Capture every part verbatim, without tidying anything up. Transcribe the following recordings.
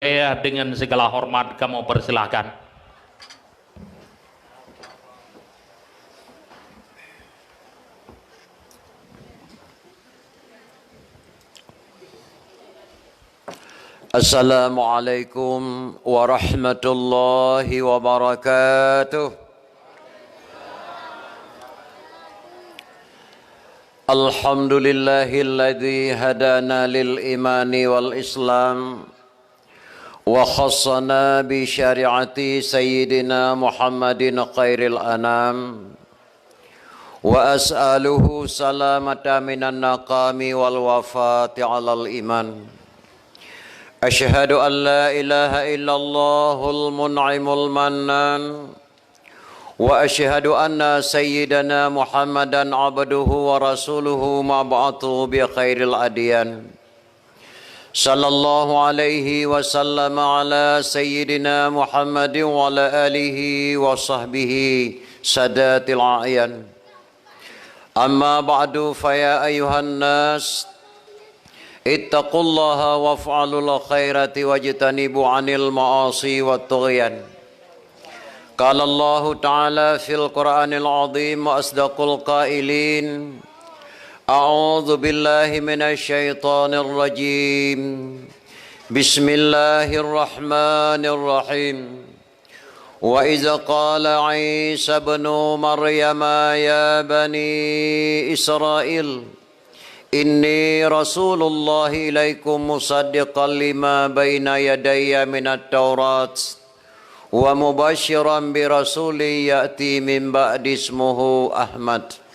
Saya dengan segala hormat kamoe persilahkan. Assalamualaikum warahmatullahi wabarakatuh. Alhamdulillahilladzi hadana lil imani wal islam wa khassana bi syari'ati sayyidina Muhammadin khairil anam. Wa as'aluhu salamata minan naqami wal wafati alal iman. Asyhadu an la ilaha illallahul mun'imul mannan. Wa asyhadu anna sayyidana Muhammadan abduhu wa rasuluhu mab'atsu bi khairil adyan. Sallallahu alaihi wa sallam ala sayyidina Muhammadin wa ala alihi wa sahbihi sadatil a'yan. Amma ba'du, fa ya ayyuhan nas, ittaqullaha waf'alul khairati wajtanibu anil ma'asi wat tughyan. Qala Allahu ta'ala fil Qur'anil azim wa asdaqul qailin, a'udzu billahi minasy syaithanir rajim. Bismillahirrahmanirrahim. Wa idz qala Isa ibnu Maryama ya bani Israil, inni rasulullah ilaikum musaddiqan lima baina yadayya minat Taurat wa mubasyiran bi rasulin ya'ti min ba'di ismuhu Ahmad.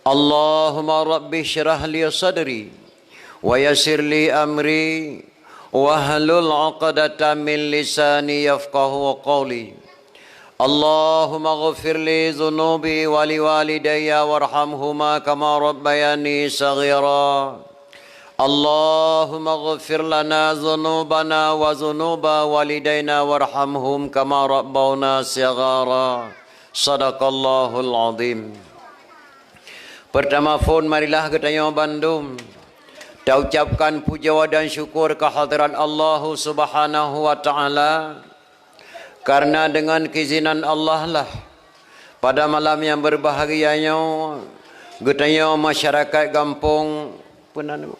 Allahumma rabbi syrah li sadri wa yassir li amri wahlul 'uqdatam min lisani yafqahu qawli. Allahumma ghfir li dzunubi wa li walidayya warhamhuma kama rabbayani shaghira. Allahumma ghfir lana dzunubana wa dzunuba walidaina warhamhum kama rabbawna shighara. Sadaqallahul azim. Peurtama phon marilah geutanyoe bandum taucapkan pujoe dan syukur keu hadrat Allahu Subhanahu wa Ta'ala. Kareuna deungon keuizinan Allah lah, pada malam nyang beubahgia nyoe, geutanyoe masyarakat gampông, peue nan,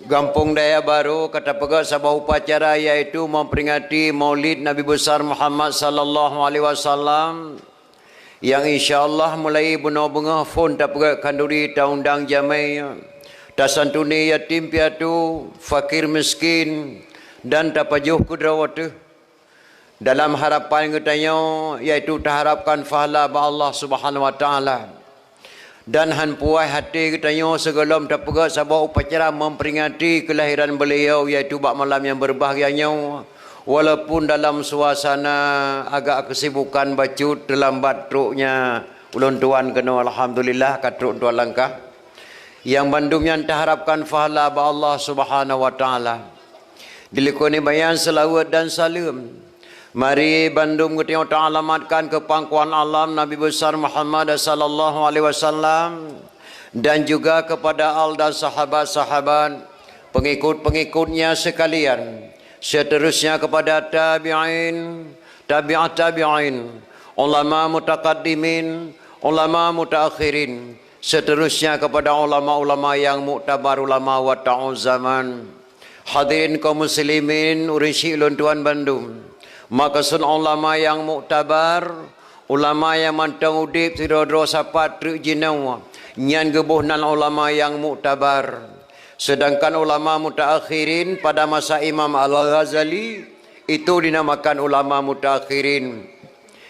Gampông Daya Barô ka tapeugét saboh upacara, yaitu memperingati Maulid Nabi Besar Muhammad sallallahu alaihi wasallam. Nyang insya Allah mulai bunoe beungoh phon tapeugét khanduri, taundang jamé, tasantuni yatim piatu, fakir miskin, dan tapajoh keu droe teuh. Dalam harapan geutanyoe, yaitu taharapkan pahala bak Allah Subhanahu wa Ta'ala. Dan han puas até geutanyoe sigohlom tapeugét saboh upacara memperingati kelahiran beliau, yaitu bak malam nyang beubahgia nyoe, walaupun dalam suasana agak kesibukan bacut, teulambat troknya ulôn tuan keunoe, alhamdulillah ka trok tuan langkah. Nyang bandum nyan taharapkan pahala bak Allah Subhanahu wa Ta'ala. Dilikoni bayan seulaweuet dan saleuem. Mari bandum geutanyoe taalamatkan keu pangkuan alam Nabi Besar Muhammad sallallahu alaihi wasallam dan juga kepada al dan sahabat-sahabat, pengikut-pengikutnya sekalian, seterusnya kepada tabi'in, tabi'at tabi'in, ulama mutakaddimin, ulama mutaakhirin, seterusnya kepada ulama-ulama yang muktabar, ulama wata'u zaman. Hadirin kaum muslimin, ureuëng syiek lôn tuan bandum. Maksud ulama yang muktabar, ulama yang mantong udeb sidroe-droe sapat treuk jinoe, nyan geuboh nan ulama yang muktabar. Sedangkan ulama mutaakhirin pada masa Imam Al-Ghazali itu dinamakan ulama mutaakhirin.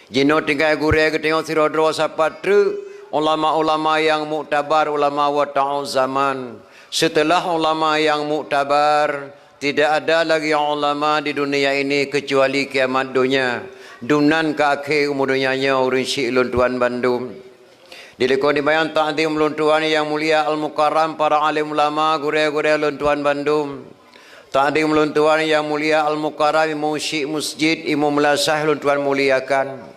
Jinoe tinggai gurée geutanyoe sidroe-droe sapat treuk ulama-ulama yang muktabar, ulama wata'u zaman. Setelah ulama yang muktabar, tidak ada lagi ulama di dunia ini kecuali kiamat donya. Dumnan ka akhé umu donya nyoe ureuëng syiek lôn tuan bandum. Dilikoni bayan takzim lôn tuan yang mulia Al-Mukarram, para alim ulama, gurée-gurée lôn tuan bandum. Takzim lôn tuan yang mulia Al-Mukarram, Imum Syiek Masjid, Imum Malasah lôn tuan muliakan.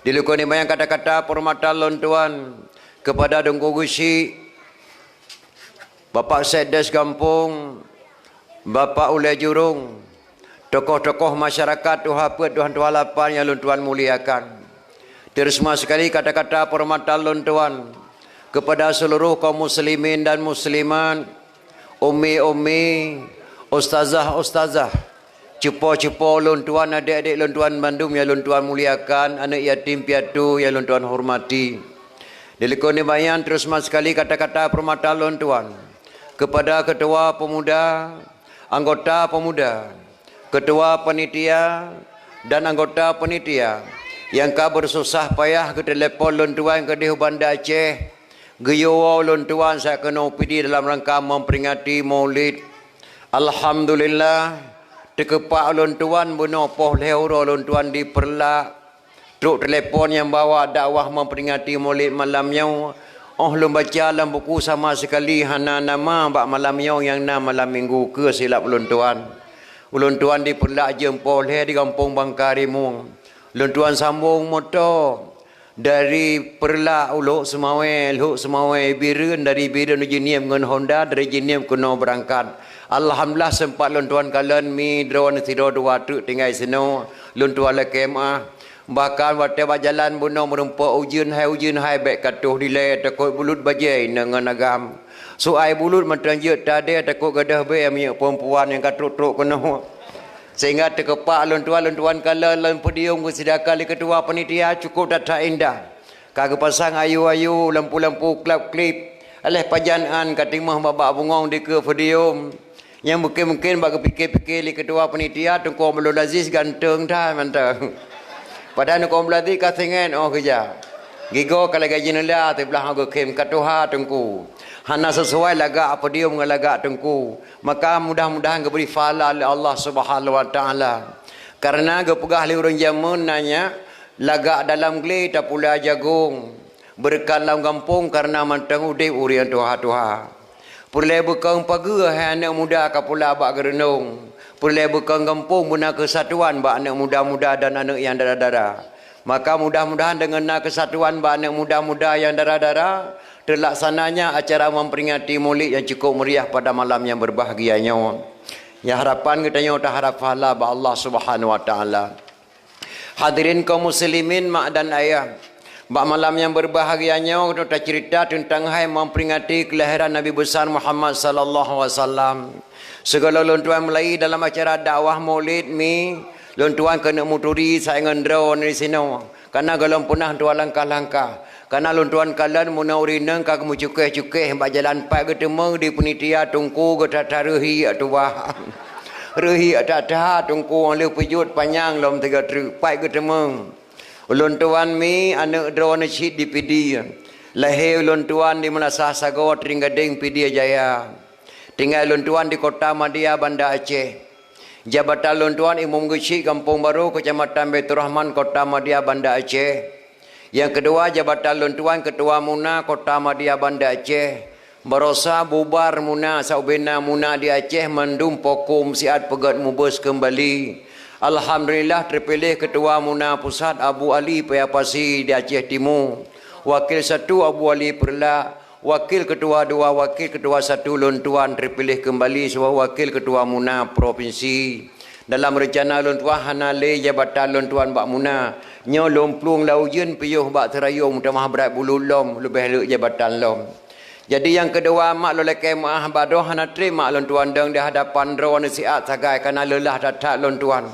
Dilikoni bayan kata-kata penghormatan lôn tuan kepada Teungku Geuchik, Bapak Sekdes Gampông, Bapak Ulée Jurông, Tokoh-tokoh masyarakat tuha peuet tuha tuha lapan nyang lôn tuan muliakan. Teurusma sekali kata-kata peurahmatan lôn tuan kepada seluruh kaum muslimin dan muslimat, ummi-ummi, ustazah-ustazah, cupo-cupo lôn tuan, adék-adék lôn tuan bandum nyang lôn tuan muliakan, aneuk yatim piatu nyang lôn tuan hormati. Dilikot nibak nyan teurusma sekali kata-kata peurahmatan lôn tuan kepada ketua pemuda, anggota pemuda, ketua panitia, dan anggota panitia nyang ka beususah payah geutelepon lôn tuan keudeh u Banda Aceh, geuyue woe lôn tuan sa keunoe Pidie dalam rangka memperingati Maulid. Alhamdulillah, teukeupak lôn tuan bunoe poh lhée uroe lôn tuan di Peureulak. Trok telepon nyang bawa dakwah memperingati Maulid malam nyoe. Óh lôn baca lam buku sama sekali hana nama bak malam nyoe nyang na malam Minggu keu silap ulôn tuan. Ulôn tuan di Peureulak jeuem poh lhée di gampông Bangka Rimueng. Lôn tuan sambong moto dari Peureulak u Lhok Seumawé, Lhok Seumawé Bireuen, dari Bireuen u Jeuniem ngon honda, dari Jeuniem keunoe beurangkat. Alhamdulillah sempat lôn tuan kalon mi droeneuh sidroe dua treuk tinggai sinoe. Lôn tuan lakée meuáh. Bahkan watée bak jalan bunoe meurumpok ujeuen hai ujeuen hai bék ka troh dilée takot bulut bajée inong ngon agam. Su ai bulut mantong jeuet tadée takot gadôh bée minyeuk peurempuan nyang ka trok-trok keunoe. Sehingga teukeupak lôn tuan, lôn tuan kalon lam podium geusidaka lé keutua panitia cukup that-that indah. Ka geupasang ayu-ayu, lampu-lampu klap-klip. Aléh pajan án ka timoh babah bungong dikeue podium. Nyang mungken-mungken bak geupike-pike lé keutua panitia, Teungku Abdul Aziz ganteng that mantong. Padahai Teungku Abdul Aziz ka singet óh geujak. Gigoe ka lagée jeuneula siblah óh geukhém ka tuha Teungku. Hana sisuai lagak podium ngon lagak Teungku. Maka mudah-mudahan geubri pahala lé Allah Subhanahu wa Taala. Kareuna geupeugah lé ureuëng jameun na nyan, lagak dalam glé tapula jagong. Beureukat lam gampông kareuna mantong udeb ureuëng tuha-tuha. Peureulée beukong pageue hai aneuëk muda ka pula bak geureunong. Peureulée beukong gampông beuna keusatuan bak aneuëk muda-muda dan aneuëk nyang dara-dara. Maka mudah-mudahan deungon na keusatuan bak aneuëk muda-muda nyang dara-dara, teulaksananya acara memperingati Maulid nyang cukup meriah pada malam nyang berbahagia nyoe. Nyang harapan geutanyoe taharap pahala bak Allah Subhanahu wa Taala. Hadirin kaum muslimin, mak dan ayah, bak malam nyang berbahagia nyoe, untuk tacerita teuntang hai memperingati kelahiran Nabi Besar Muhammad sallallahu alaihi wasallam. Sigohlom lôn tuan mulai dalam acara dakwah Maulid mi, lôn tuan keuneuk muturi saingon droe di sinoe. Kareuna gohlom peunah tuan langkah-langkah. Kareuna lôn tuan kalon meunoe ureuëng inong ka geumeucukéh-cukéh bak jalan pat geuteumé di panitia Teungku geutata reuhiek tuha. Reuhiek that-that Teungku óh lheueh peujeuet panyang lom tiga treuk pat geuteumé. Ulôn tuan mi aneuëk droeneuh cit di Pidie. Lahé ulôn tuan di Meulasah Sagoe, Tring Gadeng, Pidie Jaya. Tinggai ulôn tuan di Kota Madia, Banda Aceh. Jabatan lôn tuan Imum Geuchik Gampông Barô, Keucamatan Baiturrahman, Kota Madia, Banda Aceh. Nyang keudua, jabatan lôn tuan Keutua Muna Kota Madia, Banda Aceh. Barosa bubar Muna, saubena Muna di Aceh mandum pokum siat peugét mubeuet keumbali. Alhamdulillah, teupiléh Keutua Muna Pusat Abu Ali Paya Pasi di Aceh Timu. Wakil satu Abu Ali Peureulak. Wakil keutua dua, wakil keutua satu lôn tuan teupiléh keumbali sibagoe wakil keutua Muna propinsi. Dalam reuncana lôn tuan hana lé jabatan lôn tuan bak Muna. Nyoe lôn plueng lam ujeuen piôh bak seurayong meutamah brat bulut lom leubeh leuek jabatan lom. Jadi nyang keudua mak lôn lakée meuáh bak droe hana trép mak lôn tuan dong di hadapan droeneuh siat sagai kareuna leulah that-that lôn tuan.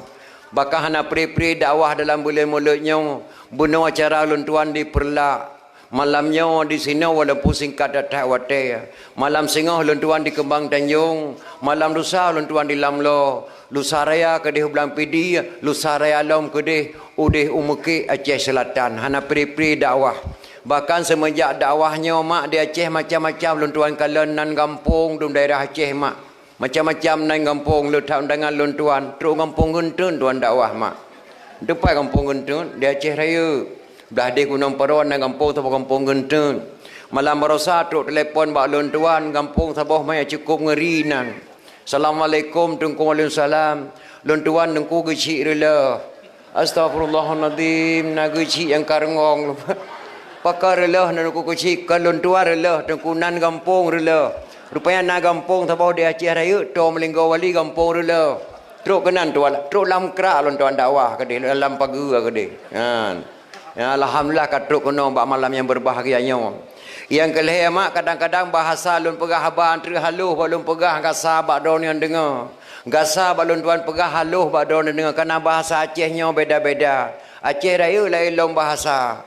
Bahkan hana pri-pri dakwah dalam buleuen Maulid nyoe, bunoe acara lôn tuan di Peureulak. Malam nyoe disinoe walaupun singkat that-that watée. Malam singoh lôn tuan di Keumbang Tanjong, malam lusa lôn tuan di Lamlo, lusa raya keudeh u Blang Pidie, lusa raya lom keudeh udeh u Meukek Aceh Seulatan. Hana pri-pri dakwah. Bahkan seumeujak dakwah nyoe mak di Aceh macam-macam lôn tuan kalon nan gampông dum daerah Aceh mak. Macam-macam nan gampông le that undangan lôn tuan, trok gampông Geunteuen tuan dakwah mak. Teumpat gampông Geunteuen di Aceh Rayeuk. Blah deh Gunong Padon nan gampông saboh gampông Geunteuen. Malam barosa trok telepon bak lôn tuan gampông saboh manyang cukup ngeuri nan. Assalamualaikum Teungku. Waalaikumsalam. Lôn tuan Teungku Geuchik Reuleuh. Astaghfirullahalazim, na Geuchik nyang ka reungong. Pakon Reuleuh nan Teungku Geuchik, kon lôn tuan Reuleuh, Teungku nan gampông Reuleuh. Rupanya na gampông saboh di Aceh Rayeuk, toe Meulinggo Wali gampông Reuleuh. Trok keunan tuan, trok lam krak lôn tuan dakwah keudeh, lam pageue keudeh. Nyan. Ya, alhamdulillah ka trok keunoe bak malam nyang berbahagia nyoe. Nyang keu lhèe mak, kadang-kadang bahasa lôn peugah haba treuk haloh bak lôn peugah gasa bak droeneuh deungoe. Gasa bak lôn tuan peugah haloh bak droeneuh deungoe, karena bahasa Aceh nyoe beda-beda. Aceh Rayeuk laén lom bahasa.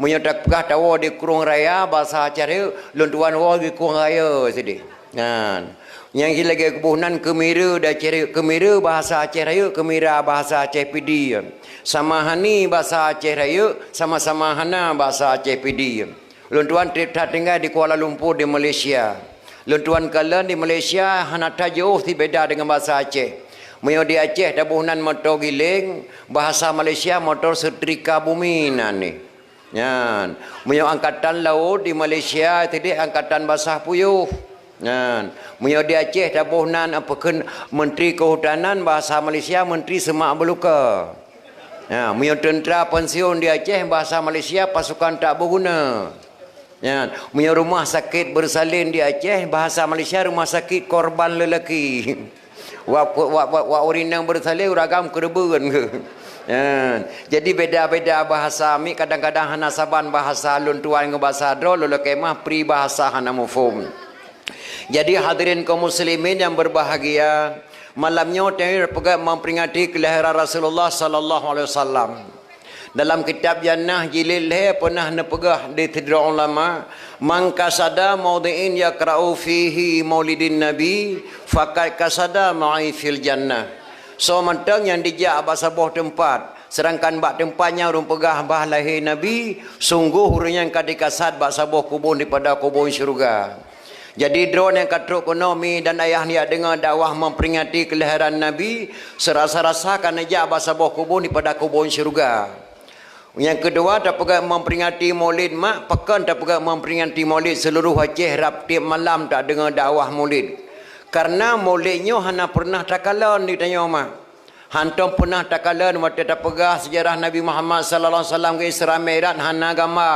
Meunyoe tapeugah tawoe di Krueng Raya, bahasa Aceh Rayeuk, lôn tuan woe di Krueng Raya sideh. Nyan. Nyang jih lagèe keuboh nan keumira di Aceh Rayeuk, keumira bahasa Aceh Rayeuk, keumira bahasa Aceh Pidie. Sama hani bahasa Aceh Rayeuk, sama-sama hana bahasa Aceh Pidie. Lôn tuan trép that tinggai di Kuala Lumpur di Malaysia. Lôn tuan kalon di Malaysia hana that jiôh sibeda deungon bahasa Aceh. Meunyoe di Aceh taboh nan moto giléng, bahasa Malaysia motor setrika bumi nan ni. Nyan, meunyoe angkatan laôt di Malaysia sideh angkatan basah puyôh. Nyan, meunyoe di Aceh taboh nan apa kheun Menteri Kehutanan, bahasa Malaysia Menteri Semak Belukô. Nyan, meunyoe teuntra pensiun di Aceh, bahasa Malaysia pasukan tak berguna. Nyan, meunyoe rumah sakit bersalin di Aceh, bahasa Malaysia rumah sakit korban lelaki. Wak, wak, wak, wak ureueng inong beureusaleue ureueng agam keureubeuen keuh. Nyan. Jadi beda-beda bahasa, mi kadang-kadang hana saban bahasa lôn tuan ngon bahasa droe, lôn lakèe meu'ah peribahasa hana muphom. Jadi hadirin kaum muslimin yang berbahagia, malam nyoe tanyoe peugah memperingati kelahiran Rasulullah sallallahu alaihi wasallam. Dalam kitab Jannah jilid lhèe peunah neupeugah di sidroe ulama, "Man qasada maudhi'in yaqra'u fihi maulidin nabi, faqad qasada ma'i fil jannah." Soe mantong nyang dijak bak saboh teumpat, seudangkan bak teumpat nyan ureueng peugah bah lahé Nabi, sunggoh ureueng nyan ka dikasad bak saboh kubon dipada kubon syeuruga. Jadi droeneuh nyang ka trok keunoe, mi dan ayah, neujak deungoe dakwah memperingati kelahiran Nabi, seurasa-rasa ka neujak bak saboh kubon dipada kubon syeuruga. Nyang keudua, tapeugah memperingati Maulid mak, pakon tapeugah memperingati Maulid seuluruh Aceh rab tiep malam tadeungoe dakwah Maulid. Karena Maulid nyoe hana peureunah takalon di tanyoe mak. Hantom peureunah takalon watèe tapeugah seujarah Nabi Muhammad sallallahu alaihi wasallam keu Isra Mi'raj hana gamba.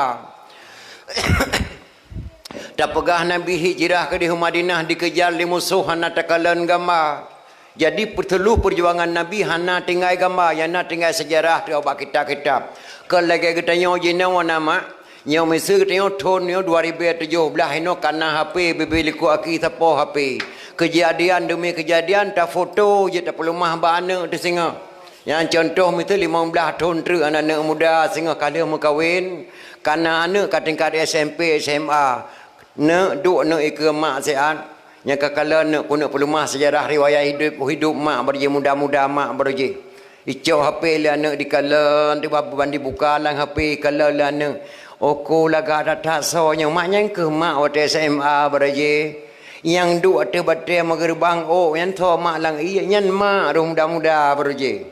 Tapeugah Nabi hijrah keudeh u Madinah dikejar lé musoh hana takalon gamba. Jadi, peuteuluh peujuangan Nabi hana tinggai gamba, nyang na tinggai seujarah teuh bak kitab-kitab. Kon lagèe geutanyoe jinoe na mak, nyoe miseue geutanyoe thon nyoe dua ribèe tujoh blaih inoe ka na H P, bibé likot aki sapoh H P. Keujadian deumi keujadian tafoto jeuet tapeuleumah bak aneuk teuh singoh. Nyang cuntoh miseue limong blaih thon treuk aneuk-aneuk muda singoh ka lheueh meukawen, ka na aneuk ka tingkat S M P, S M A. Neuk duek neuk ikeue mak siat. Nyang ka kalon neuk keuneuk peuleumah seujarah riwayat hidup, hidup mak barojih, muda-muda mak barojih. Icok H P lé aneuk dikalon, tiba ban dibuka lam H P kalon lé aneuk. Oko lagak that-that soe nyoe, mak nyan keuh mak watèe S M A barojih. Nyang duek ateueh batèe meugeureubeuen ôk nyan soe mak lam ié, nyan mak roh muda-muda barojih.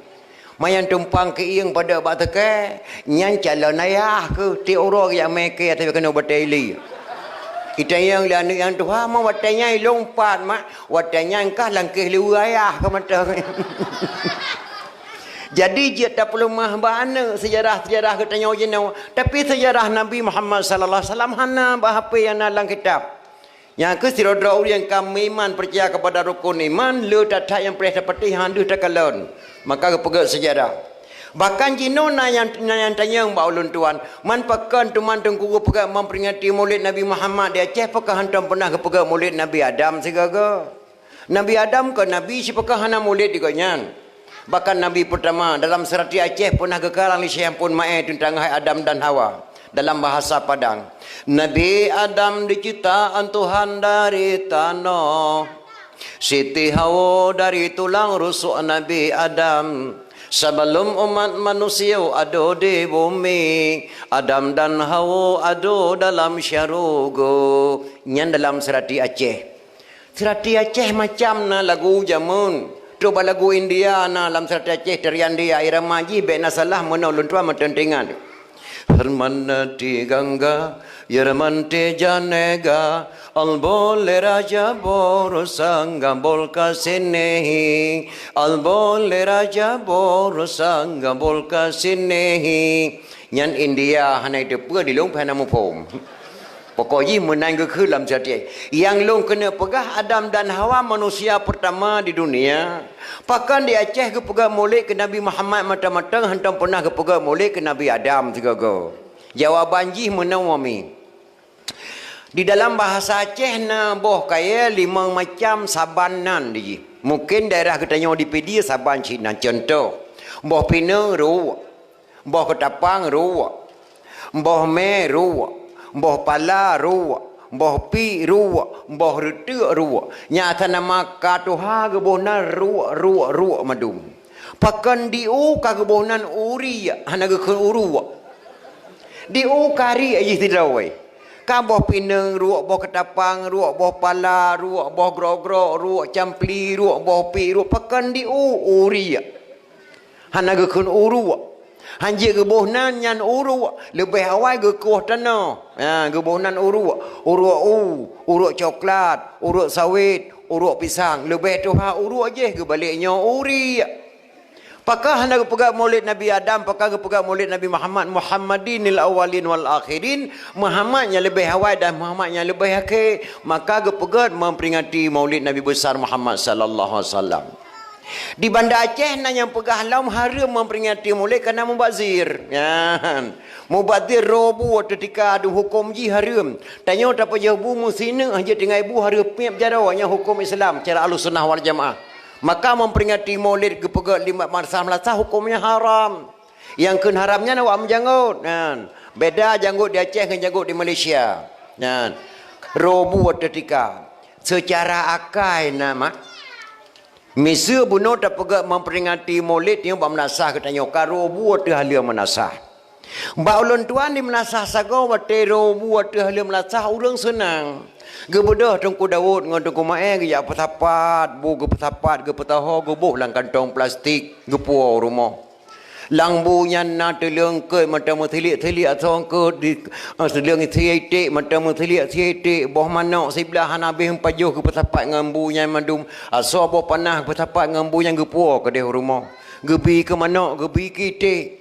Manyang tumpang keuieng padub bak teuke, nyan calon ayah keuh, tiep uroe geujak mè kèe tapi keunoe batèe ili. Itanyong lé aneuk nyang tuha, "Ma watèe nyan ilôn pat, mak?" "Watèe nyan kah langkéh liweue ayah keuh mantong." Jadi jeuet tapeuleumah bak aneuk seujarah-seujarah geutanyoe jinoe, tapi seujarah Nabi Muhammad sallallahu alaihi wasallam hana bak H P nyang na lam kitab. Nyang keuh sidroe-droe ureueng ka meuiman peucaya keupada rukon iman, le that-that nyang preh tapatéh han deuh takalon. Maka geupeugèt seujarah. Bahkan jinoe na nyang, na nyang tanyong bak ulôn tuan, man pakon teuma Teungku geupeugèt memperingati Maulid Nabi Muhammad di Aceh, pakon hantom peunah geupeugèt Maulid Nabi Adam sigoe-goe? Nabi Adam kon nabi, sipakon hana maulid di gobnyan. Bahkan nabi peurtama dalam seurati Aceh peunah geukarang lé Syekh Ampon Maé teuntang hai Adam dan Hawa dalam bahasa Padang. Nabi Adam diciptaan Tuhan dari tanoh. Siti Hawa dari tulang rusuk Nabi Adam. Sebelum umat manusia ada di bumi, Adam dan Hawa ada dalam syurga. Nyan dalam seurati Aceh. Seurati Aceh macam na lagu jameun. Trok bak lagu India na lam seurati Aceh, tarian dia, irama jih bèk na salah meunoe lôn tuan meuteuntingan. Herman ti gangga, yerman ti janega, albol le raja bor sangga bol ka sinehi, albol le raja bor sangga bol ka sinehi. Nyan India hana iteupeue di lôn pih hana muphom. Pokok jih meunan geukheun lam syair. Nyang lôn keuneuk peugah, Adam dan Hawa manusia pertama di dunia. Pakon di Aceh geupeugah mulod keu Nabi Muhammad mantong-mantong, hántom peunah geupeugah mulod keu Nabi Adam sigoe-goe? Jawaban jih meunoe, Mami. Di dalam bahasa Aceh na boh kayée limong macam saban nan di jih. Mungkin daerah geutanyoe di Pidie saban cit nan. Contoh, boh pineung ruek, boh keutapang ruek, boh mé ruek, boh pala ruek, boh piek ruek, boh reuteuk ruek. Nyan asai nama ka tuha geuboh nan ruek, ruek, ruek mandum. Pakon di u ka geuboh nan uriek, hana geukheun uruek. Di u ka riek jih sidroe. Ka boh pineung ruek, boh keutapang ruek, boh pala ruek, boh grok-grok ruek, campli ruek, boh piek ruek. Pakon di u uriek, hana geukheun uruek. Hanjeuet geuboh nan nyan uruek, leubeh awai geukoh tanoh. Ha, geuboh nan uruek. Uruek u, uruek coklat, uruek sawét, uruek pisang. Leubeh tuha uruek jih, geubalek nyoe uriek. Pakon hana geupeugah mulod Nabi Adam, pakon geupeugah mulod Nabi Muhammad, Muhammadinil awwalin wal akhirin, Muhammad nyang leubeh awai dan Muhammad nyang leubeh akhé, maka geupeugah memperingati maulid Nabi besar Muhammad sallallahu alaihi wasallam. Di Banda Aceh na nyang peugah lom hareuem memperingati mulod karena mubazir. Nyan. Mubazir roh bu teutika, di huköm jih hareuem. Tanyoe tapajoh bu meusineuk hana tinggai bu hareuem piep jaroe, nyan huköm Islam cara Ahlussunnah wal Jamaah. Maka memperingati maulid geupeugah limong masalah meunasah hukömnya haram. Nyang kheun haram nyan awak meujanggot. Nyan. Beda janggot di Aceh ngon janggot di Malaysia. Nyan. Roh bu teutika. Secara akai na mak. Miseue bunoe tapeugah memperingati maulid nyoe bak meunasah geutanyoe ka roh bu teuh haleue meunasah. Bak ulôn tuan di meunasah sagoe watée roh bu teuh haleue meunasah ureuëng seunang. Geubeudôh Teungku Daud ngon Teungku Maé geujak peusapat, bu geupeusapat, geupeutaho, geuboh lam kantong plastik, geupuwoe u rumoh. Lam bu nyan na teuleung keuet mantong meusiliek-siliek asoe keuet di, eh, teuleung sie iték mantong meusiliek sie iték, boh manok siblah hana habéh meupajoh geupeusapat ngon bu nyan mandum. Asoe boh panah geupeusapat ngon bu nyan geupuwoe keudeh u rumoh. Geubi keu manok, geubi keu iték.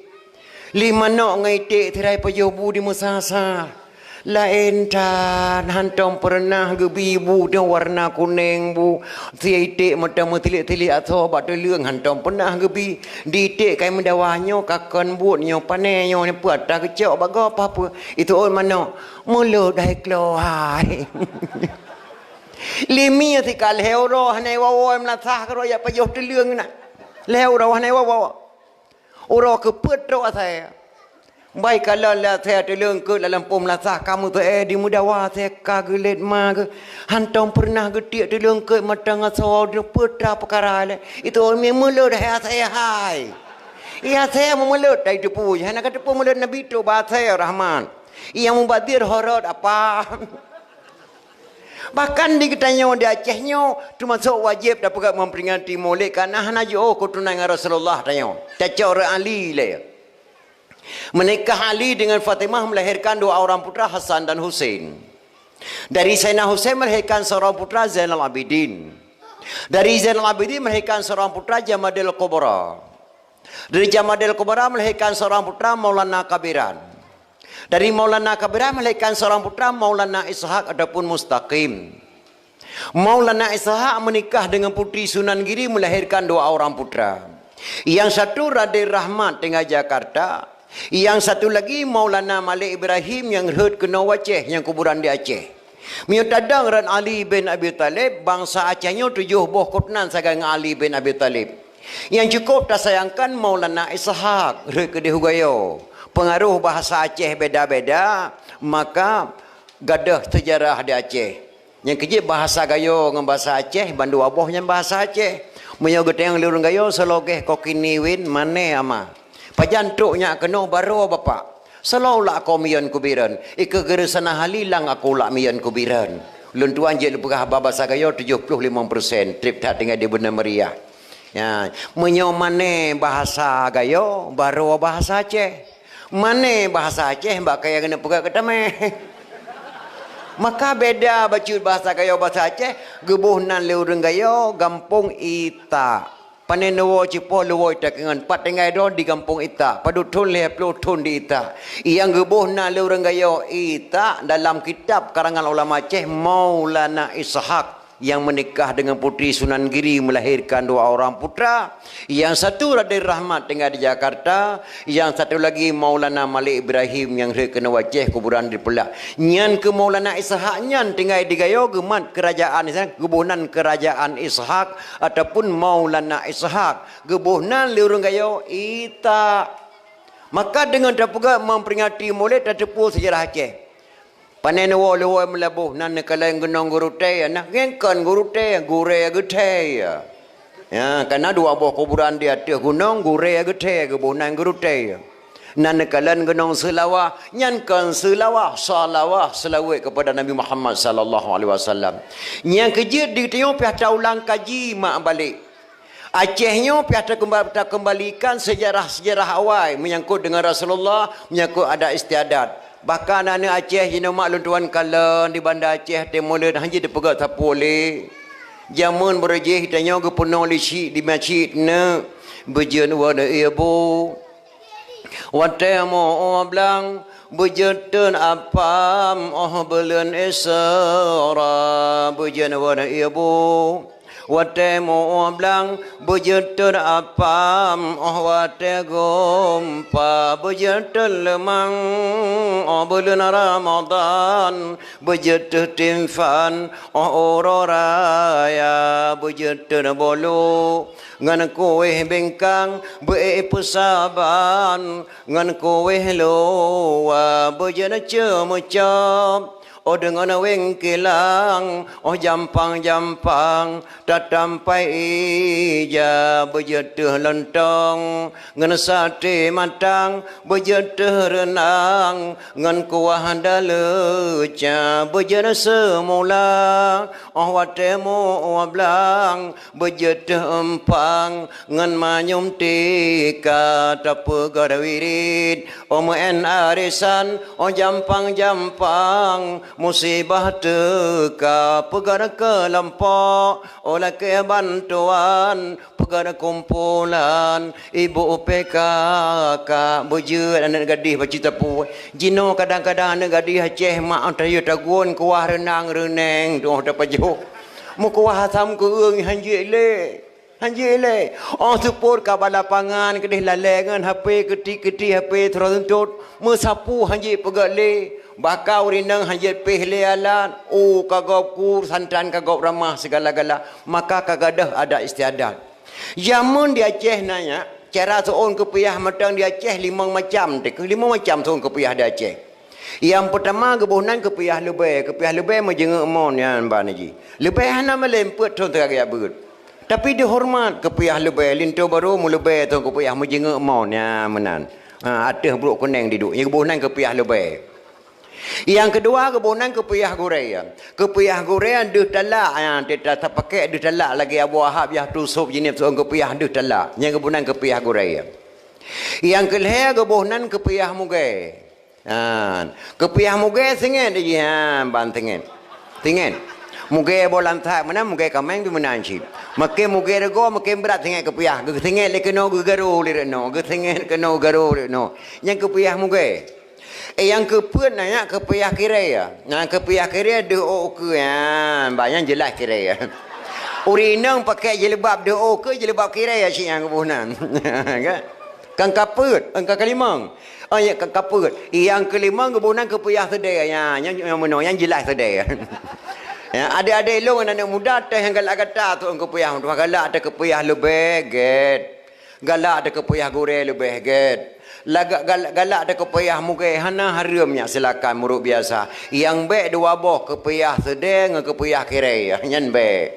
Lé manok ngon iték sira jipajoh bu di meusa-sa. Laén that, hántom peureunah geubi bu nyang warna kuneng bu. Sie iték mantong meusiliek-siliek asoe bak teuleung hántom peunah geubi. Di iték kai meudawa nyoe ka kon buet nyoe pané nyoe, nyoe peue atra geucok bak gob papeue. Itu ôn manok. Mulod hai klo hai. Lé mie sika lhée uroe hana iwoe-woe meulasah keudroe jak pajoh teuleung na. Lhée uroe hana iwoe-woe. Uroe keupeuet trok asai. Bai kalon lé asai teuleung keuet lam lampôh meulasah ka meuseuée di meudawa asai ka geulet ma geuh. Hántom peureunah geutiek teuleung keuet mantong asoe di peue atra peukara lé. Itu mi mulod hai asai hai. Iya asai meumulod tai teupeu. Hana ka teupeu mulod Nabi tu ba asai Rahman. Iya mubazir horot apa. Bahkan di geutanyoe di Aceh nyoe teumasok wajéb tapeugah memperingati Maulid karena hana jiôh keuturonan ngon Rasulullah tanyoe. Tacok rot Ali lé. Menikah Ali dengan Fatimah melahirkan dua orang putra Hasan dan Husain. Dari Sayyidina Husain melahirkan seorang putra Zainal Abidin. Dari Zainal Abidin melahirkan seorang putra Jamadil Kubra. Dari Jamadil Kubra melahirkan seorang putra Maulana Kabiran. Dari Maulana Kabiran melahirkan seorang putra Maulana Ishak ataupun Mustaqim. Maulana Ishak menikah dengan Putri Sunan Giri melahirkan dua orang putra. Yang satu Raden Rahmat tinggal Jakarta, yang satu lagi Maulana Malik Ibrahim nyang rhot keunoe u Aceh nyang kuburan di Aceh. Meunyoe tadong rot Ali bin Abi Thalib, bansa Aceh nyoe tujoh boh keuturonan sagai ngon Ali bin Abi Thalib. Nyang cukup tasayangkan Maulana Ishak rhot keudeh u Gayo. Peungaroh bahasa Aceh beda-beda, maka gadôh seujarah di Aceh. Nyang keujeuet bahasa Gayo ngon bahasa Aceh bandua boh nyan bahasa Aceh. Meunyoe geutanyong lé ureuëng Gayo, "Seulogeh kokini win mané ama? Pajan trok nyak keunoe baroe bapak? Seulaweulah akoe miyeuen kubireuen, ikeue geureusanah hali lam akoe lak miyeuen kubireuen." Lôn tuan jeuet lôn peugah haba bahasa Gayo tujoh ploh limong persen treb that tinggai di beuna meriah. Ya, meunyoe mané bahasa Gayo, baroe bahasa Aceh. Mané bahasa Aceh bak kayée keuneuk peugah keu tameh. Maka beda bacut bahasa Gayo bahasa Aceh, geuboh nan lé ureuëng Gayo gampông Ita. Pané neuwoe cipoh luwoe takeungon, pat tinggai droe di gampông Itak, padub thon lhèe ploh thon di Itak. Nyang geuboh nan lé ureuëng Gayo Itak dalam kitab karangan ulama Aceh, Maulana Ishak yang menikah dengan Putri Sunan Giri melahirkan dua orang putra. Yang satu Raden Rahmat tinggai di Jakarta, yang satu lagi Maulana Malik Ibrahim nyang rhot keunoe u Aceh kuburan di Peulah. Nyan keuh Maulana Ishak nyan tinggai di Gayo geumat kerajaan Ishak, geuboh nan kerajaan Ishak ataupun Maulana Ishak. Geuboh nan lé ureuëng Gayo Itak. Maka deungon tapeugah memperingati Maulid tateupeue sejarah Aceh. Pané neuwoe luwoe meulaboh nan neukalon gunong Geurutée, nah ngen kon Geurutée, Gurée Geuthée. Ya, karena dua boh kuburan di ateueh gunong Gurée Geuthée geuboh nan Geurutée. Nan neukalon gunong Seulawah, nyan kon Seulawah, salawah, selawat kepada Nabi Muhammad sallallahu alaihi wasallam. Nyang keujeuet di tanyoe piah taulang kaji mak balek. Aceh nyoe piah takeumbalikan sejarah-sejarah awai menyangkut dengan Rasulullah, menyangkut adat istiadat. Bahkan aneuk Aceh jinoe mak lôn tuan kalon di Banda Aceh teuh mulod hana jipeugah sapeue lé. Jameun beureuh jih tanyoe geupeunoh lé syik di masjid neuk beujeuet wan ibu. Watée meu-ueh blang beujeuet teun apam óh buleuen Isra beujeuet wan ibu. Watée meu-ueh blang beujeuet teun apam óh watée gumpa beujeuet teun leumang óh buleuen Ramadhan beujeuet teuh timphan óh uroe raya beujeuet teun bolu. Ngon kueh bingkang beu-ék peusaban, ngon kueh luwa beujeuet ceumeucom, óh deungon wéng kilang, óh jampang-jampang tatampai ija beujeuet teuh lontong, ngon saté matang beujeuet teuh reunang, ngon kuah daleuca beujeuet seumula, óh watée meu-ueh blang beujeuet teuh eumpang, ngon manyum tika tapeugah wirit, óh meu'en arisan, óh jampang-jampang, musibah teuka peugah keulompok, óh lakée bantuan peugah kumpulan, ibu P K K beujeuet aneuk gadih bacut tapuwoe. Jinoe kadang-kadang aneuk gadih Aceh mak tayue tagun kuah reunang reuneng tuh tapajoh. Meukuah asam keueung hanjeuet lé. Hanjeuet lé. Óh seupôt ka bak lapangan keudeh lalée ngon H P keuti-keuti H P seureuntôt. Meusapu hanjeuet peugét lé. Baka ureuëng inong hanjeuet péh lé alat. Oh ka gob kur, santan ka gob ramah sigala-gala. Maka ka gadôh adat istiadat. Jameun di Aceh na nyak, cara seuôn keupiah mantong di Aceh limong macam teuh. Limong macam seuôn keupiah di Aceh. Nyang peutama geuboh nan keupiah leubée. Keupiah leubée meujeungeuk mon nyan ban jih. Leubée hana malém peuet thon teuka geujak beuet. Tapi dihoreumat keupiah leubée, linto barô meuleubée thon keupiah meujeungeuk mon nyan meunan. Ha, ateueh brôk kuneng diduek. Nyang geuboh nan keupiah leubée. Nyang keudua geuboh nan keupiah gurée. Keupiah gurée deuh talak, ha, teuta tapakée deuh talak lagée Abu Wahab yah tu sôb jinéh seuôn keupiah deuh talak. Nyang geuboh nan keupiah gurée. Nyang keulhée geuboh nan keupiah mugée. Ha, keupiah mugée singet jih, ha, ban singet. Singet. Mugée boh lansat meunan, mugée kaméng pih meunan cit. Makin mugée reugoe, makin brat singet keupiah. Geusinget lé keunoe geugarô lé reunoe, geusinget keunoe garô lé reunoe. Nyang keupiah mugée. Eh, nyang keupeuet na nyak keupiah kirée. Nah, keupiah kirée deuh ôk keue, ha, ban nyan jeulaih kirée. Ureuëng inong pakée jilbab deuh ôk keue, jilbab kirée cit nyang geuboh nan. Kan? Kan kapeuet, kan kalimong. Oh ya, kan kapeuet. Nyang keulimong geuboh nan keupiah seudée, ya, nyang, nyang meunoe, nyang jeulaih seudée. Ya, adék-adék lôn ngon aneuk muda teuh nyang galak gata tu keupiah, tu galak teuh keupiah leubeh gét. Galak teuh keupiah gurée leubeh gét. Lagak gal-, galak teuh keupiah mugée hana hareuem nyak silakan meurok biasa. Nyang bék dua boh keupiah seudée ngon keupiah kirée, nyan bék.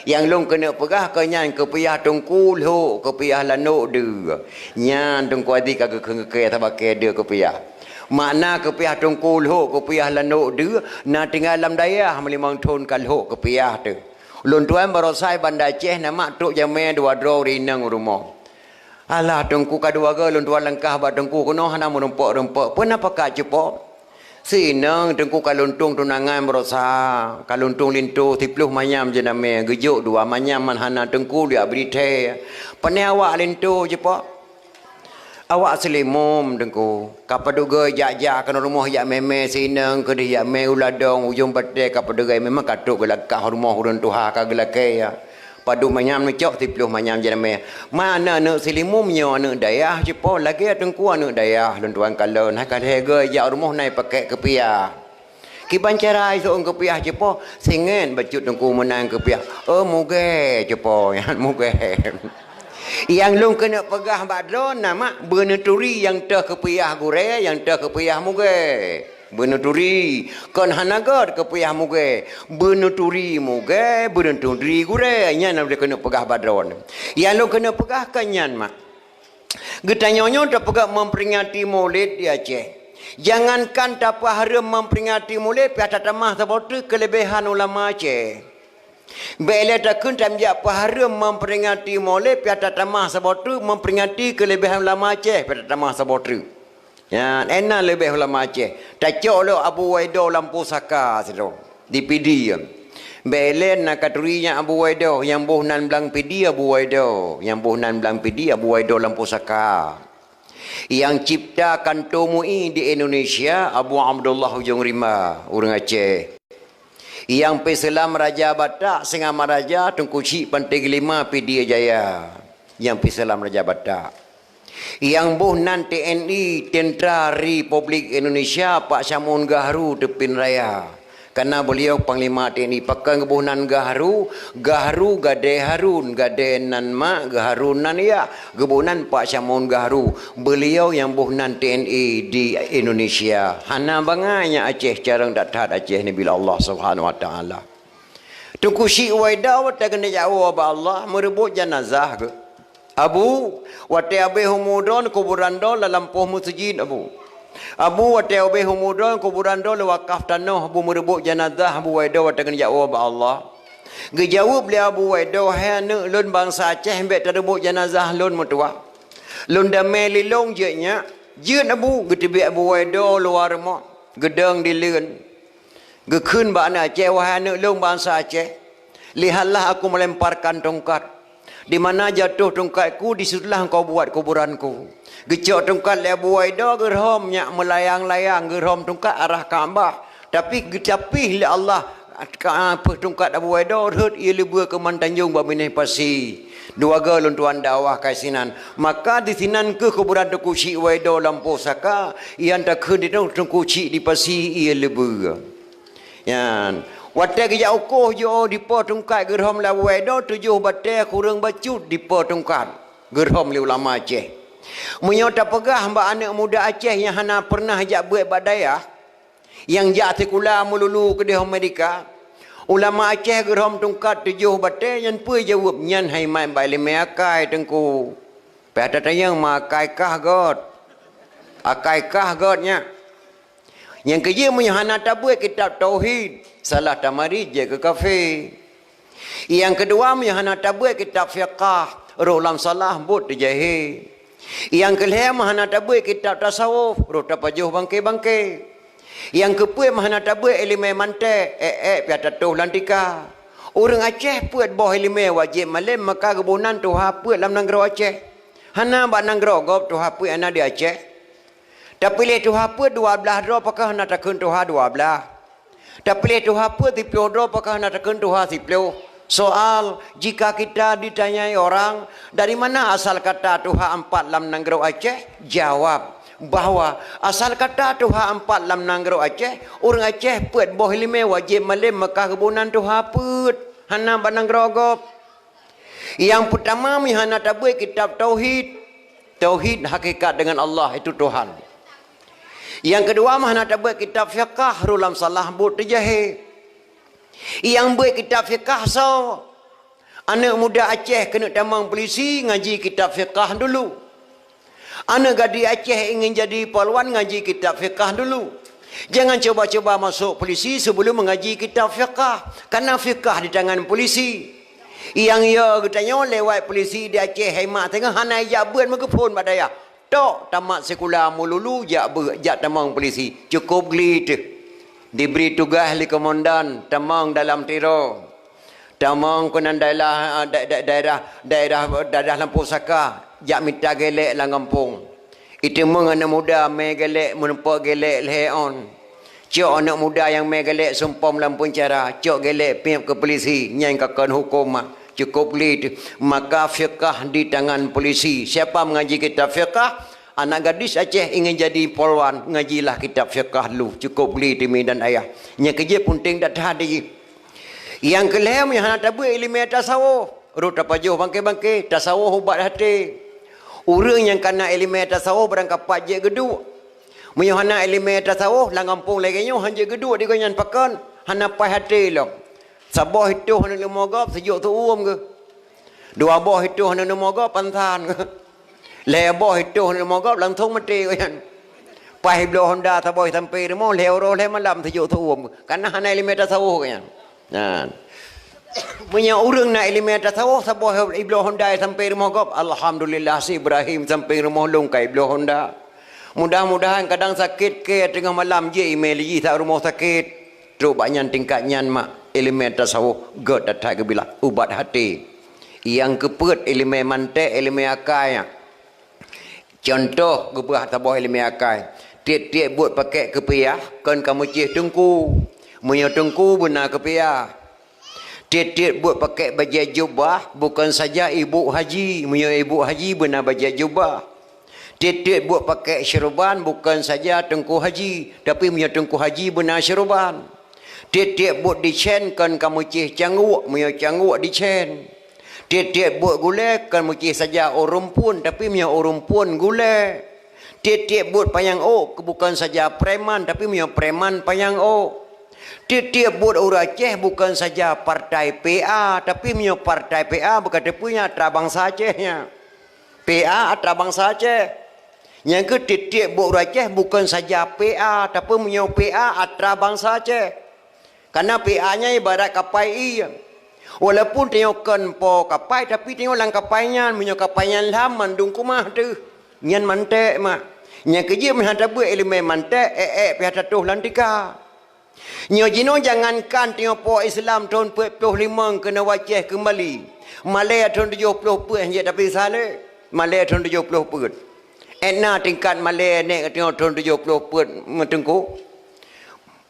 Nyang lôn keuneuk peugah keu nyan keupiah teungku lhok, keupiah lanok deue. Nyan Teungku Aziz ka geukheun keu sabakée deue keupiah. Makna keupiah teungku lhok, keupiah lanok deue na tinggai lam dayah meulimong thon ka lhok keupiah teuh. Lôn tuan barosa i Banda Aceh na mak trok jamé dua droe ureuëng inong u rumoh. Alah Teungku ka dua goe lôn tuan langkah bak Teungku keunoe hana meurumpok-rumpok. Peue na pakat cupo? Sinong Teungku ka luntong tunangan baroesa, ka luntong linto siplôh manyam jeunamé, geujok dua manyam man hana Teungku jak bri thée. Pané awak linto jipo? Awak seulimum Teungku. Ka padugée jak-jak keunoe rumoh jak mé-mé, sinong keudeh jak mé u ladong, ujong batée ka padugée memang ka trok geulakah rumoh ureuëng tuha ka geulakée. Padub manyam neucok siplôh manyam jeunamé. Ma aneuk-aneuk seulimum nyoe aneuk dayah jipo, lagée Teungku aneuk dayah lôn tuan kalon. Hai ka lhée gée jak rumoh nai pakèk keupiah. Kiban cara iseu'eun keupiah jipo, singet bacut Teungku meunan keupiah. Oh mugée jipo, nyan mugée. Nyang lôn keuneuk peugah bak droeneuh na mak, beuneuturi nyang teuh keupiah gurée, nyang teuh keupiah mugée. Beuneuturi, kon hana göt keupiah mugée. Beuneuturi mugée, beuneuturi gurée. Nyan lôn keuneuk peugah bak droeneuh. Nyang lôn keuneuk peugah kon nyan mak. Geutanyoe nyoe tapeugah memperingati Maulid di Aceh. Jangankan tapeuhareuem memperingati Maulid, pih tatamah saboh treuk keuleubiehan ulama Aceh. Bék lé takheun tamjak peuhareuem memperingati Maulid, pih tatamah saboh treuk memperingati keuleubiehan ulama Aceh, pih tatamah saboh treuk. Nyan, éh na leubeh ulama Aceh. Tacok lom Abu Waido lam pusaka sidroe di Pidie. Bék lé na katuri nyang Abu Waido, nyang boh nan blang Pidie Abu Waido, nyang boh nan blang Pidie Abu Waido lam pusaka. Nyang cipta kanto MUI di Indonesia Abu Abdullah Ujong Rimba, ureuëng Aceh. Nyang peuseulam Raja Batak Singamaraja Teungku Chik Pantai Geulima Pidie Jaya. Nyang peuseulam Raja Batak. Nyang boh nan T N I, Tentara Republik Indonesia, Pak Syamun Gahru Teupin Raya. Kana beuliau Panglima T N I, pakon geuboh nan Gahru, Gahru gadée Harun, gadée nan mak, Geuharun nan yah, geuboh nan Pak Syamun Gahru. Beuliau nyang boh nan T N I di Indonesia. Hana bangai nyan Aceh, carông that-that Aceh nibila Allah Subhanahu Wa Taala. Teungku Chik Waido watée geuneuk jak woe bak Allah, meureubot janazah geuh. Abu, watée abéh umu droen kuburan droen lam lampôh meuseujid, Abu. Abu, watée abéh umu droen kuburan droen lé wakaf tanoh, Abu, meureubot janazah Abu Waido watée geuneuk jak woe bak Allah. Geujaweueb lé Abu Waido, "Hai aneuk lôn bansa Aceh, bék tareubot janazah lôn meutuwah. Lôn damé lé lôn jeuet nyak." Jeuet Abu, geuteubiet Abu Waido luwa rumoh, geudong dileuen. Geukheun bak aneuk Aceh, "Wahai aneuk lôn bansa Aceh, lihatlah aku melemparkan tongkat. Di mana jatuh tongkatku, di situlah engkau buat kuburanku." Geucok tongkat lé Abu Waido, geurhom nyak meulayang-layang, geurhom tongkat arah Ka'bah. Tapi geutapih lé Allah, ka-, peuet tongkat Abu Waido rhot ié leubue keu Mantanjong bak binéh pasi. Dua goe lôn tuan dakwah ka sinan. Maka di sinan keuh kuburan Teungku Chik Waido lam pusaka, nyang takheun di Teungku Chik di pasi ié leubue. Nyan, watée geujak ukoh jiôh dipo tungkat geurhom lé Abu Waido, tujoh batée kureueng bacut dipo tungkat geurhom lé ulama Aceh. Meunyoe tapeugah bak aneuk muda Aceh nyang hana peureunah jak beuet bak dayah, nyang jak sikula meululu keudeh Amerika, ulama Aceh geurhom tungkat tujoh batée nyan peue jaweueb nyan hai mat bak iéleumé akai Teungku. Pih tatanyong ma akai kah göt. Akai kah göt nyan. Nyang keujeuet meunyoe hana tabeuet kitab tauhid, salah tamarit jeuet keu kafé. Nyang keudua meunyoe hana tabeuet kitab fiqah, roh lam salah buet teujahé. Nyang keulhée meunyoe hana tabeuet kitab tasawuf, roh tapajoh bangke-bangke. Nyang keupeuet meunyoe hana tabeuet iéleumé mantek, ék-ék pih tatoh lam tika. Ureuëng Aceh peuet boh iéleumé wajéb malém maka geuboh nan tuha peuet lam nanggroe Aceh. Hana bak nanggroe gob tuha peuet hana di Aceh. Tapiléh tuha peuet dua blaih droe pakon hana takheun tuha dua blaih. Tapiléh tuha peuet siplôh droe pakon hana takheun tuha siplôh. Soal, jika kita ditanyai orang, "Dari mana asal kata tuha empat lam nanggroe Aceh?" Jawab bahwa asal kata tuha empat lam nanggroe Aceh, ureuëng Aceh peuet boh iéleumé wajéb malém maka geuboh nan tuha peuet, hana bak nanggroe gob. Nyang peutama meunyoe hana tabeuet kitab tauhid, tauhid hakikat dengan Allah itu Tuhan. Nyang keudua meunyoe hana tabeuet kitab fiqah, roh lam salah buet teujahé. Nyang beuet kitab fiqah soe? Aneuk muda Aceh keuneuk tamong polisi ngaji kitab fiqah dulu. Aneuk gadih Aceh ingin jadi polwan ngaji kitab fiqah dulu. Jangan cuba-cuba masuk polisi sebelum mengaji kitab fiqah, karena fiqah di tangan polisi. Nyang yo geutanyoe lewat polisi di Aceh hai mak teungoh hana ijak beuet meukeuphon bak dayah. Tok tamat sikula meululu jak beuet, jak tamong polisi. Cukup gli teuh. Dibri tugaih lé komandan tamong dalam tiro. Tamong keunan daerah, da-, da-, daerah, daerah, daerah Lampôh Saka, jak mita gélek lam gampông. Iteumeung aneuk muda mé gélek, meurumpok gélek lhée ôn. Cok aneuk muda nyang mé gélek sumpom lam peunjara, cok gélek piep keu polisi, nyan ka kon huköm mah. Cukup gli teuh. Maka fiqah di tangan polisi. Siapa mengaji kitab fiqah? Anak gadis Aceh ingin jadi polwan, ngajilah kitab fiqah dulu. Cukup gli teuh mi dan ayah. Nyang keujeuet peunteng that that jih. Nyang keu lhée meunyoe hana tabeuet iéleumé tasawôh, rot tapajoh bangke-bangke, tasawôh ubat até. Ureuëng nyang kana iéleumé tasawôh barangkapat jeuet geuduek. Meunyoe hana iéleumé tasawôh, lam gampông lagée nyoe han jeuet geuduek di gobnyan pakon, hana paih até lom. Saboh itoh hana leumo gob, seujok teuuem geuh. Dua boh itoh hana leumo gob, pansan geuh. Lhée boh itoh hana leumo gob, langsong maté gobnyan. Paih ibloe honda saboh sampai rumoh, lhée uroe lhée malam seujok teuuem geuh. Kana hana iéleumé tasawôh gobnyan. Nah, meunyoe ureuëng na iéleumé tasawôh, saboh ibloe honda sampai rumoh gob, alhamdulillah, si Ibrahim sampai rumoh lôn ka ibloe honda. Mudah-mudahan kadang sakét kée teungoh malam jeuet imé lé jih sak rumoh sakét. Trok bak nyan tingkat nyan mak iéleumé tasawôh gét that that geubilah ubat até. Nyang keupeuet iéleumé mantek, iéleumé akai nyan. Cuntoh geupeugah saboh iéleumé akai, tieb-tieb buet pakèk keupiah kon ka meucéh teungku. Meunyoe teungku beuna keupiah. Tieb-tieb buet pakèk bajée jubah bukon saja ibu haji, meunyoe ibu haji beuna bajée jubah. Tieb-tieb buet pakèk syeuruban bukon saja teungku haji, tapi meunyoe teungku haji beuna syeuruban. Tieb-tieb buet dicén kon ka meucéh cangguk, meunyoe cangguk dicén. Tieb-tieb buet gulée kon meucéh saja ureuëng phon, tapi meunyoe ureuëng phon gulée. Tieb-tieb buet panyang ôk bukon saja preman, tapi meunyoe preman panyang ôk. Tieb-tieb buet ureuëng Aceh bukon saja partai P A, tapi meunyoe partai P A bukon teupeu nyan atra bansa Aceh nyan. P A atra bansa Aceh. Nyang keu tieb-tieb buet ureuëng Aceh bukon saja P A, tapi meunyoe P A atra bansa Aceh. Karena P A nyan ibarat kapai ié. Walaupun tanyoe kon po kapai, tapi tanyoe lam kapai nyan, meunyoe kapai nyan lham mandum keumah teuh. Nyan mantek mak. Nyang keujeuet meuhan tabeuet iéleumé mantek, ék-ék pih tatoh lam tika. Nyoe jinoe jangankan tanyoe po Islam thon peuet ploh limong keunoe u Aceh keumbali. Malée thon tujoh ploh peuet han jeuet tapi saleh. Malée thon tujoh ploh peuet. Ék na tingkat malée nèk tanyoe thon tujoh ploh peuet meuteungku.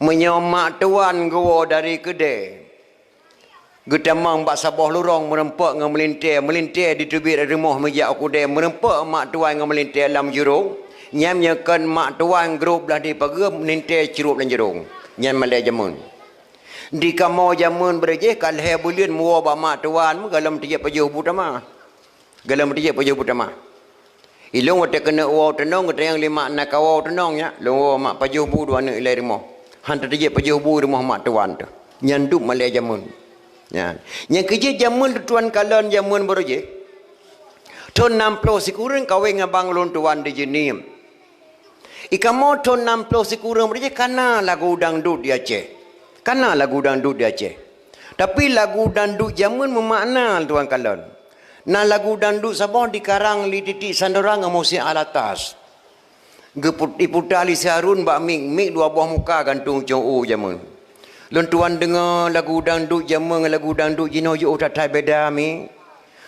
Meunyoe mak tuan geuwoe dari keudè, geutamong bak saboh lurong meureumpok ngon meulintèe, meulintèe diteubiet rumoh meujak u keudè, meureumpok mak tuan ngon meulintèe lam jurông, nyan meunyoe kon mak tuan grob blah di pageue, meulintèe crueb lam jurông. Nyan malée jameun. Di kamoe jameun beureuh jih ka lhée buleuen meuwoe bak mak tuan, meugalom teujeuet pajoh bu tamah. Galom teujeuet pajoh bu tamah. Ilôn watée keuneuk woe teunong, geutanyong lé mak na kawoe teunong nyak, lôn woe mak pajoh bu dua aneuk ilée rumoh. Han teujeuet pajoh bu rumoh mak tuan teuh. Nyan dum malée jameun. Nyan. Nyang keujeuet jameun tuan kalon jameun beureuh jih. Thon nam ploh sikureueng kawén ngon bang lôn tuan di Jeunieb. I kamoe thon nam ploh sikureueng beureuh jih kana lagu dangdut di Aceh. Kana lagu dangdut di Aceh. Tapi lagu dangdut jameun meumakna tuan kalon. Na lagu dangdut saboh dikarang lé Titik Sandorang ngon Muhsin Alatas. Geuput-, iputa lé si Harun bak mik, mik dua boh muka gantung cong u jameun. Lôn tuan deungoe lagu dangdut jameun ngon lagu dangdut jinoe jiôh that-that beda mik.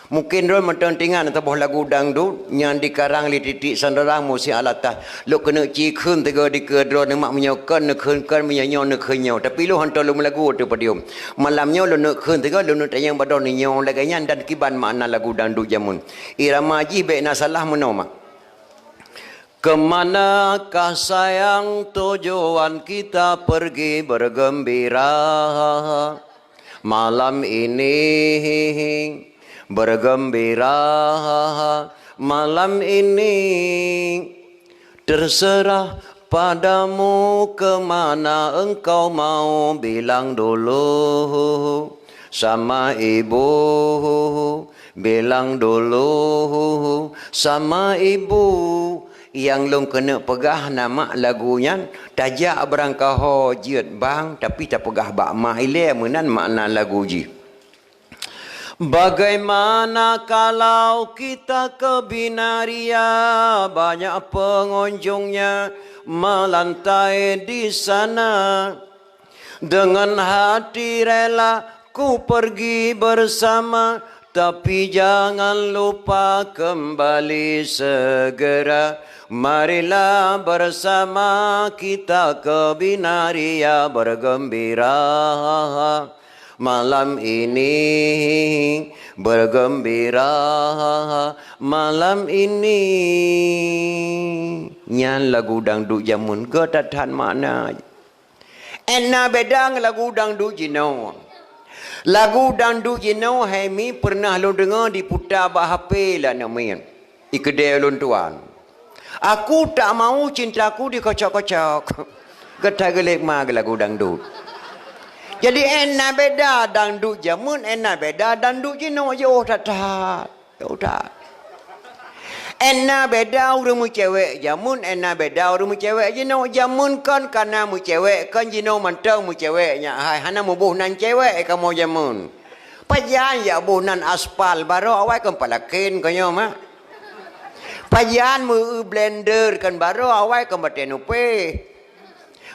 Mungken droe mantong teuingat saboh lagu dangdut nyang dikarang lé Titik Sandorang Muhsin Alatas. Lôn keuneuk ci kheun sigoe dikeue droeneuh mak meunyoe kon neukheun kon, meunyoe nyoe neukheun nyoe. Tapi lôn hántom lôn meulagu ateueh podium. Malam nyoe lôn neuk kheun sigoe, lôn neuk tanyong bak droeneuh nyoe lagée nyan dan kiban makna lagu dangdut jameun. Irama jih bék na salah meunoe mak. Kemanakah sayang tujuan kita pergi bergembira malam ini? Bergembira malam ini. Terserah padamu kemana engkau mau, bilang dulu sama ibu, bilang dulu sama ibu. Nyang lôn keuneuk peugah na mak lagu nyan, tajak beurangkaho jeuet bang, tapi tapeugah bak mak ilée, meunan makna lagu jih. Bagaimana kalau kita ke Binaria, banyak pengunjungnya melantai di sana. Dengan hati rela ku pergi bersama, tapi jangan lupa kembali segera. Marilah bersama kita ke Binaria bergembira malam ini, bergembira malam ini. Nyan lagu dangdut jameun, geuh that-that makna. Ena beda ngon lagu dangdut jinoe. Lagu dangdut jinoe hai mi pernah lôn deungoe diputa bak H P lé aneuk miet. Ikeudée ulôn tuan. Aku tak mau cintaku dikocok-kocok. Geuta geulék ma lagu dangdut. Jadi ena beda dangdut jameun, ena beda dangdut jinoe jiôh that-that. Ya udah. Ena beda ureuëng meucewek jameun, ena beda ureuëng meucewek jinoe. Jameun kon kana meucewek, kon jinoe mantong meucewek nyak hai, hana muboh nan cewek kamoe jameun. Pajan jak boh nan aspal baroe awai kon palaken konyoe mak. Pajan meu blender kon baroe awai kon batée nupeh.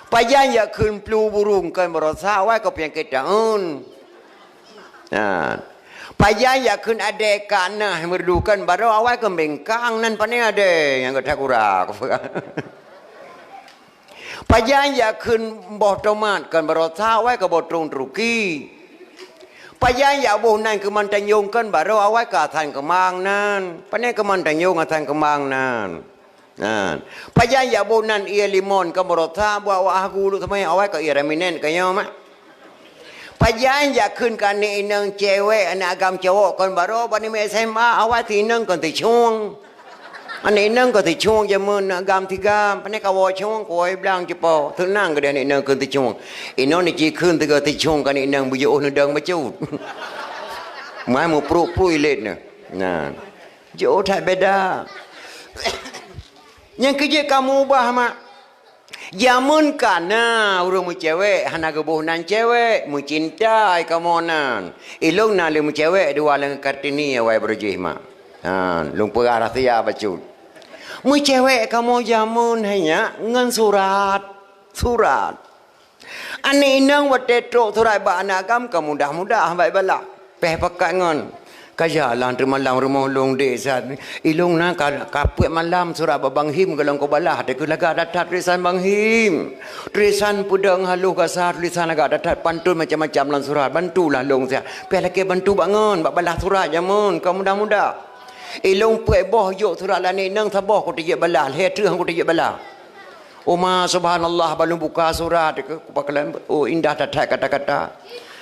Pajan jak kheun plu burung kon barosa awai kon peunyakét taun. Nah. Pajan jak kheun adée ka nah meureudu kon baroe awai kon bengkang nan pane adée nyang gata kura. Pajan jak kheun boh tomat kon barosa awai kon boh trong Turki. Pajan jak boh nan keuman tanjong kon baroe awai kon asan keumang nan. Pane keuman tanjong asan keumang nan. Nah, pajan jak boh nan ie limon kon barosa buat wak hagu luk seumai awai kon ie raminen konyoe mak. Pajan jak kheun keu aneuk inong cewek aneuk agam cowok kon baroe bak nibak S M A awai teuinong kon teucueng. Aneuk inong kon teucueng jameun aneuk agam tigam, pane kawoe cueng kuwoe blang cupo. Teunang keudeh aneuk inong kon teucueng. Inong ni jikheun teuga teucueng keu aneuk inong beujiôh neudong bacut. Mai meupruk-pruk ilét nyoe. Nah. Jiôh that beda. Nyang keujeuet kamoe ubah mak. Jameun kana ureuëng meucewek hana geuboh nan cewek, meucinta ai kamoe nan. Ilong na lé meucewek dua lam Kartini awai beurujih mak. Ha, lôn peugah rahsia bacut. Meucewek kamoe jameun hai nyak ngon surat. Surat. Aneuk inong watée trok surat bak aneuk agam ka mudah-mudah bak ibalah. Péh pakat ngon. Ka jalan teumalam rumoh lôn dek sat. Ilong na ka, ka peuet malam surat bak Bang Him golom kubalah. Teuka lagak that-that tulisan Bang Him. Tulisan peudong haloh gasa tulisan lagak that-that pantôn macam-macam lam surat. Bantulah lôn siat. Péh lakée bantu bak ngon bak balah surat jameun ka mudah-mudah. Ilong peuet boh jok surat lé aneuk inong saboh kuteujeuet balah. Lhée treuk han kuteujeuet balah. Uma subhanallah ban lôn buka surat ku pakalon oh indah that-that kata-kata.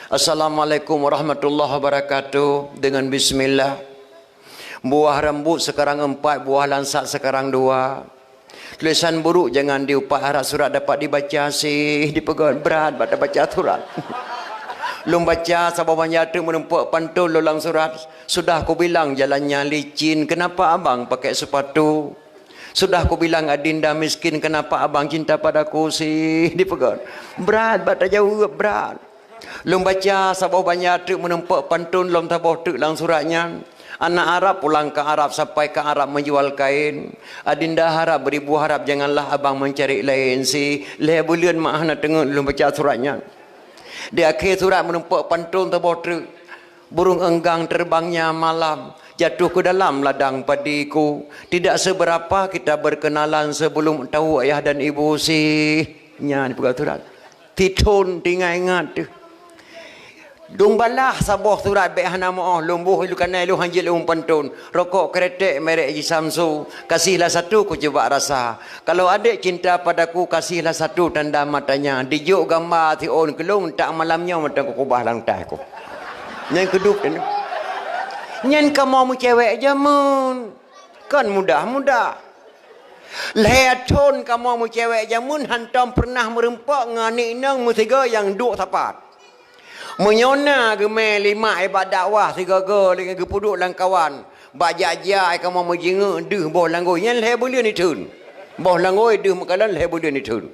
Assalamualaikum warahmatullahi wabarakatuh. Dengan bismillah. Buah rambut sekarang empat, buah langsat sekarang dua. Tulisan buruk jangan diupat, harap surat dapat dibaca sih dipeugah berat bak tabaca surat. Lôn baca saboh banja teuk meureumpok pantôn lôn lam surat. Sudah kubilang jalannya licin, kenapa abang pakai sepatu? Sudah kubilang adinda miskin, kenapa abang cinta padaku sih? Dipeugah. Brat bak tajaweueb, brat. Lôn baca saboh banja teuk meureumpok pantôn lom saboh teuk lam surat nyan. Anak Arab pulang ke Arab, sampai ke Arab menjual kain. Adinda harap beribu harap, janganlah abang mencari lain sih. Lhée buleuen mak hana teungeut lôn baca surat nyan. Di akhé surat meureumpok pantôn saboh teuk. Burung enggang terbangnya malam, jatuh ke dalam ladang padiku. Tidak seberapa kita berkenalan sebelum tahu ayah dan ibu sih. Nyan dipeugah surat. Tithon teuingat-ingat teuh. Lôn balah saboh surat bék hana meu-oh, lôn boh ilu kanai lôn hanjeuet lôn pantôn. Rokok kretek merek Ji Samsu, kasihlah satu kucuba rasa. Kalau adek cinta padaku, kasihlah satu tanda matanya. Dijok gamba siôn keu lôn, tak malam nyoe mantong kukubah lam tah ku. Nyan keudup nyan. Nyan kamoe meucewek jameun. Kon mudah-mudah. Lhée thon kamoe meucewek jameun hantom peureunah meureumpok ngon aneuk inong meusigoe nyang duek sapat. Meunyoe na geumé limak ibadat dakwah sigoe-goe lé geupeuduek lam kawan, bak jak-jak kamoe meujingeuk deuh boh langgôi, nyan lhée buleuen itheun. Boh langgôi deuh meukalon lhée buleuen itheun.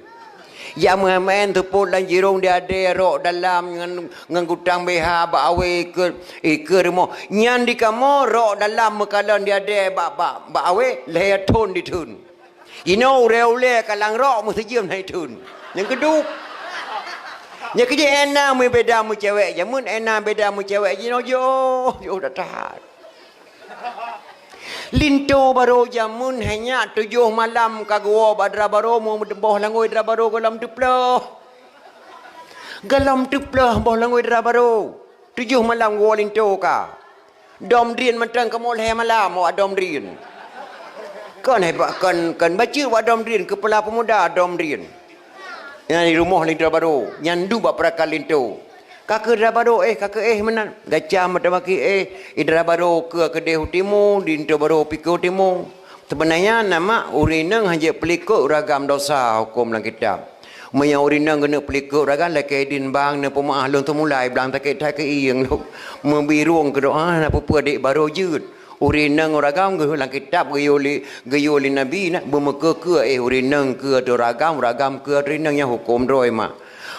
Jak meuhen-meuhen seupôt lam jirông di adé rok dalam ngon, ngon gutang B H bak awé ikeue, ikeue rumoh. Nyan di kamoe rok dalam meukalon di adé bak, bak, bak awé lhèe thon di thon. Jinoe ulèe-ulèe kalang rok meusijeuem hai thon. Nyang keudua. Nyang keujeuet éh na meubeda meucewek jameun, éh na beda meucewek jinoe jiôh, jiôh that-that. Linto barô jameun hai nyak tujoh malam ka geuwoe bak dara barô, meu-, boh langôi dara barô gohlom teuploh. Gohlom teuploh boh langôi dara barô. Tujoh malam geuwoe linto ka. Dom drien mantong kamoe lhèe malam awak dom drien. Kon hebat, kon, kon bacut awak dom drien, keupala peumuda dom drien. Nyan di rumoh linto barô, nyan duek bak peurakan linto. Ka keuh dara barô éh, ka keuh éh meunan. Gacam meutamaki éh, di dara barô keue keudeh u timu, di linto barô pike u timu. Seubeunanya na mak ureueng inong hana jeuet peulikot ureueng agam dosa huköm lam kitab. Meunyoe ureueng inong geuneuk peulikot ureueng agam lakèe idin bang, neupeumeu'ah lôn teumulai blang sakét that keu ieng lôn. Meubirông keu doa na peue-peue dék barô jeuet. Ureueng inong ureueng agam geuh lam kitab geuyue lé, geuyue lé Nabi na beumeukeue-keue éh ureueng inong keue ateueh ureueng agam, ureueng agam keue ateueh ureueng inong nyang huköm droe mak.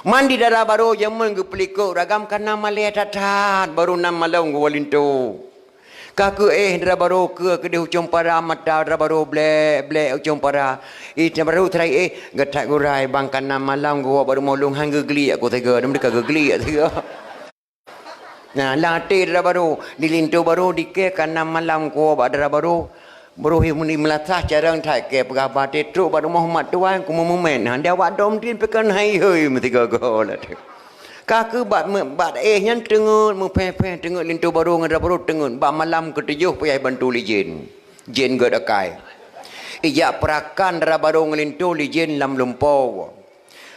Man di dara barô jameun geupeulikot ureueng agam kana malèe that-that barô nam malom geuwoe linto. Ka keuh éh dara barô keue keudeh u cong para mata dara barô blek-blek u cong para. Ih dara barô teurai éh geuthat gurai bang kana malam geuwoe bak rumoh lôn han geugliek ku teuga, dan mereka geugliek teuga. Nah, lam até dara barô, di linto barô dikée kana malam kuwoe bak dara barô. Barô hi meulasah carông that kée peugah bak até trok bak rumoh mak tuan ku meumeumen. Nah, di awak dom tin peukan hai-hoi meusigoe-goe lam até. Ka keuh bak me-, bak éh nyan teungeut, meuphé-phé teungeut linto barô ngon dara barô teungeut. Bak malam keutujoh payah bantu lé jén. Jén gét akai. Ijak peurakan dara barô ngon linto lé jén lam lumpoe.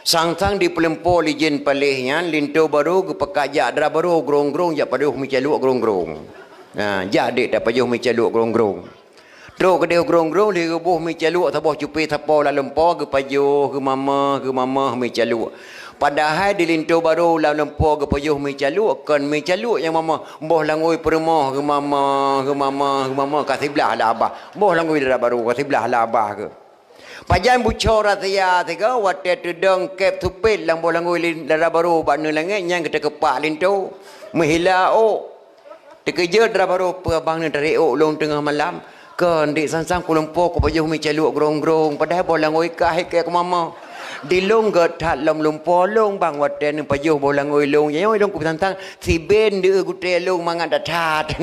Sang-sang di peulumpoe lé jén paléh nyan linto barô geupeukat jak dara barô grong-grong jak pajoh meucaluek grong-grong. Ha, jak dék tapajoh meucaluek grong-grong. Trok keudeh grong-grong lheueh geuboh meucaluek saboh cupé sapo lam lumpoe geupajoh, geumamah, geumamah meucaluek. Padahai di linto barô lam lumpoe geupajoh meucaluek kon meucaluek nyang mamah, boh langôi peurumoh geumamah, geumamah, geumamah ka siblah lam abah. Boh langôi dara barô ka siblah lam abah geuh. Pajan buco rahsia sigoe watée teudong kép supet lam boh langôi lin-, dara barô bak neulangét nyang geutakeupak linto meuhila ôk. Teukeujot dara barô peue abang neutarek ôk lôn teungoh malam. Kon dék sang-sang kulumpoe kupajoh meucaluek grong-grong padahai boh langôi kah ikée keumama. Di lôn gét that lom lumpoe lôn bang watée neupajoh boh langôi lôn. Nyoe lôn kupeusang-sang siben deuh gutée lôn mangat that-that.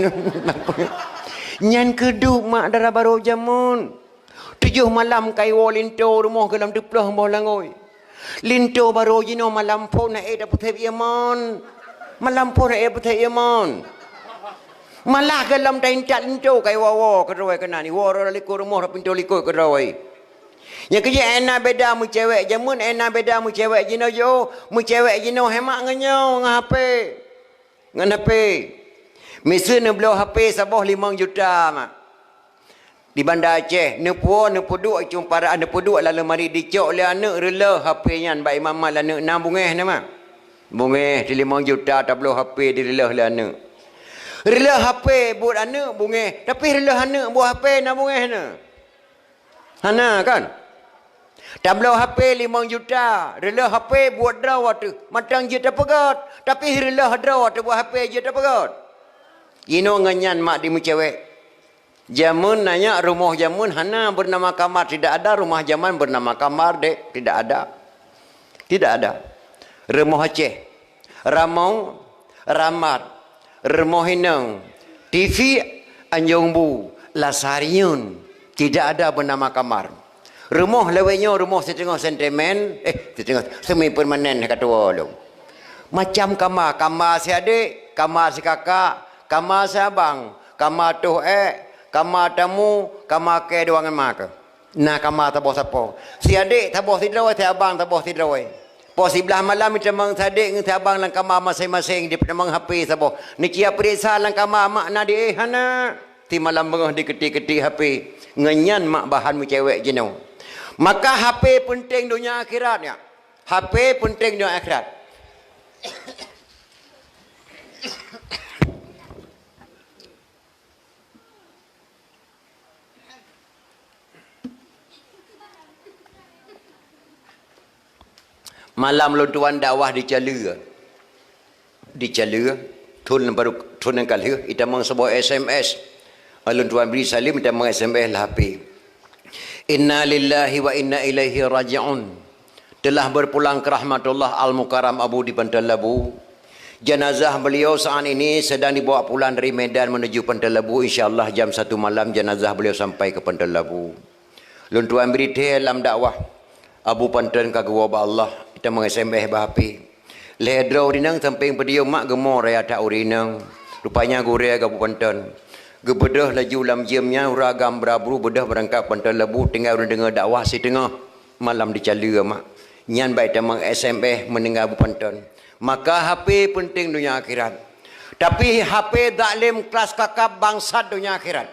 Nyan keuh duek mak dara barô jameun. Tujoh malam ka iwoe linto rumoh geuh lam teuploh boh langôi. Linto barô jinoe malam phon na éh tapeusép ié mon. Malam phon na éh tapeusép ié mon. Malah geuh lam taintat linto ka iwoe-woe keudroe keunan, iwoe rot likot rumoh rot pintoe likot keudroe. Nyang keujeuet éh na beda meucewek jameun, éh na beda meucewek jinoe jiôh, meucewek jinoe hemak ngon nyoe ngon H P. Ngon H P. Miseue neubloe H P saboh limong juta mak. Di Banda Aceh, neupuwoe, neupeuduek i cong para, neupeuduek lam leumari dicok lé aneuëk reuleuh H P nyan bak ié mama lé aneuëk na bungéh na mak. Bungéh di limong juta tabloe H P direuleuh lé aneuëk. Reuleuh H P buet aneuëk bungéh, tapi reuleuh aneuëk buet H P na bungéh na. Hana kan? Tabloe H P limong juta, reuleuh H P buet droe ateueh, mantong jeuet tapeugét, tapi reuleuh droe ateueh buet H P jeuet tapeugét. Jinoe ngon nyan mak di meucewek. Jameun na nyak rumoh jameun hana bernama kamar, tidak ada rumah zaman bernama kamar dék, tidak ada. Tidak ada. Rumoh Aceh. Ramong, ramat, rumoh inong, T V, anjong bu, lasariun, tidak ada bernama kamar. Rumoh lawét nyoe rumoh siteungoh sentimen, eh, siteungoh semi permanen ka tuwoe lom. Macam kama, kama siadek, kama sikakak, kama siabang, kama toh ék, kama tamu, kama kée dua ngon ma keuh. Na kama saboh sapo. Siadek saboh sidroe, siabang saboh sidroe. Po siblaih malam jiteumeung siadek ngon siabang lam kama maséng-maséng, jiteumeung H P saboh. Neuciab peuriksa lam kama mak na di éh hana. Simalam beungoh diketik-ketik H P. Ngon nyan mak bahan meucewek jinoe. Maka H P peunteng donya akhirat nyak. H P peunteng donya akhirat. Malam lôn tuan dakwah di Caleue. Di Caleue, thôn baru, thôn nyang ka lheueh, itamong saboh S M S. Lôn tuan bri saleuem, itamong S M S lam H P. Inna lillahi wa inna ilaihi raji'un. Telah berpulang ke rahmatullah Al-Mukarram Abu di Panton Labu. Jenazah beliau saat ini sedang dibawa pulang dari Medan menuju Panton Labu. Insya Allah jam satu malam jenazah beliau sampai ke Panton Labu. Lôn tuan bri thèe lam dakwah. Abu Panton ka geuwoe bak Allah, itamong S M S bak H P. Lhèe droe ureueng inong sampéng podium mak geumoe raya that ureueng inong. Rupanya gurèe Abu Panton. Geubeudôh laju lam jeuem nyan ureueng agam bra-bru beudôh beurangkat Panton Labu tinggai ureueng deungö dakwah siteungoh malam di Caleue mak. Nyan bak itamong S M S meuninggai Abu Panton. Maka H P peunteng donya akhirat. Tapi H P zalim keras kakap bangsat donya akhirat.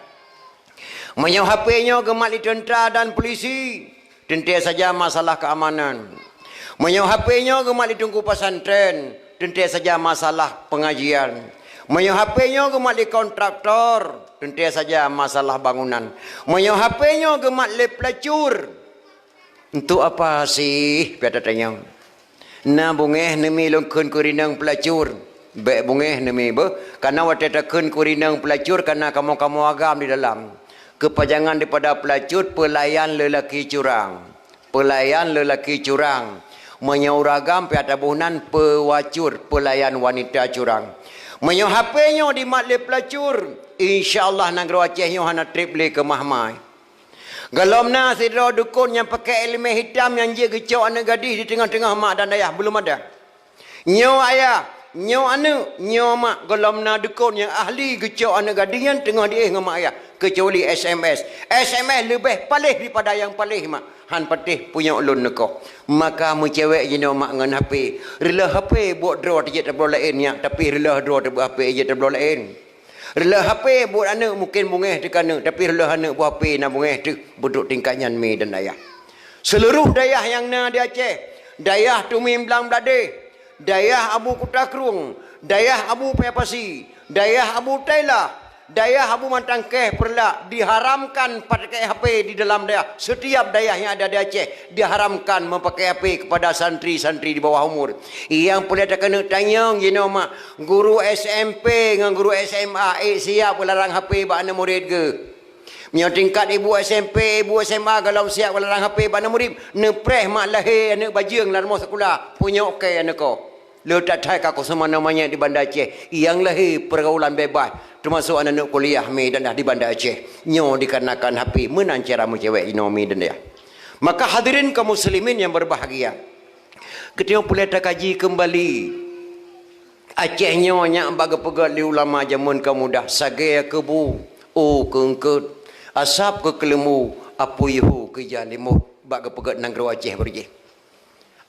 Meunyoe H P nyoe geumat lé teuntra dan polisi, teuntèe saja masalah keamanan. Meunyoe H P nyoe geumat lé teungku pesantren, teuntèe saja masalah pengajian. Meunyoe H P nyoe geumat lé kontraktor, teuntèe saja masalah bangunan. Meunyoe H P nyoe geumat lé pelacur, untuk apa sih, pih tatanyong. Na beungèh neumi lôn kheun keu ureueng inong pelacur. Bèk beungèh neumi beuh. Kareuna watèe takheun keu ureueng inong pelacur, kareuna kamoe-kamoe agam di dalam. Keupanjangan daripada pelacur, pelayan lelaki curang. Pelayan lelaki curang. Meunyoe ureueng agam pih ata boh nan, pewacur, pelayan wanita curang. Meunyoe H P nyoe dimat lé pelacur, insya Allah nanggroe Aceh nyoe hana trép lé keumah-mah. Gohlom na sidroe dukon nyang pakèk iéleumèe hitam nyang jeuet geucok aneuk gadih di teungoh-teungoh mak dan ayah, belum ada. Nyoe ayah, nyoe aneuk, nyoe mak, gohlom na dukon nyang ahli geucok aneuk gadih nyan teungoh diéh ngon mak ayah, keucuali S M S. S M S leubeh paléh daripada nyang paléh mak, han patéh punyok lôn neukoh. Maka meucewek jinoe mak ngon H P. Reuloh H P buet droe teuh jeuet tabloe laén nyak, tapi reuloh droe teuh buet H P jeuet tabloe laén. Reuloh H P buet aneuk mungken beungèh teuh keu aneuk, tapi reuloh aneuk buet H P na beungèh teuh, beudôk tingkat nyan mi dan ayah. Seuluruh dayah nyang na di Aceh, dayah Tumim Blang Bladeh, dayah Abu Kuta Krueng, dayah Abu Paya Pasi, dayah Abu Tailah, dayah Abu Mantangkeh Peureulak, diharamkan pakai H P di dalam dayah. Setiap dayah yang ada di Aceh diharamkan memakai H P kepada santri-santri di bawah umur. Nyang peureulèe takeuneuk tanyong jinoe mak, guru S M P ngon guru S M A ék siap geularang H P bak aneuk murit geuh. Meunyoe tingkat ibu S M P, ibu S M A gohlom siap geularang H P bak aneuk murit, neupreh mak lahé aneuk bajeueng lam rumoh sikula, punyok kèe aneuk koh. Le that-that ka kuseumanoe manyét di Banda Aceh, nyang lahé peurgaulan bebas, teumasok aneuk-aneuk kuliah mi dan ayah di Banda Aceh. Nyoe dikarenakan H P, meunan cara meucewek jinoe mi dan ayah. Maka hadirin kaum muslimin yang berbahagia, geutanyoe peureulèe takaji keumbali. Aceh nyoe nyak bak geupeugöt lé ulama jameun ka mudah, sagèe keu bu, u keu eungkôt, asab keu keuleumbu, apui hu keu jalimot, bak geupeugöt nanggroe Aceh beurijeh.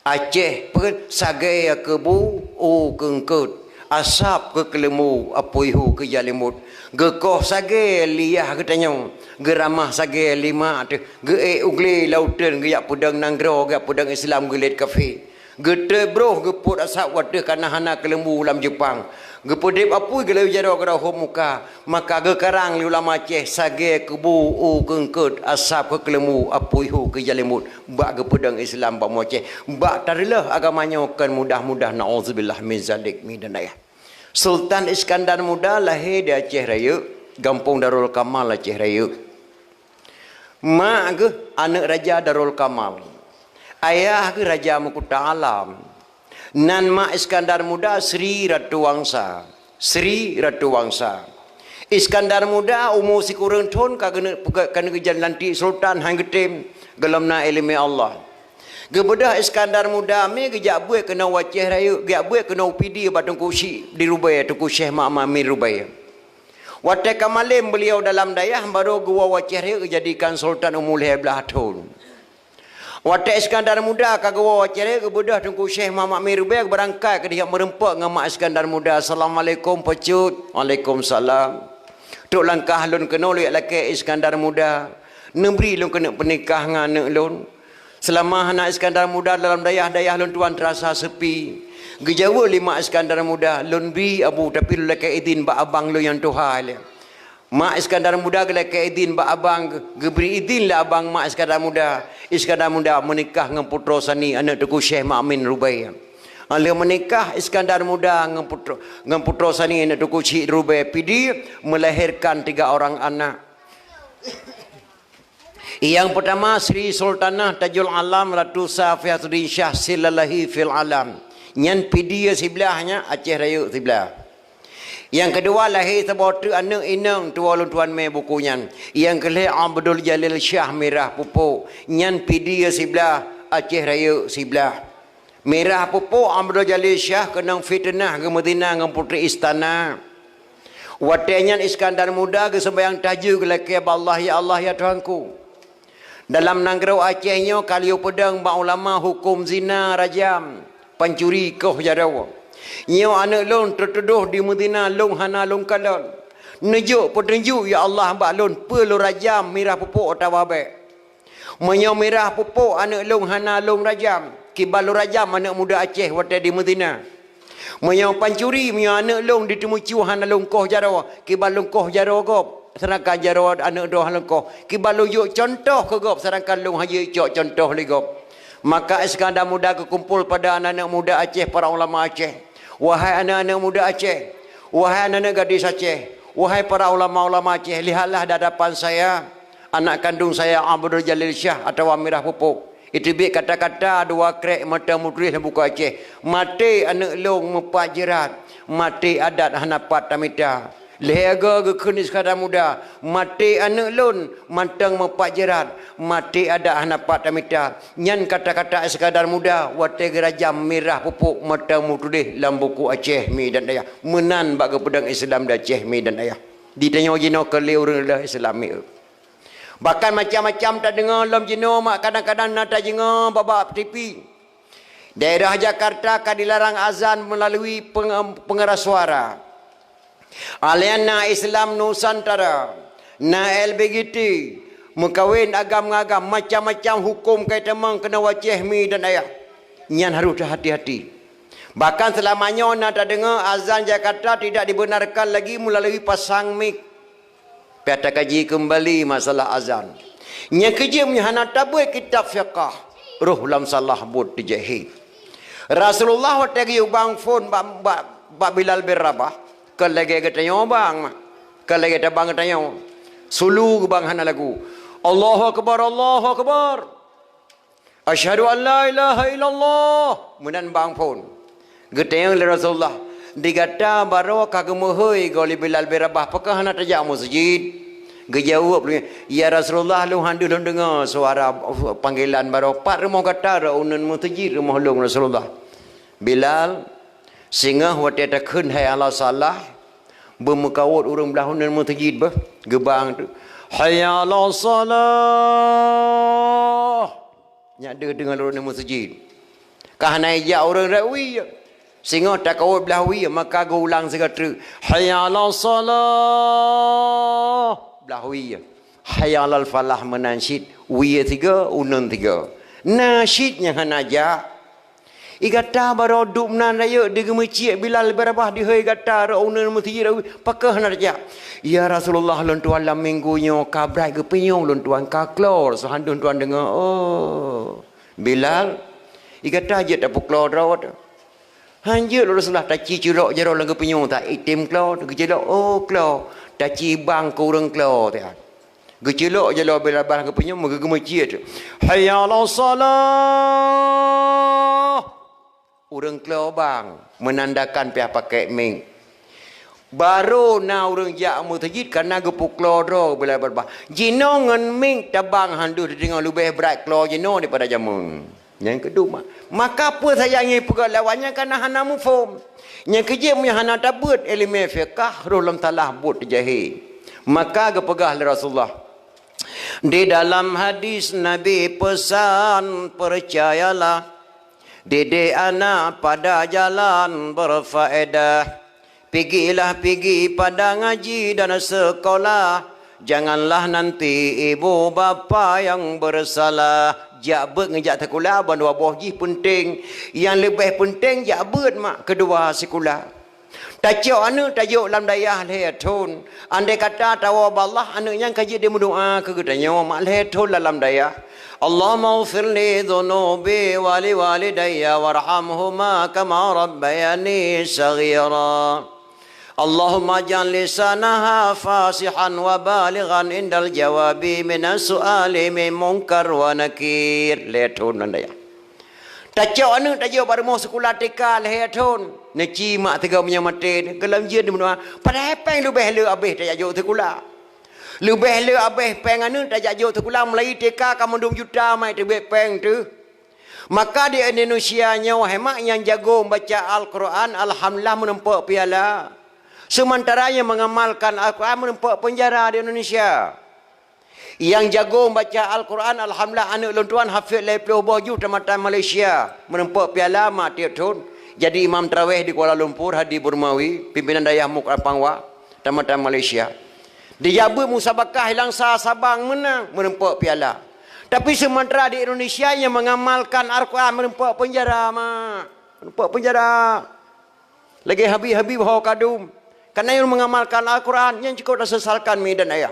Aceh peuet sagèe keu bu, u keu eungkôt, asab keu keuleumbu, apui hu keu jalimot. Geukoh sagèe lé yah geutanyoe, geuramah sagèe lé mak teuh, geuék u glé lam uteuen geujak peudong nanggroe, geujak peudong Islam geulet kafé. Geuteuet broh geupôt asab watèe ka na hana keuleumbu lam Jeupang. Geupeudeb apui geulayu jaroe keudroe hom muka. Maka geukarang lé ulama Aceh sagèe keu bu, u keu eungkôt, asab keu keuleumbu, apui hu keu jalimot. Bak geupeudong Islam bak Aceh. Bak tareuloh agama nyoe kon mudah-mudah, naudzubillah min zalik, mi dan ayah. Sultan Iskandar Muda lahé di Aceh Rayeuk, gampông Darul Kamal, Aceh Rayeuk. Mak geuh aneuk Raja Darul Kamal. Ayah geuh Raja Meukuta Alam. Nan mak Iskandar Muda Sri Ratu Wangsa. Sri Ratu Wangsa. Iskandar Muda umu sikureueng thon ka geuneuk peugöt, ka geuneuk geujak lantik sultan, han geutem, gohlom na ileumèe Allah. Geubeudôh Iskandar Muda mi geujak beuet keunoe u Aceh Rayeuk, geujak beuet keunoe u Pidie bak Teungku Syik di Rubèe, Teungku Syekh Muhammad Amin Rubèe. Watèe ka malem beliau dalam dayah, barô geuwoe u Aceh Rayeuk geujadikan sultan umu lhèe blaih thon. Watèe Iskandar Muda ka geuwoe u Aceh Rayeuk, geubeudôh Teungku Syekh Muhammad Amin Rubèe, geubeurangkat keudéh jak meureumpok ngon mak Iskandar Muda. "Assalamualaikum, Peucut." "Waalaikumsalam." "Trôk langkah lôn keunoe lôn jak lakèe Iskandar Muda. Neubri lôn keuneuk peunikah ngon aneuk lôn. Seulama hana Iskandar Muda dalam dayah, dayah lôn tuan teurasa seupi." Geujaweueb lé mak Iskandar Muda, "Lôn bi, Abu, tapi lôn lakèe idhin bak abang lôn nyang tuha ilèe." Mak Iskandar Muda geulakée idhin bak abang, geubri idhin lé abang mak Iskandar Muda. Iskandar Muda meunikah ngon putroe sani aneuëk Teungku Syekh Makmin Rubai. Lheueh meunikah Iskandar Muda ngon putroe, ngon putroe sani aneuëk Teungku Syekh Rubai, Pidie, melahirkan tiga orang anak. Nyang peutama Sri Sultanah Tajul Alam Ratu Safiyatuddin Syah Silalahi fil Alam. Nyan Pidie siblaih, nyan Aceh Rayeuk siblaih. Nyang keudua lahé saboh teuk aneuëk inong tuwoe lôn tuan mé buku nyan. Nyang keulhée Abdul Jalil Syah Mirah Pupuk. Nyan Pidie siblaih, Aceh Rayeuk siblaih. Mirah Pupuk Abdul Jalil Syah keunong fiteunah geumeuzina ngon putri istana. Watée nyan Iskandar Muda geuseumbahyang tahajud geulakée bak Allah, "Ya Allah, ya Tuhanku, dalam nanggroe Aceh nyoe ka lheueh peudong bak ulama huköm zina rajam, pancuri koh jaroe. Nyoe aneuëk lôn teutudoh dimeuzina lôn hana lôn kalon. Neujok peutunjuk, ya Allah, bak lôn peue lôn rajam, Mirah Pupuk atawa bék. Meunyoe Mirah Pupuk aneuëk lôn hana lôn rajam, kiban lôn rajam aneuëk muda Aceh watée dimeuzina. Meunyoe pancuri, meunyoe aneuëk lôn diteumucu hana lôn koh jaroe, kiban lôn koh jaroe gob, seudangkan jaroe aneuëk droe hana lôn koh, kiban lôn jok cuntoh keu gob, seudangkan lôn hana jicok cuntoh lé gob." Maka Iskandar Muda geukumpol pada aneuëk muda Aceh, para ulama Aceh. "Wahai aneuëk-aneuëk muda Aceh, wahai aneuëk gadis Aceh, wahai para ulama-ulama Aceh, lihatlah di hadapan saya anak kandung saya Abdul Jalil Syah atawa Mirah Pupuk. Iteubiet kata-kata dua krek mantong meutuléh lam buku Aceh, 'Maté aneuëk lôn meupat jeurat, maté adat hana pat tamita.'" Lhée goe geukheun Iskandar Muda, "Maté aneuëk lôn mantong meupat jeurat, maté adat hana pat tamita." Nyan kata-kata Iskandar Muda watée geurajam Mirah Pupuk mantong meutuléh lam buku Aceh Mi dan Ayah. Meunan bak geupeudong Islam di Aceh Mi dan Ayah. Di tanyoe jinoe keu lé ureuëng lheueh Islam mi. Bahkan macam-macam tadeungoe lom jinoe, mak, kadang-kadang na tadeungoe bak-bak T V. Daerah Jakarta ka dilarang azan melalui penge-, pengeras suara. Alian na Islam Nusantara, na L B G T, meukawen agam ngon agam, macam-macam huköm ka itamong keunoe u Aceh Mi dan Ayah. Nyan harôh teuhati-hati. Bahkan seulama nyoe na tadeungoe azan Jakarta tidak dibenarkan lagi melalui pasang mik. Pih takaji keumbali masalah azan. Nyang keujeuet meunyoe hana tabeuet kitab fiqah, roh lam salah buet teujahé. Rasulullah watée geuyue bang phon bak, bak, bak Bilal bin Rabah, kon lagée geutanyoe bang, mak. Kon lagée tabang geutanyoe. Sulu geubang hana lagu. "Allahu Akbar, Allahu Akbar. Asyhadu an la ilaha illallah." Meunan bang phon. Geutanyong lé Rasulullah, "Di gata baroe ka geumeuhôi goe lé Bilal bin Rabah, pakon hana tajak meuseujid?" Geujaweueb lé, "Ya Rasulullah, lôn han deuh lôn deungoe suara panggilan baroe, 'Pat rumoh gata?' Rot uneuen meuseujid rumoh lôn, Rasulullah." "Bilal, singoh watée takheun 'Hayya 'alas shalah', beumeukawot ureuëng blah uneuen meuseujid beuh." Geubang teuk, "Hayya 'alas shalah." Nyak deuh deungon ureuëng meuseujid. Ka hana ijak ureuëng rot wie. Singoh takawot blah wie, maka geuulang sigoe treuk, "Hayya 'alas shalah." Blah wie. "Hayya 'alal falah" meunan cit, wie sigoe, uneuen sigoe. Na cit nyang hana jak. Di gata baroe duek meunan rayeuk di geumeuciek Bilal bin Rabah dihôi gata rot uneuen meuseujid, pakon hana tajak? "Ya Rasulullah, lôn tuan lam minggu nyoe ka brat geupinyueng lôn tuan, ka klor." Seuhandeueng tuan deungoe, "Oh, Bilal, di gata jeuet tapeuklo droe." "Han jeuet lôn Rasulullah, taci culok jaroe lam geupinyueng, ta item klor." Geuculok, "Oh, klor." Taci bang keu ureuëng klor, ta. Geuculok jaroe Bilal bang geupinyueng, meugeumeuciek, "Hayya 'alas shalah." Ureuëng klor bang, meunandakan pih pakai mik. Baroe na ureuëng jak meuseujid kana geupeuklo droe Bilal bin Rabah. Jinoe ngon mik tabang han deuh tadeungoe, leubeh brat klo jinoe daripada jameun. Nyang keudua, maka peue saja nyang peugah lawan nyan kana hana muphom. Nyang keujeuet meunyoe hana tabeuet iéleumé fiqah, roh lam salah buet teujahé. Maka geupeugah lé Rasulullah, di dalam hadis Nabi peusan, "Percayalah, didik anak pada jalan berfaedah. Pigilah pigi pada ngaji dan sekolah. Janganlah nanti ibu bapa yang bersalah." Jak beuet ngon jak sikula ban dua boh jih peunteng. Nyang leubeh peunteng jak beuet, mak, keudua sikula. Tacok aneuëk tajok lam dayah lhée thon. Andai kata tawoe bak Allah, aneuëk nyan ka jeuet dimeudoá keu geutanyoe mak lhée thon lam dayah. Allahumma ghfir li dzunubi wa li walidayya warhamhuma kama rabbayani shaghira. Allahumma ij'al lisanaha fasihan wa balighan indal jawabi minas su'ali min munkar wa nakir. Lhée thon lam dayah. Tacok aneuëk tajok bak rumoh sikula T K lhée thon. Neuci mak teuga meunyoe maté, keu lam jeuet dimeudoá. Padahai péng leubeh le abéh tajak jok sikula. Leubeh le abéh péng aneuëk tajak jok sikula, mulai T K ka mandum juta mai teubiet péng teuh. Maka di Indonesia nyoe hemak nyang jago baca Al-Quran, alhamdulillah, meureumpok piala. Seumantara nyang mengamalkan Al-Quran meureumpok peunjara di Indonesia. Nyang jago baca Al-Quran, alhamdulillah, aneuëk lôn tuan hafid lhée ploh boh juh tamatan Malaysia, meureumpok piala mak tiep thon. Jadi imam taraweh di Kuala Lumpur, Hadi Burmawi, pimpinan dayah Muk Pangwa, tamatan Malaysia. Dijak beuet musabakah Langsa Sabang meunang, meureumpok piala. Tapi seumantara di Indonesia nyang mengamalkan Al-Quran meureumpok peunjara, mak. Meureumpok peunjara. Lagée Habib-Habib ho kadum. Karena nyang mengamalkan Al-Quran, nyang cukup tasesalkan mi dan ayah.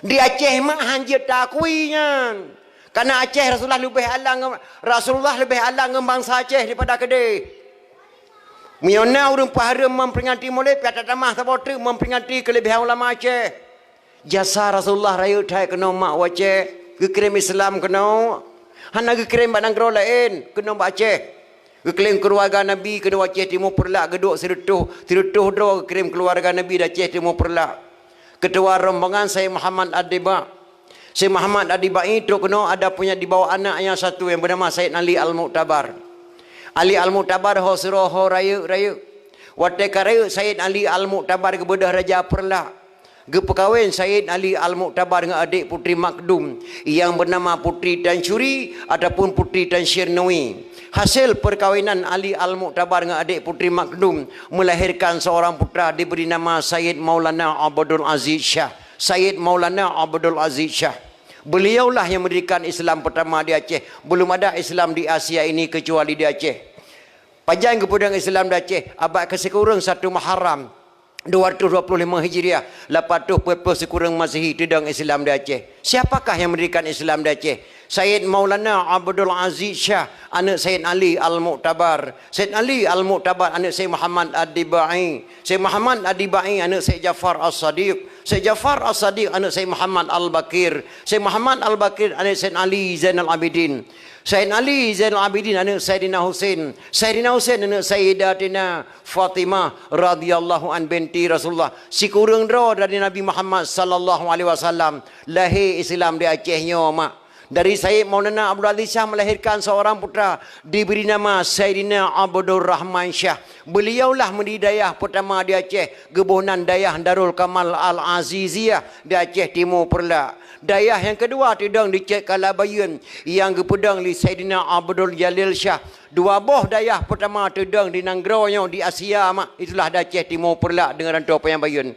Di Aceh mak han jeuet takui nyan. Karena Aceh Rasulullah leubeh alang ngon, Rasulullah leubeh alang ngon bansa Aceh daripada keudeh. Meunyoe na ureuëng peuhareuem memperingati Maulid, pih tatamah saboh treuk memperingati keuleubiehan ulama Aceh. Jasa Rasulullah rayeuk that keunoe mak u Aceh, geukirém Islam keunoe. Hana geukirém bak nanggroe laén, keunoe bak Aceh. Geukirém keuluwarga Nabi keunoe Aceh Timu Peureulak, geuduek sireutôh, sireutôh droe geukirém keuluwarga Nabi di Aceh Timu Peureulak. Keutua rombongan Said Muhammad Ad-Diba. Said Muhammad Ad-Dibai trok keunoe ada punya dibawa anak nyang satu nyang beunama Said Ali Al-Mu'tabar. Ali Al-Mu'tabar ho sidroe ho rayeuk-rayeuk. Watée ka rayeuk Said Ali Al-Mu'tabar geubeudôh Raja Peureulak. Geupeukawen Said Ali Al-Mu'tabar ngon adék Putri Makdum nyang beunama Putri Tan Syuri ataupun Putri Tan Syirnui. Hasil peukawinan Ali Al-Mu'tabar ngon adék Putri Makdum meulahirkan seorang putra diberi nama Said Maulana Abdul Aziz Syah. Said Maulana Abdul Aziz Syah. Beliaulah yang mendirikan Islam pertama di Aceh. Belum ada Islam di Asia ini kecuali di Aceh. Pajan geupeudong Islam di Aceh? Abad keusikureueng satu Muharram, dua ratus dua puluh lima Hijriah, lapan ratus empat puluh sikureueng Masehi teudong Islam di Aceh. Siapakah yang mendirikan Islam di Aceh? Said Maulana Abdul Aziz Syah, aneuk Said Ali Al-Mu'tabar. Said Ali Al-Mu'tabar, aneuk Said Muhammad Ad-Dibai. Said Muhammad Ad-Dibai, aneuk Said Jafar As-Sadiq. Said Jafar As-Sadiq, aneuk Said Muhammad Al-Baqir. Said Muhammad Al-Baqir, aneuk Said Ali Zainal Abidin. Said Ali Zainal Abidin, aneuk Saidina Husain. Saidina Husain, aneuk Saidatina Fatimah radhiyallahu an binti Rasulullah. Sikureueng droe dari Nabi Muhammad sallallahu alaihi wasallam. Lahé Islam di Aceh nyoe, mak. Dari Said Maulana Abdul Aziz Syah melahirkan seorang putra, diberi nama Saidina Abdul Rahman Syah. Beliaulah mendiri dayah pertama di Aceh, geuboh nan Dayah Darul Kamal Al-Aziziyah di Aceh Timu Peureulak. Dayah nyang keudua teudong di Cek Kalabayeuen, nyang geupeudong lé Saidina Abdul Jalil Syah. Dua boh dayah pertama teudong di nanggroe nyoe di Asia, mak, itulah di Aceh Timu Peureulak deungon Ranto Panyang Bayeuen.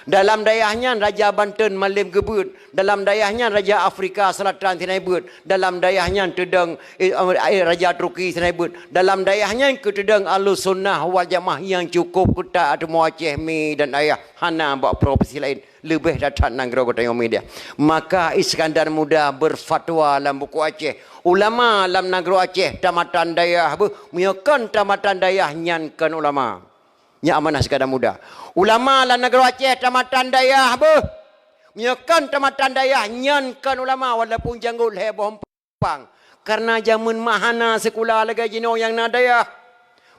Dalam dayah nyan Raja Banten Malem geubeuet, dalam dayah nyan Raja Afrika Selatan Sinai beuet, dalam dayah nyan teudong, eh, eh, Raja Turki Sinai beuet, dalam dayah nyan keuh teudong Ahlussunnah wal Jamaah nyang cukup keutat ateueh Aceh mi dan ayah, hana bak propinsi laén, leubeh that-that nanggroe geutanyoe mi dia. Maka Iskandar Muda berfatwa lam buku Aceh, ulama lam nanggroe Aceh tamatan dayah beuh, meunyoe kon tamatan dayah nyan kon ulama. Nyan amanah Iskandar Muda. Ulama lam nanggroe Aceh tamatan dayah beuh. Meunyoe kon tamatan dayah nyan kon ulama, walaupun janggot lhée boh empang. Karena jameun mak hana sikula lagée jinoe nyang na dayah.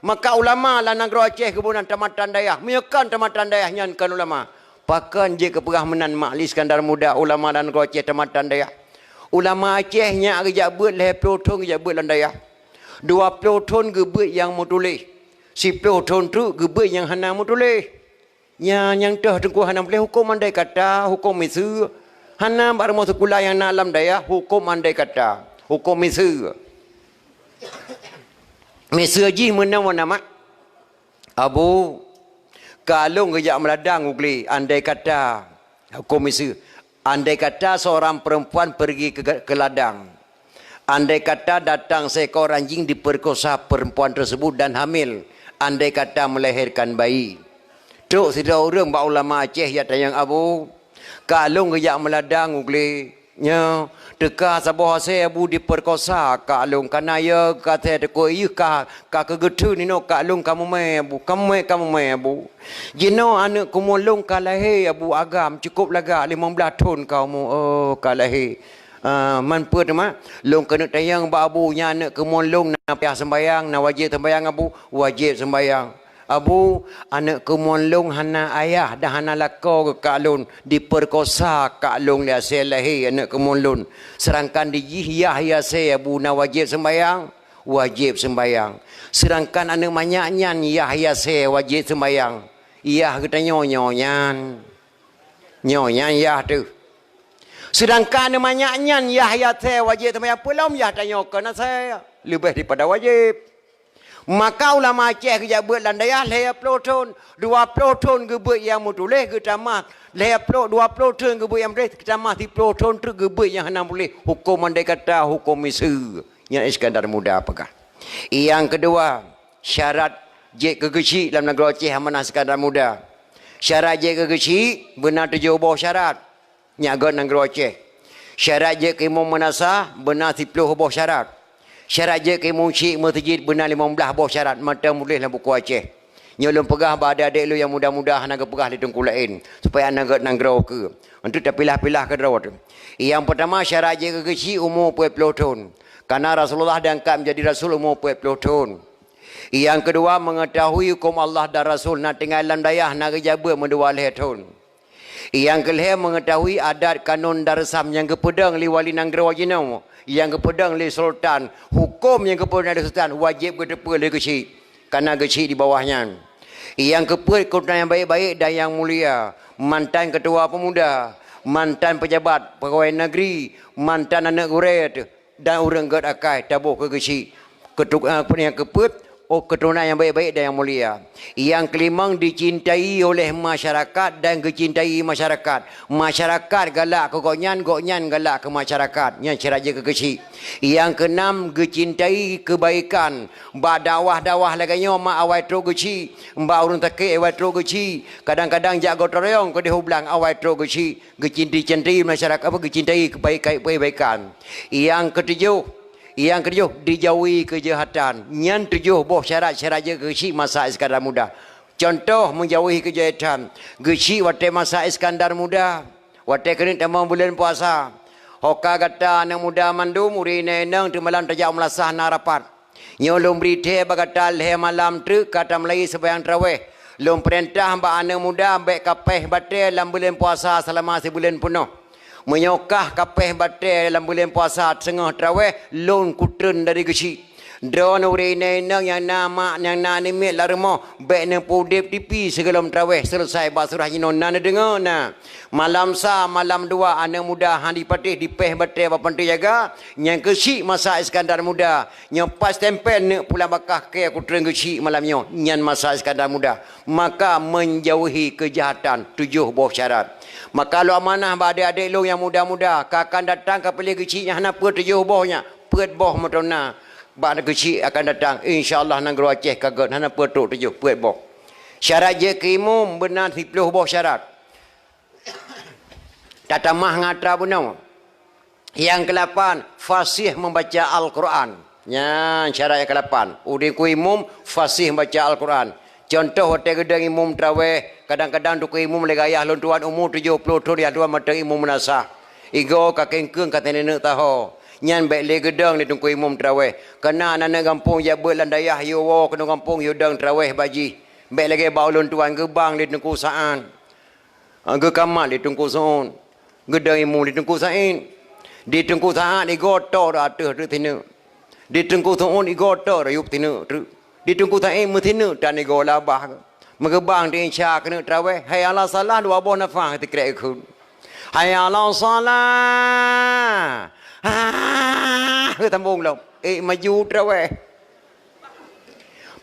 Maka ulama lam nanggroe Aceh geuboh nan tamatan dayah. Meunyoe kon tamatan dayah nyan kon ulama. Pakon jeuet keupeugah meunan mak lé Iskandar Muda ulama lam nanggroe Aceh tamatan dayah? Ulama Aceh nyak geujak beuet lhée ploh thon geujak beuet lam dayah. Dua ploh thon geubeuet nyang meutuléh. Siploh thon treuk geubeuet nyang hana meutuléh. Nyan nyang toh teungku hana meutuléh hukôm andai kata, hukôm miseue. Hana bak rumoh sikula nyang na lam dayah, hukôm andai kata, hukôm miseue. Miseue jih meunan wan amat. Abu, ka lôn geujak meuladang u glé, andai kata, hukôm miseue. Andai kata seorang perempuan pergi ke, ke ladang. Andai kata datang seekor anjing diperkosa perempuan tersebut dan hamil. Andai kata melahirkan bayi. Trok sidroe ureuëng bak ulama Aceh jak tanyong, "Abu, kak lôn geujak meuladang u glé. Nyoe, teuka saboh asèe Abu dipeurkosa kak lôn, kana ya ka asèe teukôi yeuh ka, ka keugeutheun inoe kak lôn ka mumè Abu, ka mumè, ka mumè Abu. Jinoe aneuëk keumuen lôn ka lahé Abu, agam, cukôp lagak, limong blaih thon ka umu, oh, ka lahé." "Ah, man peue teuma?" "Lôn keuneuk tanyong bak Abu, nyan aneuëk keumuen lôn na payah seumbayang, na wajéb seumbayang Abu?" "Wajéb seumbayang." "Abu, aneuëk keumuen lôn hana ayah dan hana lakoe geuh kak lôn, dipeurkosa kak lôn lé asèe lahé aneuëk keumuen lôn. Seudangkan di jih yah asèe Abu na wajéb seumbayang?" "Wajéb seumbayang." "Seudangkan aneuëk manyak nyan yah asèe wajéb seumbayang?" "Yah geutanyoe nyoe nyan." "Nyoe nyan yah teuh." "Seudangkan aneuëk manyak nyan yah asèe wajéb seumbayang, peue lom yah tanyoe kon asèe leubeh daripada wajéb?" Maka ulama Aceh geujak beuet lam dayah lhèe ploh thon, dua ploh thon geubeuet nyang meutuléh, geutamah lhèe ploh, dua ploh thon geubeuet nyang meutuléh, geutamah siploh thon treuk geubeuet nyang hana meutuléh, hukôm andai kata, hukôm miseue. Nyan Iskandar Muda peugah. Nyang keudua, syarat jeuet keu geuchik lam nanggroe Aceh amanah Iskandar Muda. Syarat jeuet keu geuchik beuna tujoh boh syarat. Nyak gét nanggroe Aceh. Syarat jeuet keu imum meunasah beuna siploh boh syarat. Syarat jeuet keu imum chik meuseujid beuna limong blaih boh syarat, mantong meutuléh lam buku Aceh. Nyoe lôn peugah bak adék-adék lôn nyang muda-muda hana geupeugah lé teungku laén, supaya hana gét nanggroe keu. Untuk tapilah-pilah keudroe teuh. Nyang peurtama, syarat jeuet keu geuchik umu peuet ploh thon. Karena Rasulullah diangkat menjadi rasul umu peuet ploh thon. Nyang keudua, mengetahui hukum Allah dan Rasul na tinggai lam dayah na geujak beuet meudua lhèe thon. Nyang keulhèe, mengetahui adat, kanun dan reusam nyang geupeudong lé wali nanggroe jinoe, nyang geupeudong lé sultan, hukôm nyang geupeudong lé sultan wajéb geuteupeue lé geuchik, karena geuchik di bawah nyan. Nyang keupeuet, keuturonan nyang baik-baik dan nyang mulia, mantan keutua peumuda, mantan peujabat pegawai negeri, mantan aneuëk gurée, dan ureuëng gét akai taboh keu geuchik. Keutuk-, eh, peue nyang keupeuet, oh, keuturonan nyang baik-baik dan nyang mulia. Nyang keulimong, dicintai oleh masyarakat dan geucintai masyarakat. Masyarakat galak keu gobnyan, gobnyan galak keu masyarakat. Nyan syarat jeuet keu geuchik. Nyang keunam, geucintai keubaikan. Bak dakwah-dakwah lagée nyoe mak awai trok geuchik, bak ureuëng sakét awai trok geuchik, kadang-kadang jak gotong royong keudeh u blang awai trok geuchik. Geucintai-cintai masyarakat, apa, geucintai keubaikan-keubaikan. Nyang keutujoh, nyang keutujoh, dijauhi keujahatan. Nyan tujoh boh syarat-syarat jeuet keu geuchik masa Iskandar Muda. Contoh, meujauhi keujahatan. Geuchik watée masa Iskandar Muda, watée keuneuk tamong buleuen puasa. Ho ka gata aneuëk muda mandum, ureuëng inong-inong teumalam tajak meulasah na rapat. Nyoe lôn bri thée bak gata lhée malam treuk ka tameulayeue seumayang tarawéh. Lôn peurintah bak aneuëk muda bék kapéh batée lam buleuen puasa seulama sibuleuen peunoh. Meunyoe kah kapéh batée lam buleuen puasa teungoh tarawéh, lôn kutreun dari geuchik. Droeneuh ureuëng inong-inong nyang na mak nyang na aneuk miet lam rumoh, bék neupeuudeb tipi sigohlom tarawéh seuleusai bak surah jinoe na neudeungoe na. Malam sa, malam dua aneuëk muda han jipatéh dipéh batée bak panteue jaga, nyang keuchik masa Iskandar Muda. Nyoe pas tempel neuk pulang bakah kée kutreun geuchik malam nyoe, nyan masa Iskandar Muda. Maka menjauhi keujahatan, tujoh boh syarat. Maka lôn amanah bak adék-adék lôn nyang muda-muda, ka akan datang ka piléh geuchik nyang hana peuet tujoh boh nyan, peuet boh meuteuna bak geuchik akan datang. Insya Allah nanggroe Aceh ka gét hana peuet trok tujoh, peuet boh. Syarat jeuet keu imum beuna siploh boh syarat. Tatamah ngon atra bunoe. Nyang keulapan, fasih membaca Al-Quran. Nyan syarat nyang keulapan. Udeb keu imum fasih membaca Al-Quran. Contoh, watée geudong imum tarawéh, kadang-kadang teungku imum lé gayah lôn tuan umu tujoh ploh thon, yah tuan mantong imum meunasah. Igoe ka kengkeung ka teuneuk taho. Nyan bék lé geudong lé teungku imum tarawéh. Keunan aneuëk gampông jak beuet lam dayah yue woe keunoe gampông yue dong tarawéh bak jih. Bék lagée bak ulôn tuan geubang lé Teungku Sa'ad. Ah, geukamat lé Teungku Sa'ad. Geudong imum lé Teungku Sa'ad. Di Teungku Sa'ad igoe tok ateueh treuk sineuk. Di Teungku Sa'ad igoe tok rayueb sineuk treuk. Di Teungku Sa'ad meusineuk tan igoe labah. Meugeubang di Isya keuneuk tarawéh. Hayya 'alas shalah dua boh nafah teukrek kheun. Hayya 'alas shalah. Ah, geutambong lom. Eh, maju tarawéh.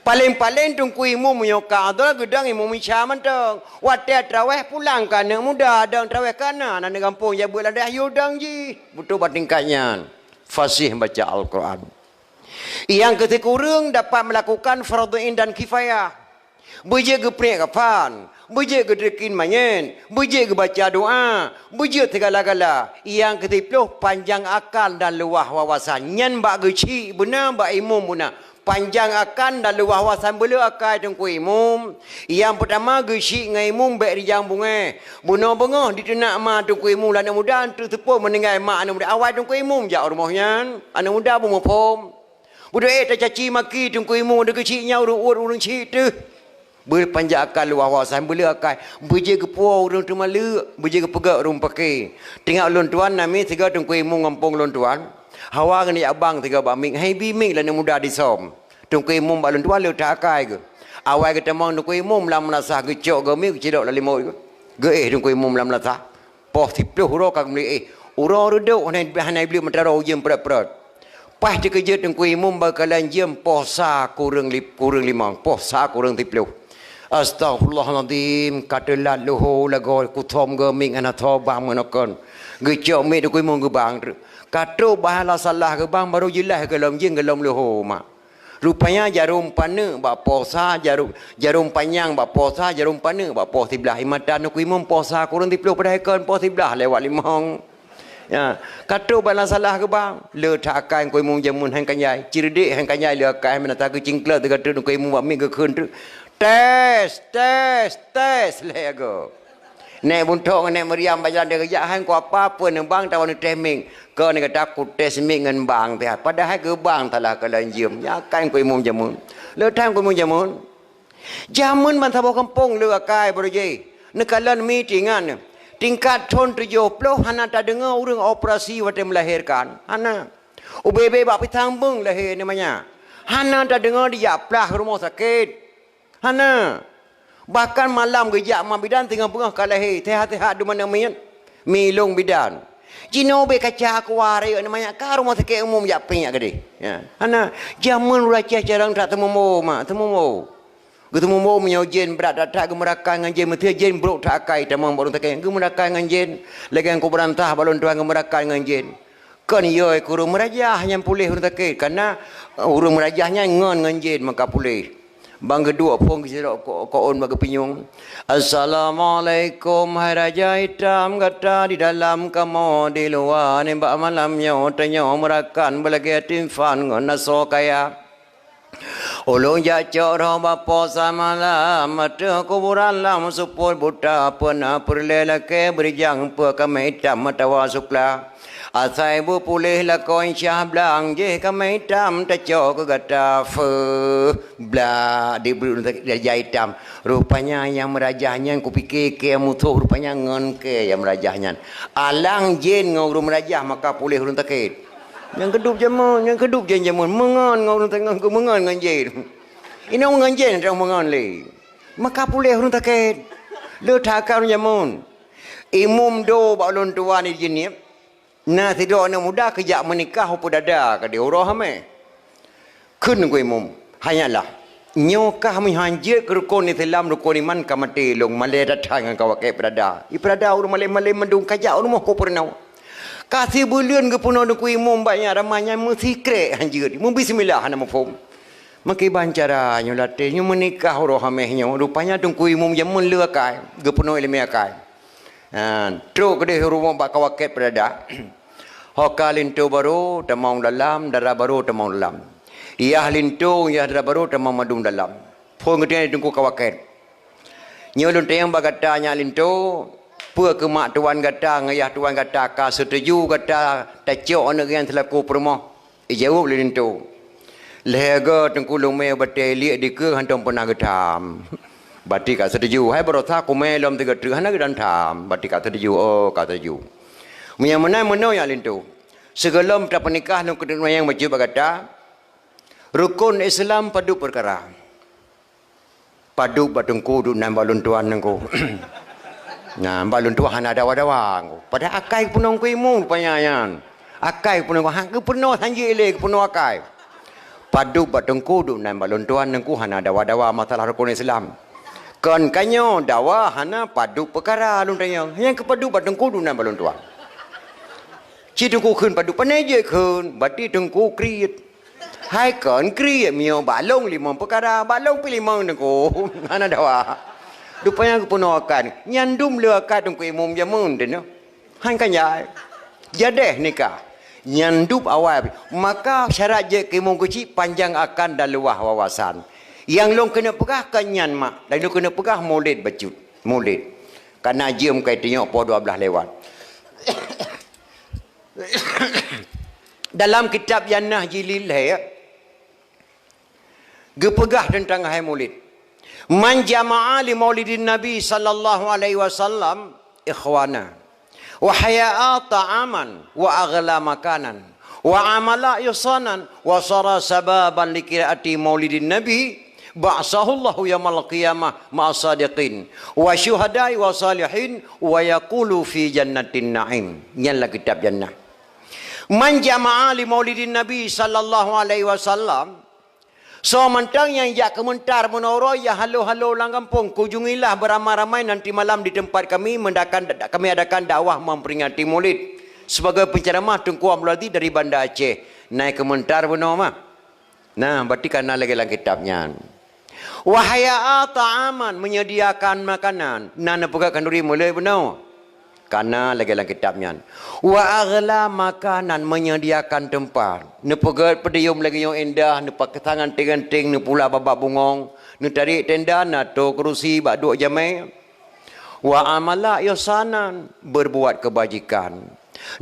Paleng-paleng teungku imum meunyoe ka adhan geudong imum Isya mantong. Watée tarawéh pulang keu aneuëk muda dong tarawéh, keunan aneuëk gampông jak beuet lam dayah yue dong jih. Beutôi bak tingkat nyan. Fasih baca Al-Quran. Nyang keu sikureueng dapat melakukan fardhu ain dan kifayah. Beujeuet geupriek kafan, Beujeuet geudeukin manyét, beujeuet geubaca doa, beujeuet sigala-gala. Nyang keusiploh, panjang akal dan luwah wawasan. Nyan bak geuchik beuna, bak imum beuna. Panjang akal dan luwah wawasan beuleu akai Teungku Imum. Nyang peutama geuchik ngon imum bék rijang bungéh. Bunoe beungoh diteunak ma Teungku Imum lé aneuk muda, teuseupôt meuninggai ma aneuk muda. Awai Teungku Imum jak u rumoh nyan. Aneuk muda beumuphom. Beudôh ék tacaci maki Teungku Imum, deuh geuchik nyan ureueng uet ureueng chik teuh. Beupanjang akal luwah wawasan, beuleu akai, beujeuet geupuwoe ureueng teumaleuk, beujeuet geupeugét ureueng paké. Teuingat lôn tuan, na miet sigoe Teungku Imum gampông lôn tuan. Hawa geuneuyak bang sigoe bak miet, hai bi miet lé aneuk muda disöm. Teungku Imum bak lôn tuan le that akai geuh. Awai geutamong Teungku Imum lam meulasah, geucok goe miet geucidok lam limot geuh. Geuéh Teungku Imum lam meulasah. Poh siploh uroe ka geumeuliéh. Uroe reudôk hana, hana iblih meutarô ujeuen prot-prot. Paih teukeujot Teungku Imum bak kalon jeuem poh sa kureueng li-, kureueng limong, poh sa kureueng siploh. Astaghfirullahalazim, ka teulat leuho lagoe kuthom goe miet hana tho bang meunoe kon. Geucok miet Teungku Imum geubang treuk. Ka trok bah la salah geubang barô jeulaih gohlom jeuem gohlom leuho mak. Rupanya jarôm paneuk bak poh sa, jarôm, jarôm panyang bak poh sa, jarôm paneuk bak poh siblaih. Imata Teungku Imum poh sa kureueng siploh padahai kon poh siblaih lewat limong. Ya, ka trok bah la salah geubang. Le that akai Teungku Imum jameun han kanyai, cireudek han kanyai le akai, meunan ta geucingkleut teuka treuk Teungku Imum bak miet geukheun treuk. Tes, tes, tes lé goe. Nèk Buntok ngon Nèk Maryam bak jalan teuka geujak, hai Teungku apa peue neubang tawoe neutés miet. Kon gata kutés miet ngon bang teuh, padahai geubang salah kalon jeuem. Nyan akai Teungku Imum jameun. Le that Teungku Imum jameun. Jameun ban saboh gampông le akai barô jih. Neukalon miet ingat, tingkat thon tujoh ploh hana tadeungoe ureueng operasi watèe meulahérkan. Hana. Ubé-bé bak pisang beung lahé aneuk manyak. Hana tadeungoe dijak plah rumoh sakét. Hana. Bahkan malam geujak ma bidan singoh beungoh ka lahé, sehat-sehat dum aneuk miet. Milông bidan. Jinoe ubé kaca keuluwa rayeuk aneuk manyak ka rumoh sakét umum jak péng jak keudeh. Ya. Hana. Jameun ureueng Aceh carông that teumeumo mak, teumeumo. Geuteumeumo meunyoe jén brat that-that geumeurakan ngon jén, meusti jén brok that akai tamong bak ureueng sakét. Geumeurakan ngon jén, lagèe kubeurantah bak lôn tuan geumeurakan ngon jén. Kon yôi keu ureueng meurajah nyan puléh ureueng sakét, kareuna ureueng meurajah nyan ngon ngon jén maka puléh. Bang geuduek phôn geusidroe ko-, koôn bak geupinyueng. Assalamualaikum hai raja itam, gata di dalam kamoe di luwa, nibak malam nyoe tanyoe meurakan beulagèe yatim fan ngon asoe kaya. Ulôn jak cok roh bak poh sa malam, ateueh kuburan lam seupôt buta, peue na peureulèe lakèe beurijang, peue kamé itam atawa sukla. Asai beupuléh lakoe syah blang, jih kamé itam tacok keu gata, feuh, blah, dibri raja itam. Rupanya nyang meurajah nyan kupike kèe musoh, rupanya ngon kèe nyang meurajah nyan. Alang jén ngon ureueng meurajah maka puléh ureueng sakét. Nyang keudub jameun, nyang keudub jén jameun, meungon ngon ureueng sakét, meungon ngon jén. Inong ngon jén, inong meungon lé. Maka puléh ureueng sakét. Le that akai ureueng jameun. Imum do bak ulôn tuan di Jeunieb. Na sidroe aneuk muda keujak meunikah u Peudada keudeh uroe hamé. Kheun Teungku Imum, "Hai nyan lah, nyoe kah meuhan jeuet keu rukon Islam, rukon iman ka maté lôn, malèe that-that ngon kawakét Peudada." I Peudada ureueng malém-malém mandum, ka jak u rumoh keu peurunoe. Ka sibuleuen geupeurunoe Teungku Imum bak nyan, ramah nyan meusikrek han jeuet, meubismillah hana muphom. Meukiban cara nyoe laté nyoe meunikah uroe hamé nyoe, rupanya Teungku Imum jameun le akai, geupeurunoe ileumèe akai. Ha, trok keudeh u rumoh bak kawakét Peudada. Ho ka linto barô tamong dalam, dara barô tamong dalam. Yah linto, yah dara barô tamong mandum dalam. Phôn geutanyoe teungku kawakét. Nyoe lôn tanyong bak gata nyak linto, peue keu mak tuan gata ngon yah tuan gata ka seutuju gata tacok aneuk nyan seulaku peurumoh? Ijaweueb lé linto, "Lhèe goe teungku lumè batèe liek dikeue hántom peunah geutham." Bati ka seutuju. Hai baroesa kumè lom sigoe treuk hana geutham-tham. Bati ka seutuju, oh, ka seutuju. Meunyoe meunan meunoe nyak linto. Sigohlom tapeunikah lôn keuneuk tanyong bacut bak gata. Rukon Islam padub peukara? Padub bak teungku duek nan bak lôn tuan teungku. Nah, bak lôn tuan hana dawa-dawa teungku. Padahai akai geupeurunoe Teungku Imum rupanya nyan. Akai geupeurunoe, ha, geupeurunoe han jeuet lé, geupeurunoe akai. Padub bak teungku duek nan bak lôn tuan teungku hana dawa-dawa masalah rukon Islam. Kon ka nyoe dawa hana padub peukara lôn tanyong. Nyang keu padub bak teungku duek nan bak lôn tuan. Ci teungku kheun padub, pane jeuet kheun, bati teungku kriet. Hai kon kriet meunyoe bak lôn limong peukara, bak lôn pih limong teungku. Hana dawa. Rupanya geupeunoh akad. Nyan dum le akad Teungku Imum jameun teuh nyoe. Han ka jai. Jadeh nikah. Nyan dum awai. Maka syarat jeuet keu imum keuchik panjang akad dan luwah wawasan. Nyang lôn keuneuk peugah kon nyan mak. Dan lôn keuneuk peugah mulod bacut. Mulod. Kana jeuem ka iteunyoe poh dua blaih lewat. Dalam kitab Jannah jilid lhèe, geupeugah teuntang hai mulod. "Man jama'a li maulidin Nabi sallallahu alaihi wasallam ikhwana, wa hayya'a ta'aman, wa aghla makanan, wa amala ihsanan, wa sara sababan li qiraati maulidin Nabi, ba'atsahullahu yaumal qiyamah ma'as sadiqin, wa syuhada'i wa salihin, wa yaqulu fi jannatin na'im." Nyan lam kitab Jannah. "Man jama'a li maulidin Nabi sallallahu alaihi wasallam," soe mantong nyang jak keumeuntar meunoe uroe, jak halo-halo lam gampông, kunjungilah beramai-ramai nanti malam di tempat kami mendakan, kami adakan dakwah memperingati Maulid. Sebagai penceramah Teungku Abdul Aziz dari Banda Aceh. Na keumeuntar meunoe mah. Nah, berarti kana lagèe lam kitab nyan. "Wa hayya'a ta'aman," menyediakan makanan. Na neupeugah khanuri mulod bunoe. Kana lagèe lam kitab nyan. "Wa aghla makanan," menyediakan tempat. Neupeugèt podium lagèe nyang indah, neupasang anting-anting, neupula babah bungong, neutarék tenda, na tô keurusi bak duek jamèe. "Wa amala ihsanan," berbuat kebajikan.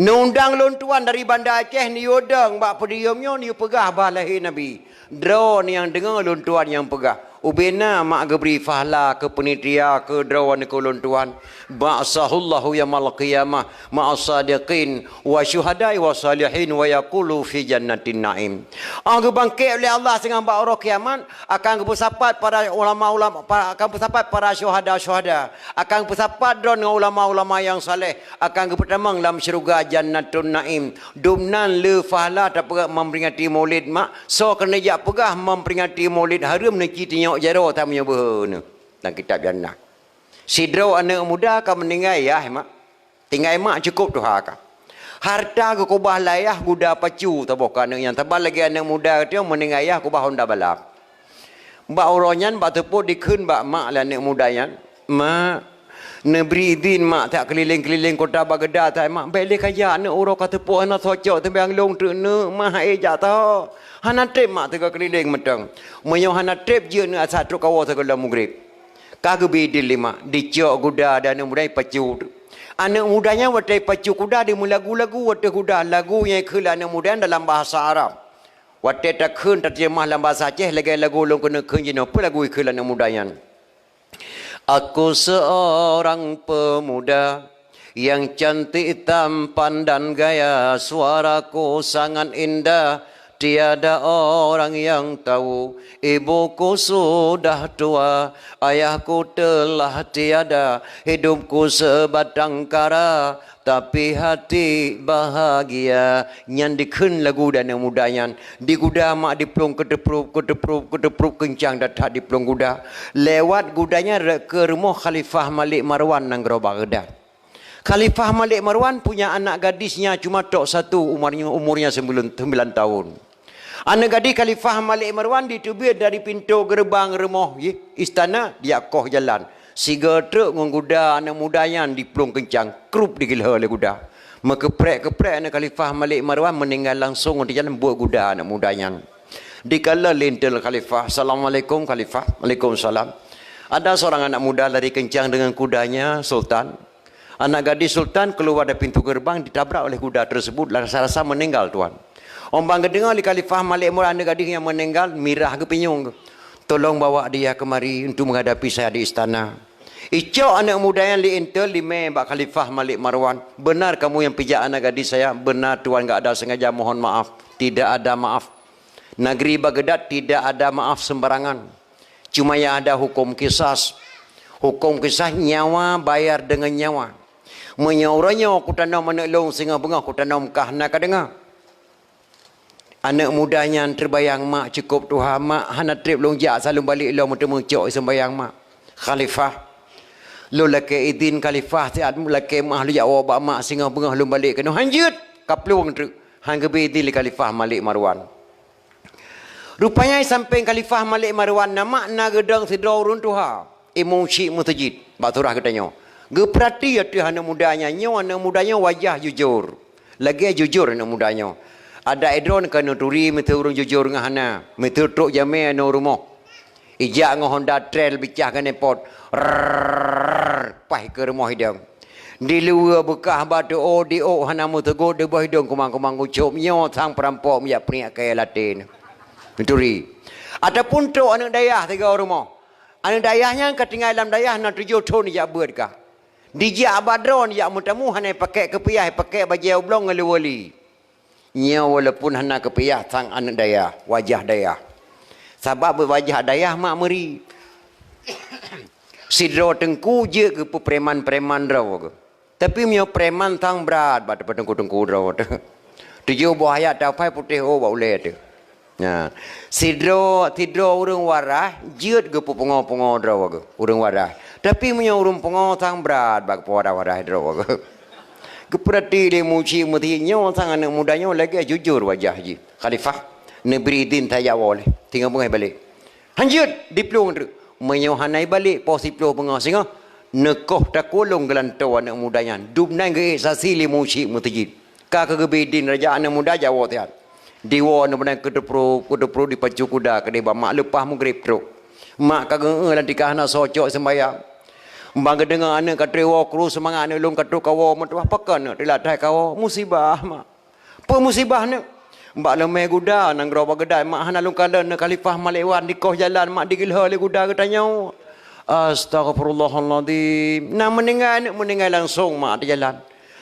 Neuundang lôn tuan dari Banda Aceh, neuyue dong bak podium nyoe, neuyue peugah bah lahé Nabi. Droeneuh nyang deungö lôn tuan nyang peugah. Ubé na mak geubri pahala keu peunitia keu droeneuh keu lôn tuan. "Ba'atsahullahu yaumal qiyamah ma'as sadiqin wa syuhada'i wa salihin wa yaqulu fi jannatin na'im." 'Oh geubangkét lé Allah singoh bak uroe kiamat, akan geupeusapat para ulama-ulama, pa-, akan peusapat para syuhada-syuhada, akan peusapat droe ngon ulama-ulama nyang saleh, akan geupeutamong lam syeuruga Jannatun Naim. Dum nan le pahala tapeugah memperingati Maulid mak, soe keuneuk jak peugah memperingati Maulid hareuem neuci tinyok jaroe tameunyoe beuhe neuh. Lam kitab Jannah. Sidroe aneuk muda ka meuninggai yah mak. Tinggai mak cukôp tuha ka. Harta geukubah lé ayah guda pacu saboh keu aneuk nyan. Saban lagèe aneuk muda geutanyoe meuninggai ayah kubah honda balap. Bak uroe nyan bak teupot dikheun bak mak lé aneuk muda nyan, "Mak, neubri idhin mak that keulileng-keulileng kota Baghdad that mak. Bèk lé kajak aneuk uroe ka teupot hana soe cok seumayang lôn teuk neuk mak, han ék jak tho." "Hana trép mak, teuka keulileng mantong." Meunyoe hana trép jeuet neuk asat trok kawoe sigohlom mugreb. Ka geubri idhin lé mak, dicok guda dan aneuk muda nyan pacu. Aneuk muda nyan watèe pacu kuda di meulagu-lagu watèe kuda, lagu nyang ikheun lé aneuk muda nyan dalam bahasa Arab. Watèe takheun tateurjemah lam bahasa Aceh lagèe lagu lôn keuneuk kheun jinoe, peue lagu ikheun lé aneuk muda nyan? Aku seorang pemuda yang cantik tampan dan gaya, suaraku sangat indah, tiada orang yang tahu. Ibuku sudah tua, ayahku telah tiada, hidupku sebatang kara, tapi hati bahagia. Nyan dikheun lagu dan aneuk muda nyan. Di guda mak diplueng keuteuprop, keuteuprop, keuteuprop keuncang that-that diplueng guda. Lewat guda nyan rot keu rumoh Khalifah Malik Marwan nanggroe Baghdad. Khalifah Malik Marwan punya anak gadisnya cuma tok satu, umurnya, umurnya sembilan, sembilan tahun. Aneuk gadis Khalifah Malik Marwan diteubiet dari pintoe geureubang rumoh, yeh, istana, diakoh jalan. Sigo trok ngon guda aneuk muda nyan diplueng keuncang, krup digeulhô lé guda. Meukeuprek-keuprek aneuk Khalifah Malik Marwan meuninggai langsong di jalan buet guda aneuk muda nyan. Dikalon lé intel Khalifah, "Assalamualaikum Khalifah." "Waalaikumsalam." Ada seorang anak muda lari kencang dengan kudanya, Sultan. Anak gadis Sultan keluar dari pintu gerbang ditabrak oleh kuda tersebut, rasa-rasa meninggal, Tuan. Óh ban geudeungoe lé Khalifah Malik Marwan aneuk gadis nyan meninggal, mirah geupinyueng. "Tolong bawa dia kemari untuk menghadapi saya di istana." Icok aneuk muda nyan lé intel, dimè bak Khalifah Malik Marwan. "Benar kamu yang pijak anak gadis saya?" "Benar, Tuan, enggak ada sengaja, mohon maaf." Tidak ada maaf. Negeri Baghdad tidak ada maaf sembarangan. Cuma yang ada hukum kisas. Hukum kisas nyawa bayar dengan nyawa. Meunyoe uroe nyoe kutanom aneuk lôn singoh beungoh kutanom kah na ka deungoe. Aneuk muda nyan teubayang, "Mak, cukôp tuha, Mak, hana trép lôn jak, asai lôn balek lom meuteumé cok seumbayang, Mak." "Khalifah, lôn lakèe idhin Khalifah, siat lakèe meu'ah lôn jak woe bak mak singoh beungoh lôn balek keunoe." "Han jeuet, ka plueng treuk." Han geubri idhin lé Khalifah Malik Marwan. Rupanya sampéng Khalifah Malik Marwan na mak na geudong sidroe ureueng tuha. Imum Syik Meuseujid bak surah geutanyoe. Geupeurati ateueh aneuk muda nyan, nyoe aneuk muda nyoe wajah jujur. Lagée jujur aneuk muda nyoe. Adak droeneuh ka neuturi miseue ureuëng jujur ngon hana. Miseue trok jamé aneuk rumoh. Ijak ngon Honda Trail bicah keuneuk pot. Rrrr, paih keu rumoh idong. Di luwa beukah bak teuôk, di ôk hana meuseugot, di boh idong kumang-kumang gucôb, nyoe sang peurampok meujak peuriek kayée laté nyoe. Neuturi. Ataupun trok aneuk dayah sigoe rumoh. Aneuk dayah nyan ka tinggai lam dayah na tujoh thon jak beuet kah. Dijak bak droeneuh jak meutamu hana pakék keupiah, pakék bajée ublong ngon luwa li. Nyoe walaupun hana keupiah sang aneuk dayah, wajah dayah. Sabab wajah dayah mak meuri. Sidroe teungku jeuet geupeu preman-preman droe geuh. Tapi meunyoe preman sang brat bak teungku-teungku droe teuh. Tujoh boh ayat tafai putéh ôk bak ulée teuh. Nah, sidroe, sidroe ureuëng waras jeuet geupeu pungo-pungo droe geuh, ureuëng waras. Tapi meunyoe ureuëng pungo sang brat bak keupeue waras-waras droe geuh. Geupeurati lé Imum Syik Meuseujid nyoe sang aneuk muda nyoe lagée jujur wajah jih. Khalifah neubri idin tajak woe lé, singoh beungoh balek. Hanjeuet diplueng treuk. Meunyoe hana ibalek poh siploh beungoh singoh, neukoh takulong geulantoe aneuk muda nyan. Dum nan geuék saksi lé Imum Syik Meuseujid. Ka keugeubri idin raja aneuk muda jak woe siat. Diwoe aneuk muda keuteupro, keuteupro dipacu kuda keudeh bak mak leupah mugreb trok. Mak ka geu-eu lam tika hana soe cok seumbahyang. Ban geudeungoe aneuk ka trok woe kru seumangat aneuk lôn ka trok kawoe meutuwah pakon aneuk teulat that kawoe musibah mak. Peue musibah nyoe? Bak leumé guda nanggroe bak geuda mak hana lôn kalon nyoe Khalifah Malik Wan dikoh jalan mak digeulhô lé guda geutanyoe. Astaghfirullahalazim. Na meuninggai nyoe meuninggai langsong mak di jalan.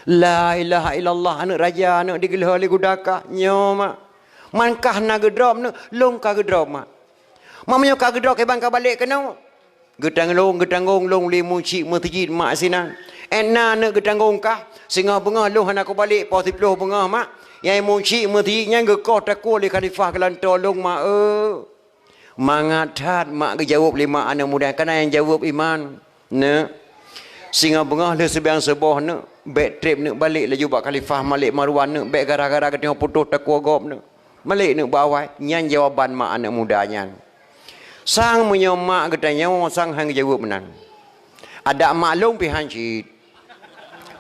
La ilaha illallah aneuk raja nyoe digeulhô lé guda kah nyoe mak. Man kah na geudrob nyoe lôn ka geudrob mak. Mak meunyoe ka geudrob kiban ka balek keunoe. Geutanggong, geutanggong lôn lé Imum Syik Meuseujid mak sinan. Ék na aneuk geutanggong kah? Singoh beungoh lôn hana kubalek poh siploh beungoh mak. Nyang Imum Syik Meuseujid nyan geukoh takue lé khalifah geulantoe lôn mak eu. Mangat that mak geujaweueb lé mak aneuk muda kana nyang jaweueb iman. Neuk. Singoh beungoh lheueh seubiang suboh neuk, bék treb neuk balek laju bak Khalifah Malik Marwan neuk, bék gara-gara geutanyoe putôh takue gob neuk. Malek neuk bak awai, nyan jawaban mak aneuk muda nyan. Sang meunyoe mak geutanyoe sang han geujaweueb meunan. Adak mak lôn pih han cit.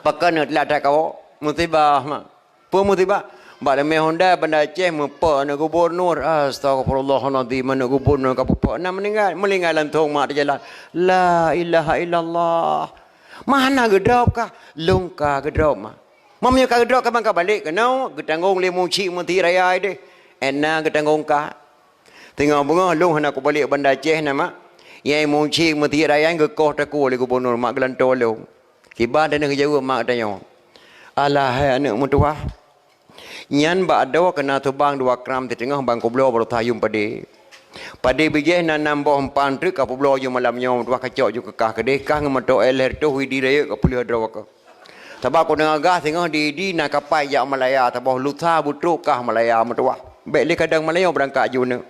Pakon neuk teulat that kawoe? Musibah mak. Peue musibah? Bak leumé Honda Banda Aceh meupok aneuk gubunur. Astagfirullahalazim, aneuk gubunur ka peupak na meuninggai. Meuninggai lantong mak di jalan. La ilaha illallah. Mak hana geudrob kah? Lôn ka geudrob mak. Meunyoe ka geudrob ka ban ka balek keunoe, geutanggong lé Imum Syik Meuseujid raya deh. Ék na geutanggong kah? Singoh beungoh lôn hana kubalek Banda Aceh na mak. Nyang Imum Syik Meuseujid raya geukoh takue lé gubunur mak geulantoe lôn. Kiban teuneuk geujaweueb mak tanyoe. Alah hai aneuk meutuwah. Nyan bak adoe keuna tubang dua kram siteungoh ban kubloe baroesa yuem padé. Padé bijéh na nam boh empan treuk ka peubloe yuem malam nyoe meutuwah ka cok ju keu kah keudeh kah ngon meutoe lhèe reutôh widi rayeuk ka peulheueh droe keuh. Sabab ku deungoe gah singoh di, di na kapai jak Malaya saboh lusa beutrok kah Malaya meutuwah. Bék lé kadang Malaya beurangkat ju neuk.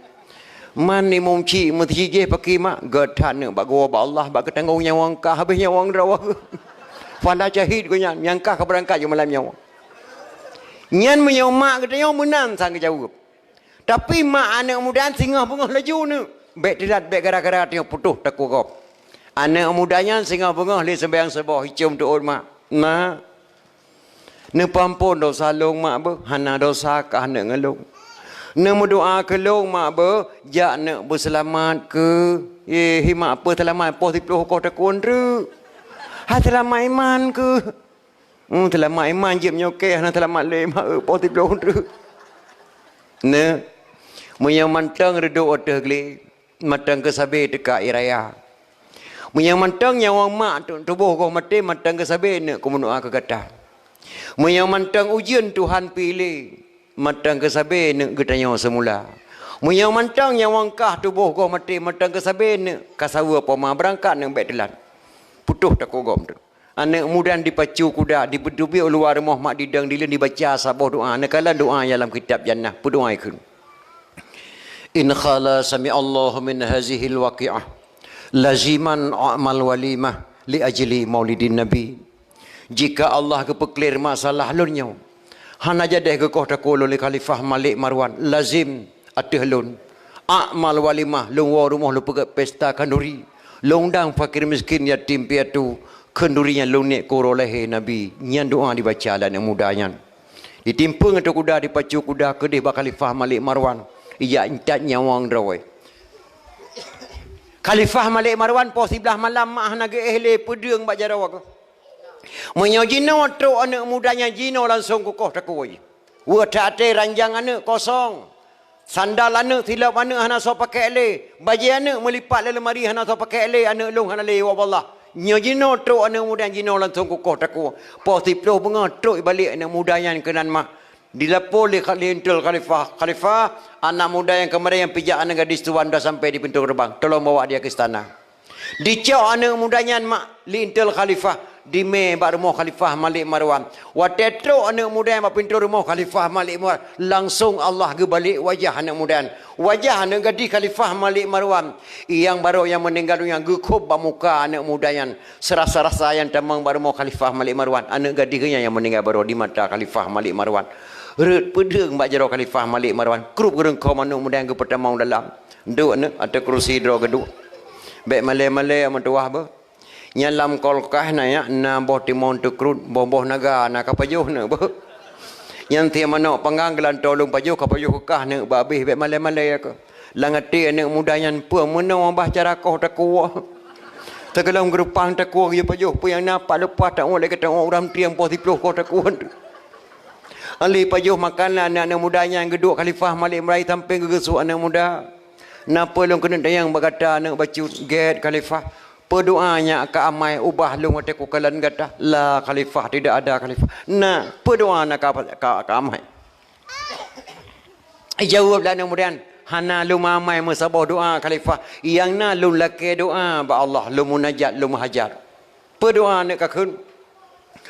Man Imum Syik Meuseujid jih pakri mak, gét that neuk bak geuwoe bak Allah bak geutanggong nyawöng kah habéh nyawöng droe. Fala syahid geuh nyan, nyang kah ka beurangkat ju malam nyoe. Nyan meunyoe mak geutanyoe meunan sang geujaweueb. Tapi mak aneuk muda nyan singoh beungoh laju neuk. Bék teulat, bék gara-gara tanyoe putôh takue gob. Aneuk muda nyan singoh beungoh lé seumayang suboh icom teuôt mak. Mak, neupeuampon desya lôn mak beuh, hana desya kah neuk ngon lôn. Neumeudoa keu lôn mak beuh, jak neuk beuseulamat keu. Eh, hi mak peue seulamat poh siploh koh takue treuk. Hai seulamat iman keu. Hmm, seulamat iman jeuet meunyoe kèe hana seulamat lé mak eu poh siploh treuk. Neuk, meunyoe mantong reudôk ateueh glé, mantong keusabe teuka ie raya. Meunyoe mantong nyawöng mak tu-, tuboh goh maté, mantong keusabe neuk keu meudoa keu gata. Meunyoe mantong ujeuen Tuhan piléh, mantong keusabe neuk geutanyoe seumula. Meunyoe mantong nyawöng kah tuboh goh maté, mantong keusabe neuk ka saweue poma beurangkat neuk bék teulat. Putôh takue gob tu. Aneuk muda dipacu kuda, dipeuteubiet u luwa rumoh mak didong dileuen dibaca saboh doa. Neukalon doa nyang lam kitab Jannah, peudoa ikheun. In khala sami'allahu min hazihil waqi'ah laziman a'mal walimah li ajli maulidin nabi. Jika Allah geupeuklir masalah lôn nyoe, hana jadeh geukoh takue lôn lé Khalifah Malik Marwan, lazim ateueh lôn. A'mal walimah, lôn woe rumoh lôn peugét pesta khanduri. Lôn dang fakir miskin, yatim piatu, kheun duri nyan lôn niet keu uroe lahé Nabi. Nyan doa dibaca lé aneuk muda nyan. Ditimpeu ngon kuda, dipacu kuda keudeh bak Khalifah Malik Marwan. Ijak intat nyawöng droe. Khalifah Malik Marwan poh siblaih malam mak hana geuéh lé, peudeueng bak jaroe geuh. Meunyoe jinoe trok aneuk muda nyan, jinoe langsong kukoh takue. Weueh that até, ranjang aneuk kosong. Sandal aneuk, silop aneuk hana soe pakék lé. Bajée aneuk meulipat lam leumari hana soe pakék lé, aneuk lôn hana lé, ya Allah. Nyoe jinoe trok aneuk muda nyan, jinoe langsong kukoh takue. Poh siploh beungoh trok ibalek aneuk muda nyan keunan mah. Dilapor lé kha-, lé intel khalifah, "Khalifah, anak muda nyang keumarin nyang pijak aneuk gadis tuan dah sampai di pintoe geureubang. Tolong bawa dia ke istana." Dicok aneuk muda nyan mak lé intel khalifah, dimé bak rumoh Khalifah Malik Marwan. Watée trok aneuk muda nyan bak pintoe rumoh Khalifah Malik Marwan, langsong Allah geubalek wajah aneuk muda nyan. Wajah aneuk gadih Khalifah Malik Marwan, nyang barô nyang meuninggai donya, geukhôb bak muka aneuk muda nyan. Seurasa-rasa nyang tamong bak rumoh Khalifah Malik Marwan, aneuk gadih geuh nyan nyang meuninggai barô di mata Khalifah Malik Marwan. Rhot peudeueng bak jaroe Khalifah Malik Marwan, krup geureungkhom aneuk muda nyan geupeutamong dalam. Duek aneuk, ateueh keurusi droe geuduek. Bék malée-malée meutuwah beuh. Nyan lam kulkas na, nyan na boh timon teukrut, boh-boh naga na, kapajoh aneuk beuh. Nyan tiep manok panggang geulantoe lôn pajoh, kapajoh keu kah aneuk bak abéh, bék malée-malée keuh. Lam até aneuk muda nyan peue meunoe bah cara koh takue. Teugohlom geureupang takue geupajoh, peue nyang na pat leupah, tawoe lagée tawoe ureuëng trieng poh siploh koh takue. Alih pajoh makanan aneuk-aneuk muda nyan geuduek Khalifah Malik Marwan sampéng geugeusuek aneuk muda. "Na peue lôn keuneuk tanyong bak gata aneuk bacut?" "Gét Khalifah." "Peue doa nyang ka amai ubah lôn watée kukalon gata?" "La Khalifah, tidak ada Khalifah." "Na peue doa na ka, ka, ka amai?" Jaweueb lé aneuk muda nyan, "Hana lôn amai meusaboh doa Khalifah. Nyang na lôn lakée doa bak Allah, lôn munajat, lôn meuhajat." "Peue doa aneuk ka kheun?"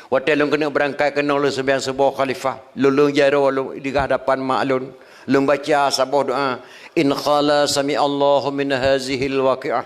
"Watée lôn keuneuk beurangkat keunoe lôn seumayang suboh Khalifah, lôn lôn jaroe lôn di hadapan mak lôn, lôn baca saboh doa, 'In qala sami'allahu min hazihil waqi'ah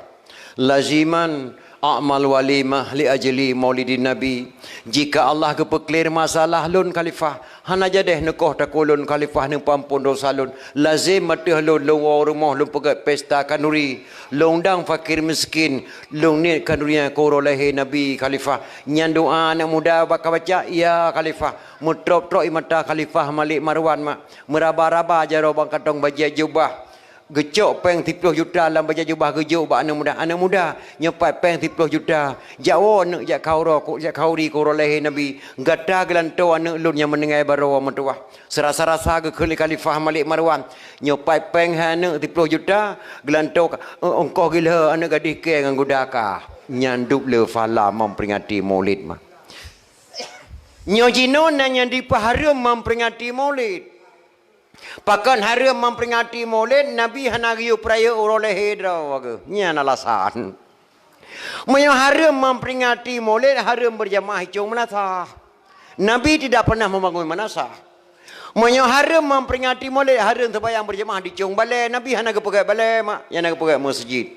laziman a'mal walimah li ajli maulidin nabi.' Jika Allah geupeuklir masalah lôn Khalifah, hana jadeh neukoh takue lôn Khalifah, neupeuampon dosa lôn, lazem ateueh lôn, lôn woe rumoh lôn peugét pesta khanduri, lôn dang fakir miskin, lôn niet khanduri nyan keu uroe lahé Nabi Khalifah." Nyan doa aneuk muda bak ka baca, "Ya Khalifah." Meutrôp-trôp ie mata Khalifah Malik Marwan mak, meuraba-raba jaroe bak kantong bajée jubah. Geucok péng siploh juta lam bajée jubah geujok bak aneuk muda. "Aneuk muda, nyoe pat péng siploh juta. Jak woe aneuk jak khanduri keu uroe lahé Nabi. Gata geulantoe aneuk lôn nyang meuninggai barô meutuwah." Seurasa-rasa geukheun lé Khalifah Malik Marwan, "Nyoe pat péng hai aneuk siploh juta, geulantoe ka, eh, ongkoh gilhée aneuk gadih kée ngon guda kah." Nyan dub le phala memperingati Maulid mah. Nyoe jinoe na nyang dipeuhareuem memperingati Maulid. Pakon hareuem memperingati Maulid, Nabi hana geuyue peurayeuk uroe lahé droe geuh. Nyan alasan. Meunyoe hareuem memperingati Maulid, hareuem berjamaah icong meunasah. Nabi tidak pernah membangun meunasah. Meunyoe hareuem memperingati Maulid, hareuem seumayang berjamaah di cong balée, Nabi hana geupeugét balée mak, nyang na geupeugét meuseujid.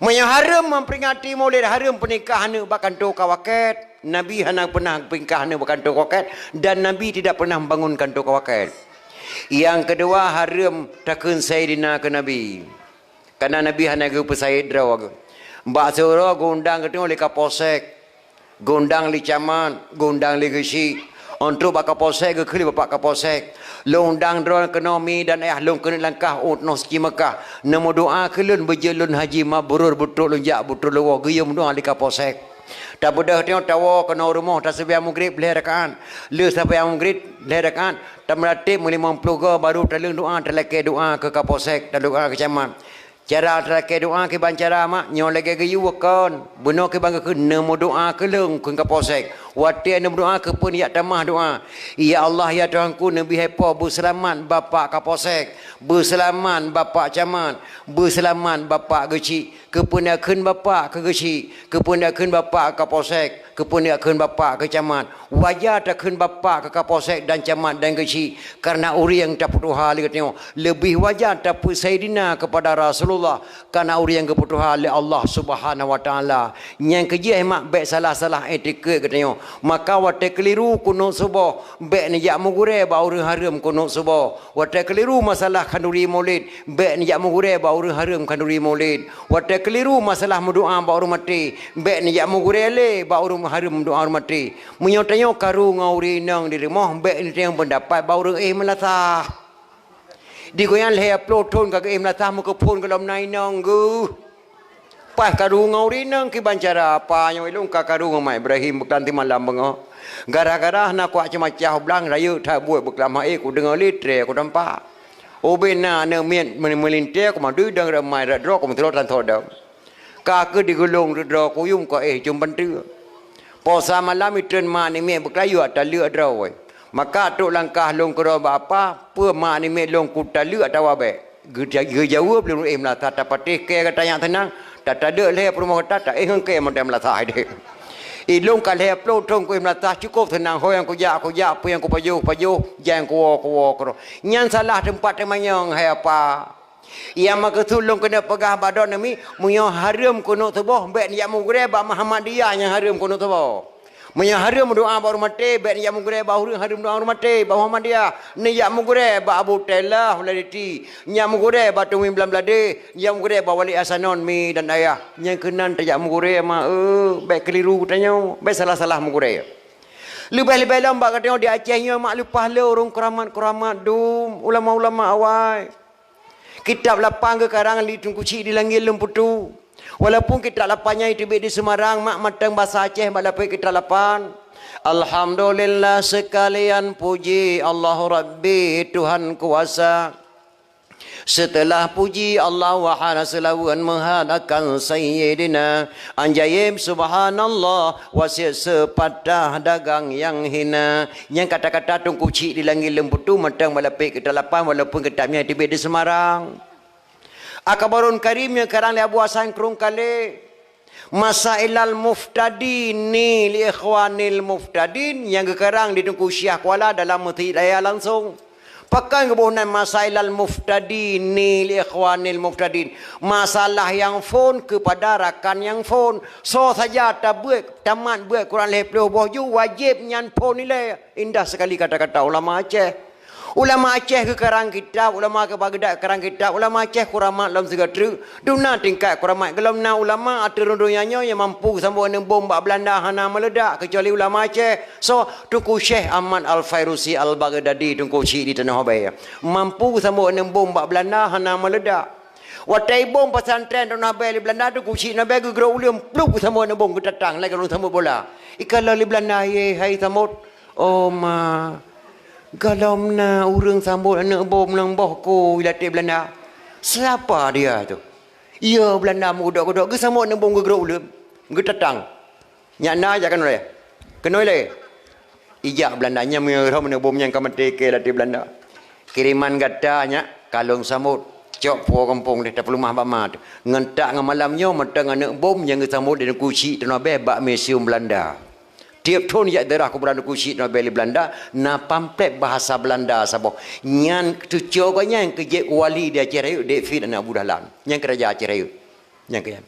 Meunyoe hareuem memperingati Maulid, hareuem peunikah aneuk bak kantô kawakét, Nabi hana pernah peunikah aneuk bak kantô kawakét, dan Nabi tidak pernah membangun kantô kawakét. Nyang keudua, hareuem takheun Saidina keu Nabi. Karena Nabi hana geupeusayeuk droe geuh. Bak siuroe geuundang geutanyoe lé Kapolsek, geuundang lé camat, geuundang lé geuchik. Ôh trok bak Kapolsek geukheun lé Bapak Kapolsek, "Lôn undang droe keunoe mi dan ayah lôn keuneuk langkah u tanoh suci Meukah. Neumeudoa keu lôn beujeuet lôn haji mabrur, beutrok lôn jak, beutrok lôn woe." Geuyue meudoa lé Kapolsek. Tabeudôh tanyoe tawoe keunoe rumoh, taseumayang Maghrib lhée rakaat. Lheueh seumayang Maghrib lhée rakaat, tameuratéb meulimong ploh goe, baru taleueng doa, talakée doa keu Kapolsek, tadoa keu camat. Cara talakée doa kiban cara mak, nyoe lagée geuyue kon. Bunoe kiban geukheun, "Neumeudoa keu lôn," kheun Kapolsek. Watée neumeudoa, keupeue neujak tamah doa, "Ya Allah, ya Tuhanku, neubri hai po beuseulamat Bapak Kapolsek, beuseulamat Bapak Camat, beuseulamat Bapak Geuchik." Keupeue neujak kheun Bapak keu Geuchik, keupeue neujak kheun Bapak keu Kapolsek, keupeue neujak kheun Bapak keu Camat? Wajar takheun Bapak keu Kapolsek dan Camat dan Geuchik, karena ureuëng tapeutuha lé geutanyoe. Leubeh wajar tapeusaidina keupada Rasulullah, karena ureuëng geupeutuha lé Allah Subhanahu wa Taala. Nyang keujih mak, bék salah-salah itikeuet geutanyoe. Maka watée keuliru kunut suboh, bék neujak meugurée bak ureuëng hareuem kunut suboh. Watée keuliru masalah khanduri Maulid, bék neujak meugurée bak ureuëng hareuem khanduri Maulid. Watée keuliru masalah meudoá bak ureuëng maté, bék neujak meugurée lé bak ureuëng hareuem meudoá ureuëng maté. Meunyoe tanyoe karu ngon ureuëng inong di rumoh, bék neutanyong peundapat bak ureuëng éh meulasah. Di goe nyan lhée ploh thon ka geuéh meulasah meukeuphon gohlom na inong geuh. Paih karu ngon ureuëng inong kiban cara, "Apa nyoe ilong ka karu ngon Mak Ibrahim beuklanti malam beungoh. Gara-gara na kuak ceumacah u blang rayeuk that buet beukeulam hai kudeungoe lé tré kutampa. Ubé na aneuëk miet meulintée kumadui dong ramai rat droe kumeutuloe tan tho dong. Ka keuh digeulong droe kuyum ka éh jom banteue. Posa malam itreun mak nimiet beukeulayu ata leuek droe. Maka trok langkah lôn keudroe bak apa, peue mak nimiet lôn kutaleuek atawa bék?" Geuja-, geujaweueb lé ureuëng éh meulasah, "Tapatéh kée gata nyang teunang, tataleuek lhée peurumoh gata, taéh ngon kée mantong meulasah deh. Ilong ka lhée ploh thon kuéh meulasah, cukôp seunang ho nyang kujak, kujak, peue nyang kupajoh, pajoh, jai nyang kuwoe, kuwoe keudroe. Nyan salah teumpat teumanyong, hai apa." Nyang meukeusut lôn keuneuk peugah bak droeneuh mi, meunyoe hareuem kunut suboh, bék neujak meugurée bak Muhammadiyah nyang hareuem kunut suboh. Meunyoe hareuem meudoá bak ureuëng maté, bék neujak meugurée bak ureuëng hareuem doá ureuëng maté, bak Muhammadiyah. Neujak meugurée bak Abu Tailah Waladiti. Neujak meugurée bak Tumi Blam Bladeh. Neujak meugurée bak Wali Asanon mi dan ayah. Nyang keunan tajak meugurée ma eu, bék keuliru tanyoe, bék salah-salah meugurée. Leubeh-leubeh lom bak geutanyoe di Aceh nyoe mak leupah le ureuëng keuramat-keuramat dum, ulama-ulama awai. Kitab lapan geukarang lé Teungku Chik di Langét Leumputue. Walaupun kitab lapan nyan teubiet di Semarang, mak mantong basa Aceh bak lapéh kitab lapan. Alhamdulillah seukalian puji Allah Rabbi Tuhan kuasa. Seuteulah puji Allah, wahana seulaweuet meuhat akan Sayyidina. Anjaib subhanallah, wasiet seupatah dagang nyang hina. Nyang kata-kata Teungku Chik di Langét Leumputue mantong bak lapéh kitab lapan walaupun kitab nyan teubiet di Semarang. Akhbarun Karim nyang karang lé Abu Hasan Krueng Kalé. Masailal Muftadin ni li Ikhwanil Muftadin nyang geukarang di Teungku Syiah Kuala dalam Meuseujid Raya langsong. Pakon geuboh nan Masailal Muftadin ni li Ikhwanil Muftadin? Masalah nyang phon keupada rakan nyang phon. Soe saja tabeuet, tamat beuet Quran lhée ploh boh ju, wajéb nyan phon ilée. Indah seukali kata-kata ulama Aceh. Ulama Aceh geukarang kitab, ulama keu Baghdad geukarang kitab, ulama Aceh keuramat lom sigoe treuk. Dum na tingkat keuramat gohlom na ulama ateueh rhueng donya nyoe nyang mampu geusambot aneuëk bom bak Beulanda hana meuleudak keucuali ulama Aceh. Soe? Teungku Syekh Ahmad Al-Fairusi Al-Baghdadi, Teungku Chik di Tanoh Abée. Mampu geusambot aneuëk bom bak Beulanda hana meuleudak. Watée ibom pesantren Tanoh Abée lé Beulanda, Teungku Chik Tanoh Abée geugrôp u leuen plup geusambot aneuëk bom geutatang lagée ureuëng sambot bola. Ikalon lé Beulanda, "Ye, hai sambot." "Oh ma, gohlom na ureuëng sambot aneuëk bom nyang boh kôi latée Beulanda." "Siapa dia tu?" "Iya, Beulanda meugeudok-geudok geusambot aneuëk bom geugrôp u leuen, geutatang. Nyak na jak keunoe lé. Keunoe lé." Ijak Beulanda nyan meunyoe rhom aneuëk bom nyang ka maté kée latée Beulanda. Kiriman gata nyak ka lôn sambot. Cok puwoe gampông deh tapeuleumah bak ma teuh. Ngon tak ngon malam nyoe mantong aneuëk bom nyang geusambot di Teungku Chik Tanoh Abée bak museum Beulanda. Tieb thon jak ziarah kuburan Teungku Chik Tanoh Abée lé Beulanda, na pamflet bahasa Beulanda saboh. Nyan teucok gobnyan keu jeuet wali di Aceh Rayeuk, David aneuëk Abu Dahlan. Nyan keu raja Aceh Rayeuk. Nyan keu nyan.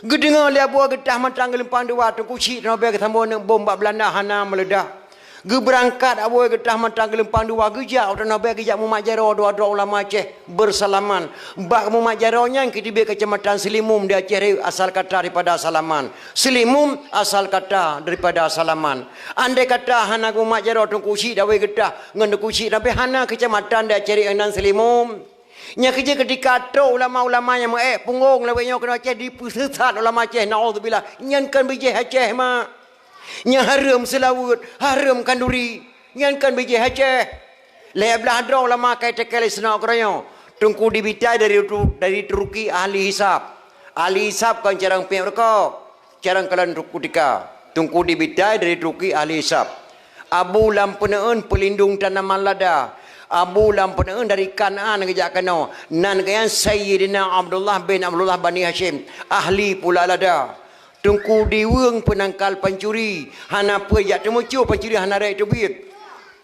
Geudeungoe lé Abu Geutah mantong geulumpang dua Teungku Chik Tanoh Abée geusambot aneuëk bom bak Beulanda hana meuleudak. Geubeurangkat Abu Geutah mantong geulumpang dua geujak u Tanoh Abée geujak mumat jaroe dua droe ulama Aceh. Beusalaman. Bak mumat jaroe nyan keuh teubiet keucamatan Seulimum di Aceh Rayeuk asal kata daripada salaman. Seulimum asal kata daripada salaman. Andai kata hana mumat jaroe Teungku Chik Abu Geutah ngon Teungku Chik Tanoh Abée hana keucamatan di Aceh Rayeuk nyang nan Seulimum. Nyan keuh jeuet keutika trok ulama-ulama nyang meuék punggong lawét nyoe keunoe Aceh dipeuseusat ulama Aceh, naudzubillah. Nyan kon bijéh Aceh mak. Nyan hareuem seulaweuet, hareuem khanduri. Nyan kon bijéh Aceh. Lhée blaih droe ulama ka itékée lé Snouck Hurgronje. Teungku Dibitai dari Tu-, dari Turki ahli hisab. Ahli hisab kon carông piep rukok. Carông kalon Teungku Tika. Teungku Dibitai dari Turki ahli hisab. Abu Lam Peuneuen peulindong tanaman lada. Abu Lam Peuneuen dari Kanaan geujak keunoe. Nan geuh nyan Sayyidina Abdullah bin Abdullah Bani Hasyim, ahli pula lada. Teungku Diweueng peunangkal pancuri, hana peue jak teumucue pancuri hana rayeuk teubiet.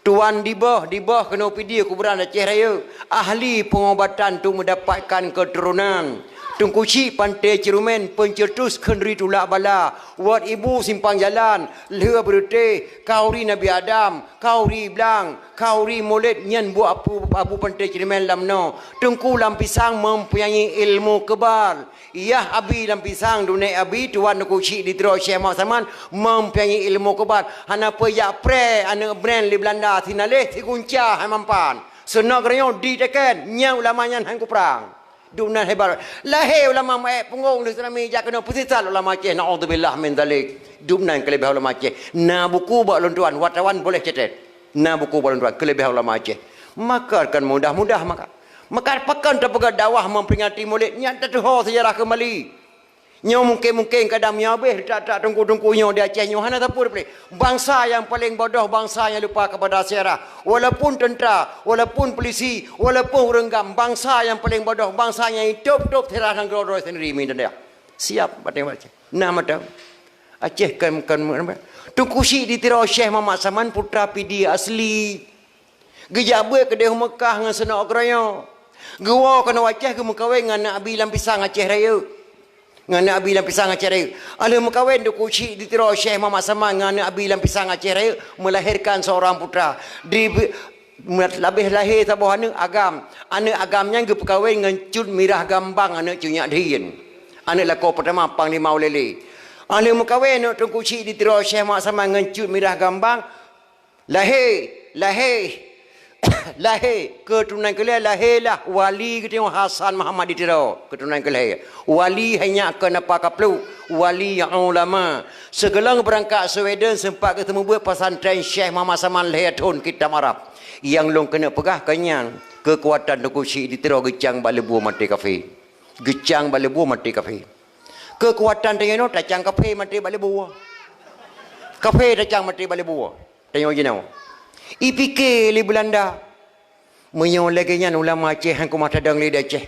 Tuan Diboh, Diboh keunoe Pidie kuburan Aceh Rayeuk, ahli peungobatan untuk meudapatkan keuturonan. Teungku Chik Panté Ceurumen, pencetus kheun ri tulak bala, Wat Ibu Simpang Jalan, lheueh beureutéh, Khauri Nabi Adam, Khauri Blang, Khauri Molét, nyan buet Abu, Abu Panté Ceurumen lam noe. Teungku Lam Pisang mempunyai ilmu kebal. Yah Abi Lam Pisang, dunek Abi, tuan Teungku Chik di Tiro Syekh Muhammad Saman, mempunyai ilmu kebal. Hana peue jak pré aneuk brand lé Belanda, sinaléh sigunca hai mampan. Seunok reunyoe diteken, nyang ulama nyan han kuprang. Dum nan hebat. Lahé ulama meuék punggong lé tsunami jak keunoe peusisat ulama Aceh. Naudzubillah min dzalik. Dum nan keuleubeh ulama Aceh. Na buku bak lôn tuan, wartawan boleh catat. Na buku bak lôn tuan, keuleubeh ulama Aceh. Maka kan mudah-mudah maka. Maka pakon tapeugah dakwah memperingati Maulid, nyan tatuho sejarah kembali. Nyoe mungkin-mungkin kadang meunyoe habéh that-that teungku-teungku nyoe di Aceh nyoe hana sapeue dipeuléh. Bangsa nyang paleng bodoh, bangsa nyang lupa kepada sejarah. Walaupun tentara, walaupun polisi, walaupun ureuëng GAM, bangsa nyang paleng bodoh, bangsa nyang itôb-tôb sejarah nanggroe droe sendiri, minta dia. Siap, bateng Aceh. Nah, mata. Aceh kan, kan, Teungku Chik di Tiro Syekh Muhammad Saman, putra Pidie asli. Geujak beuet keudeh u Meukah ngon seunok keuraya. Geuwoe keunoe Aceh geumeukawen ngon aneuk Abi Lam Pisang Aceh Rayeuk. Ngon aneuk Abi Lam Pisang Aceh Rayeuk. Alheuh meukawen Teungku Chik di Tiro Syekh Muhammad Saman ngon aneuk Abi Lam Pisang Aceh Rayeuk, melahirkan seorang putra. Di, labeh lahé saboh aneuk agam. Aneuk agam nyan geupeukawen ngon Cut Mirah Gambang, aneuk Cut Nyak Dhien. Aneuk lakoe peutama Panglima Ulèe Lheue. Alheuh meukawen aneuk Teungku Chik di Tiro Syekh Muhammad Saman ngon Cut Mirah Gambang, lahé, lahé, lahé, keuturonan keu lhèe lahé lah wali geutanyoe Hasan Muhammad di Tiro, keuturonan keu lhèe. Wali hai nyak keu napa kapluek, wali ulama. Sigohlom beurangkat Sweden seumpat geuteumeubeuet pesantren Syekh Muhammad Saman lhèe thon kitab Arab. Nyang lôn keuneuk peugah keu nyan, keukuatan Teungku Chik di Tiro geucang bak leubue maté kafé. Geucang bak leubue maté kafé. Keukuatan tanyoe nyoe tacang kafé maté bak leubue. Kafé tacang maté bak leubue. Tanyoe jinoe. Ipike lé Beulanda. Meunyoe lagèe nyan ulama Aceh han keumah tadong lé di Aceh.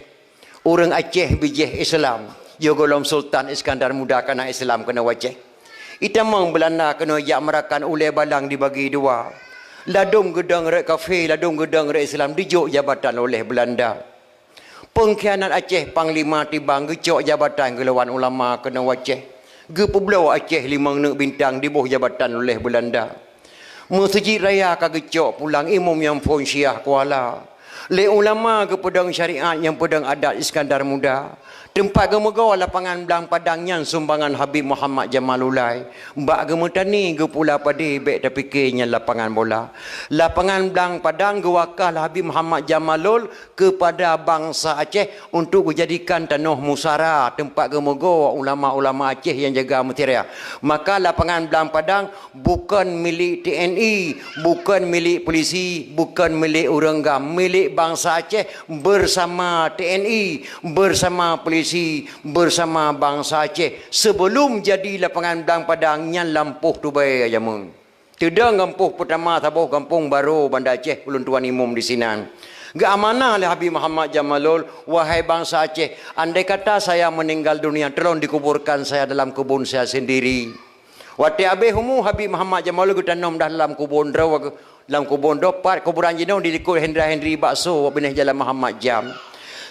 Ureuëng Aceh bijéh Islam. Yoh gohlom Sultan Iskandar Muda kana Islam keunoe Aceh. Itamong Beulanda keunoe jak meurakan ulèe balang dibagi dua. Ladôm geudong rot kafé, ladôm geudong rot Islam dijok jabatan oleh Beulanda. Peungkhianat Aceh, Panglima Tibang geucok jabatan geulawan ulama keunoe Aceh. Geupeubloe Aceh limong neuk bintang diboh jabatan oleh Beulanda. Meuseujid raya ka geucok pulang imum nyang phon Syiah Kuala. Lé ulama geupeudong syariat nyang peudong adat Iskandar Muda. Teumpat geumeugoe lapangan Blang Padang nyan sumbangan Habib Muhammad Jamalullail. Bak geumeutani geupula padé bèk tapike nyan lapangan bola. Lapangan Blang Padang geuwakah lé Habib Muhammad Jamalul keupada bansa Aceh untuk geujadikan tanoh musara teumpat geumeugoe ulama-ulama Aceh nyang jaga mutiara. Maka lapangan Blang Padang bukon milék T N I, bukon milék polisi, bukon milék ureuëng GAM, milék bansa Aceh bersama T N I, bersama polisi, bersama bansa Aceh. Sebelum jadi lapangan Blang Padang nyan lampôh tubée jameun. Teudong gampông peutama saboh gampông Baro Banda Aceh, ulôn tuan imum disinan. Geuamanah lé Habib Muhammad Jamalul, wahai bansa Aceh, andai kata saya meninggal dunia, tolong dikuburkan saya dalam kebun saya sendiri. Watée abéh umu Habib Muhammad Jamalul geutanom dah lam kubon droe, lam kubon droe pat kuburan jinoe di likot Hendra Hendri Bakso, binéh Jalan Muhammad Jam.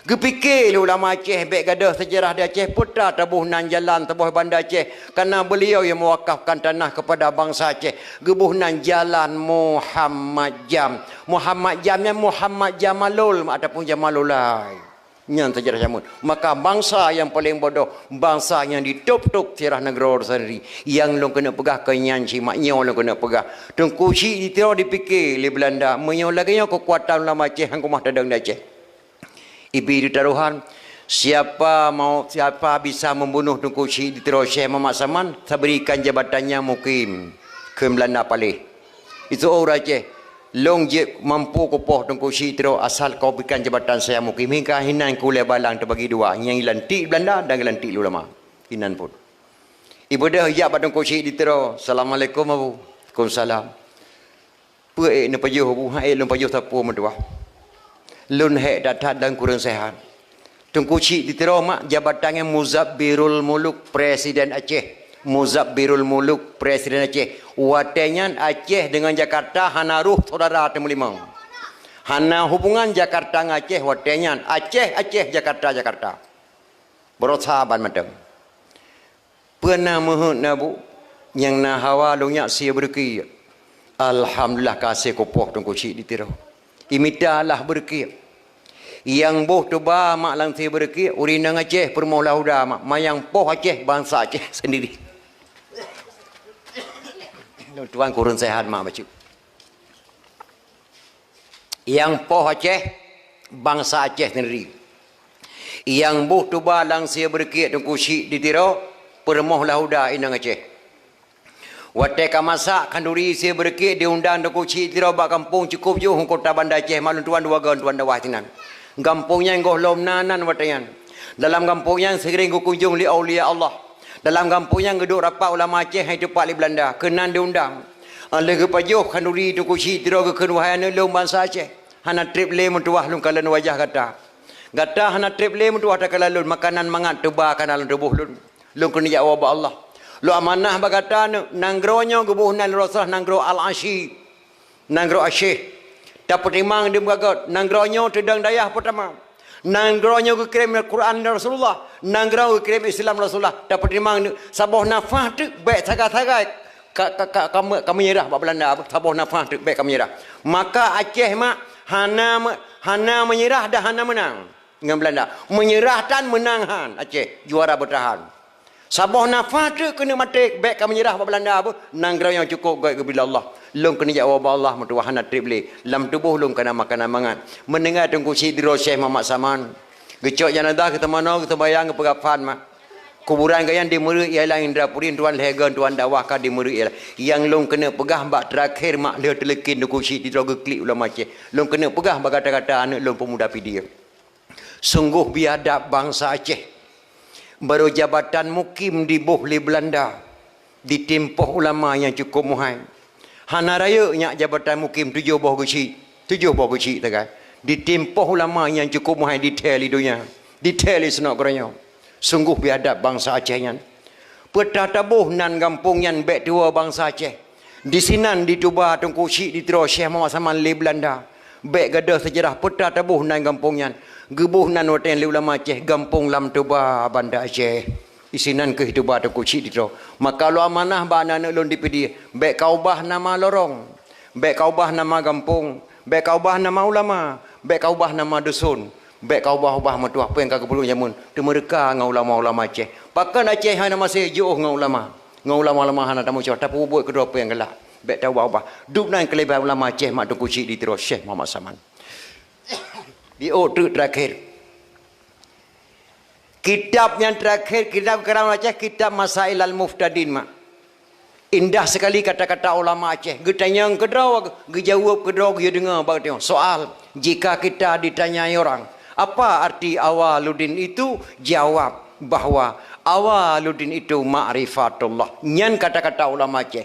Geupike lé ulama Aceh bék gadôh seujarah di Aceh, peue ta taboh nan jalan saboh Banda Aceh, kareuna beuliau nyang meuwakafkan tanah keupada bansa Aceh, geuboh nan Jalan Muhammad Jam. Muhammad Jam nyan Muhammad Jamalul ataupun Jamalulai. Nyan seujarah jameun. Maka bansa nyang paleng bodoh, bansa nyang ditôb-tôb sirah nanggroe sendiri. Nyang lôn keuneuk peugah keu nyan cit, mak nyoe lôn keuneuk peugah. Teungku Chik di Tiro dipike lé Beulanda, meunyoe lagée nyoe keukuatan ulama Aceh, han keumah tadong di Aceh. Ibi di tarohan, siapa mau, siapa bisa membunuh Teungku Chik di Tiro Syekh Muhammad Saman, saya berikan jabatannya mukim. Kheun Beulanda paléh. Itu ureuëng Aceh, lôn jeuet mampu kupoh Teungku Chik di Tiro asal kau berikan jabatan saya mukim. Hingga hinan kulée balang teubagi dua, nyang geulantik Beulanda dan geulantik ulama. Inan pun. Ibeudôh jak bak Teungku Chik di Tiro, "Assalamualaikum, Abu." "Waalaikumsalam." "Peue ék neupajoh, Abu?" "Han ék lôn pajoh sapeue meutuah. Lôn hék that-that dan kureueng seuhat." Teungku Chik di Tiro mak jabatan nyan Muzabbirul Muluk, Presiden Aceh. Muzabbirul Muluk, Presiden Aceh. Watée nyan Aceh deungon Jakarta hana roh syedara teumeulimong. Hana hubungan Jakarta ngon Aceh watée nyan. Aceh, Aceh, Jakarta, Jakarta. Baroesa ban mantong. Peue na meuheuet na bu, nyang na hawa lôn nyak sie beureukiek. Alhamdulillah ka sie kupoh Teungku Chik di Tiro. Imita lah beureukiek. Nyang boh tuba mak lam sie beureukiek, ureueng inong Aceh peurumoh Lahuda mak, ma nyang poh Aceh bansa Aceh sendiri. Lôn tuan kureueng sehat mak bacut. Nyang poh Aceh, bansa Aceh sendiri. Nyang boh tuba lam sie beureukiek Teungku Chik di Tiro, peurumoh Lahuda inong Aceh. Watée ka masak khanduri sie beureukiek diundang Teungku Chik di Tiro bak gampông cukôp jôh u kota Banda Aceh, mak lôn tuan dua goe tuan dakwah sinan. Gampông nyan gohlom na nan watée nyan. Dalam gampông nyan seuring geukunjong lé aulia Allah. Dalam gampông nyan geuduek rapat ulama Aceh hai teupat lé Beulanda, keunan diundang. Lheueh geupajoh khanduri Teungku Chik di Tiro geukheun, "Wahai aneuëk lôn bansa Aceh, hana treb lé meutuwah lôn kalon wajah gata. Gata hana treb lé meutuwah takalon lôn, makanan mangat teuba kana lam tuboh lôn. Lôn keuneuk jak woe bak Allah. Lôn amanah bak gata aneuëk, nanggroe nyoe geuboh nan lé Rasulullah nanggroe Al-Asyi." Nanggroe Aceh, tapeutimang di muka göt, nanggroe nyoe teudong dayah peutama. Nanggroe nyoe geukirém Al-Quran dari Rasulullah, nanggroe geukirém Islam Rasulullah, tapeutimang di saboh nafah teuk bék sagai-sagai ka, ka, ka, ka me-, ka meunyeurah bak Beulanda, saboh nafah teuk bék ka meunyeurah. Maka Aceh mak hana me-, hana meunyeurah dan hana meunang ngon Beulanda. Meunyeurah tan meunang han, Aceh juara beutahan. Saboh nafah teuk keuneuk maté, bék ka meunyeurah bak Beulanda beuh, nanggroe nyang cukôp göt geubri lé Allah. Lôn keuneuk jak woe bak Allah meutuwah hana treb lé. Lam tuboh lôn kana makanan mangat. Meuninggai Teungku Chik di Tiro Syekh Muhammad Saman. Geucok janazah geuteumanoe, geuteumbayang, geupeugah phan mak. Kuburan gobnyan di Meureue ialah Indrapuri, tuan lhée goe tuan dakwah ka di Meureue ialah. Nyang lôn keuneuk peugah bak teurakhé mak lheueh teuleukin Teungku Chik di Tiro geuklik ulama Aceh. Lôn keuneuk peugah bak gata-gata aneuëk lôn peumuda Pidie. Sunggoh biadab bansa Aceh, barô jabatan mukim diboh lé Beulanda, ditimpoh ulama nyang cukôp meuhai. Hana rayeuk nyak jabatan mukim tujoh boh geuchik, tujoh boh geuchik sagai. Ditimpoh ulama nyang cukôp meuhai dithée lé donya, dithée lé sinok geuranyoe. Sunggoh biadab bansa Aceh nyan. Peutah taboh nan gampông nyan bék tuwoe bansa Aceh. Disinan dituba Teungku Chik di Tiro Syekh Muhammad Saman lé Beulanda. Bék gadôh seujarah peutah taboh nan gampông nyan. Geuboh nan watée lé ulama Aceh gampông Lam Tuba Banda Aceh. Disinan kheueh tuba Teungku Chik di Tiro. Maka lôn amanah bak aneuëk lôn di Pidie, bék ka ubah nama lorong, bék ka ubah nama gampông, bék ka ubah nama ulama, bék ka ubah nama dusun. Bék ka ubah-ubah meutuah peue nyang ka geupeubuet jameun, teumeureuka ngon ulama-ulama Aceh. Pakon Aceh hana maséh jiôh ngon ulama? Ngon ulama-ulama hana tameucok, tapeubuet keudroe peue nyang galak. Bék taubah-ubah. Dub nan keuleubah ulama Aceh mak Teungku Chik di Tiro Syekh Muhammad Saman. Di ôk teuk terakhir. Kitab nyang terakhir, kitab karam Aceh, kitab Masail al-Muftadin mak. Indah sekali kata-kata ulama Aceh. Geutanyong keudroe, geujaweueb keudroe, geuyue deungoe bak geutanyoe. Soal, jika kita ditanyai orang, "Apa arti Awaluddin itu?" Jawab bahwa Awaluddin itu ma'rifatullah. Nyan kata-kata ulama Aceh.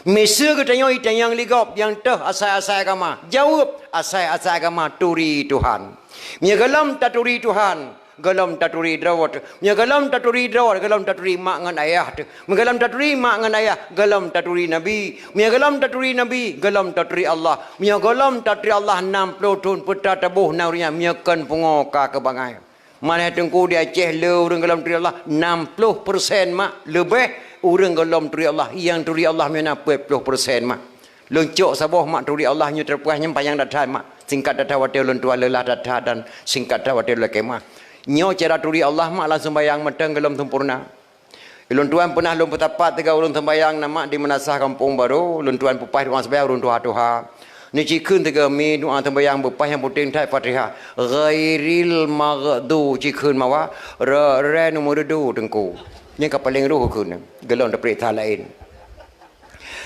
Miseue geutanyoe jitanyong lé gob nyang toh asai-asai agama. Jaweueb, asai-asai agama turi Tuhan. Meunyoe gohlom taturi Tuhan, gohlom taturi droe teuh. Meunyoe gohlom taturi droe, gohlom taturi mak ngon ayah teuh. Meunyoe gohlom taturi mak ngon ayah, gohlom taturi Nabi. Meunyoe gohlom taturi Nabi, gohlom taturi Allah. Meunyoe gohlom taturi Allah nam ploh thon peutah taboh na ureuëng nyan meunyoe kon pungo ka keu bangai. Malah Teungku di Aceh le ureuëng gohlom turi Allah nam ploh persen mak leubeh ureuëng gohlom turi Allah. Nyang turi Allah meunyoe na peuet ploh persen mak. Lôn cok saboh mak turi Allah nyoe teupeugah nyang panyang that-that mak. Singkat that-that watée lôn tuan leulah that-that dan singkat that watée lôn lakée meu'ah. Nyoe cara turi Allah mak lam seumbahyang mantong gohlom sempurna. Lôn tuan peunah lôn peusapat tiga ureuëng seumbahyang na mak di meunasah Kampung Baro, lôn tuan peupaih doa seumbahyang ureuëng tuha-tuha. Neucikheun tiga mi doa seumbahyang beupaih nyang puténg that Fatihah. Ghairil maghdu cikheun mawa re, re nomor dua Teungku. Nyang ka paleng roh kheun gohlom teupeuriksa laén.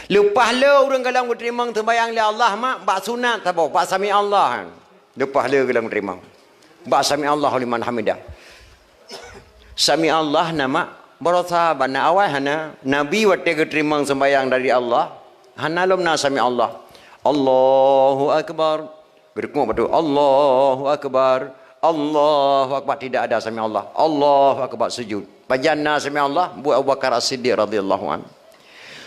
Leupah le ureuëng gohlom geuteurimong seumbahyang lé Allah mak bak sunat saboh, bak sami Allah. Leupah le gohlom geuteurimong. Bak sami Allahu liman hamidah. Sami Allah na mak barosa bana awai hana. Nabi watée geuteurimong seumbahyang dari Allah, hana lom na sami Allah. Allahu akbar. Geureukuek bacut, Allahu akbar. Allahu akbar, tidak ada sami Allah. Allahu akbar, sujud. Pajan na sami Allah, buet Abu Bakar As-Siddiq radhiyallahu anhu.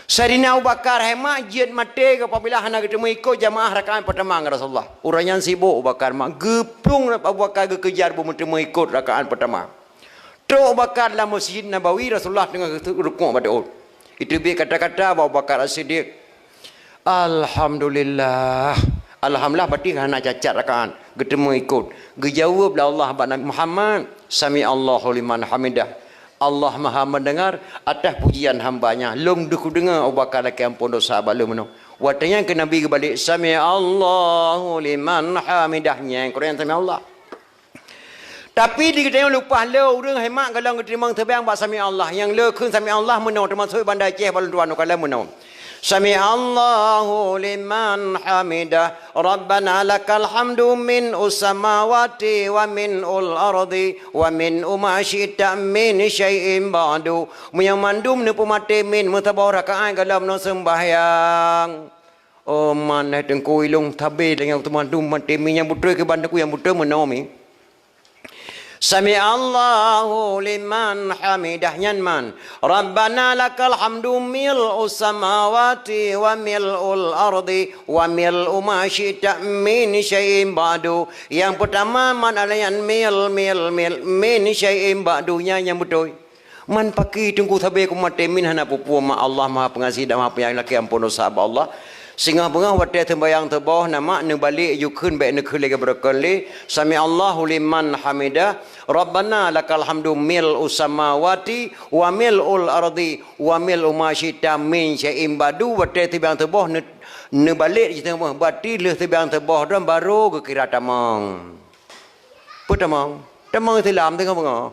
Saidina Abu Bakar hai mak jeuet maté apabila hana geuteumeung ikot jamaah rakaat peutama ngon Rasulullah. Uroe nyan sibok Abu Bakar mak, geuplueng Abu Bakar geukejar beumeuteumeung ikot rakaat peutama. Trok Abu Bakar lam Masjid Nabawi, Rasulullah teungoh rukuk bak teuôt. Iteubiet kata-kata bak Abu Bakar As-Siddiq, "Alhamdulillah." Alhamdulillah berarti hana cacat rakaat. Geuteumé ikot. Geujaweueb lé Allah bak Nabi Muhammad, "Sami'allahu liman hamidah." Allah Maha Mendengar atas pujian hamba-Nya. Lôn deuh kudeungoe Abu Bakar lakée amphon desya bak lôn meunoe. Watée nyan keu Nabi geubalek, "Sami'allahu liman hamidah." Nyang keudroe nyan sami'allah. Tapi di geutanyoe leupah le ureuëng hemat gohlom geuteurimong teubiang bak sami'allah. Nyang le kheun sami'allah meunoe teumasok Banda Aceh bak lôn tuan ukalon meunoe. Sami'allahu liman hamidah. Rabbana lakal hamdu min ussamawati wa min ul ardi wa min uma syi'ta min syai'in ba'du. Meunyoe mandum neupeumaté min meusaboh rakaat gohlom meunoe seumbahyang. Oh man hai teungku ilong tabe dengan teumandum maté mi nyang beutôi keu ban teungku nyang beutôi meunoe mi. Sami'allahu liman hamidah nyan man. Rabbana lakal hamdu mil ussamawati wa mil ul ardi wa mil uma syi'ta min syai'in ba'du. Yang pertama man alayan mil mil mil min syai'in ba'du nyan nyang beutôi. Man paki teungku sabe kumaté min hana peue-peue mak Allah Maha Pengasih dan Maha Penyayang lakée amphon desya bak Allah. Singoh beungoh watée seumbahyang teuboh nama neubalek jukheun bék neukheun lé geubeureukeun lé. Sami'allahu liman hamidah. Rabbana lakal hamdu mil ussamawati wa mil ul ardi wa mil uma syi'ta min syai'in ba'du. Watée seumbahyang teuboh neubalek jiteumeuh bati lheueh seumbahyang teuboh dan baru geukira tamong. Peutamong, tamong Islam teungoh beungoh.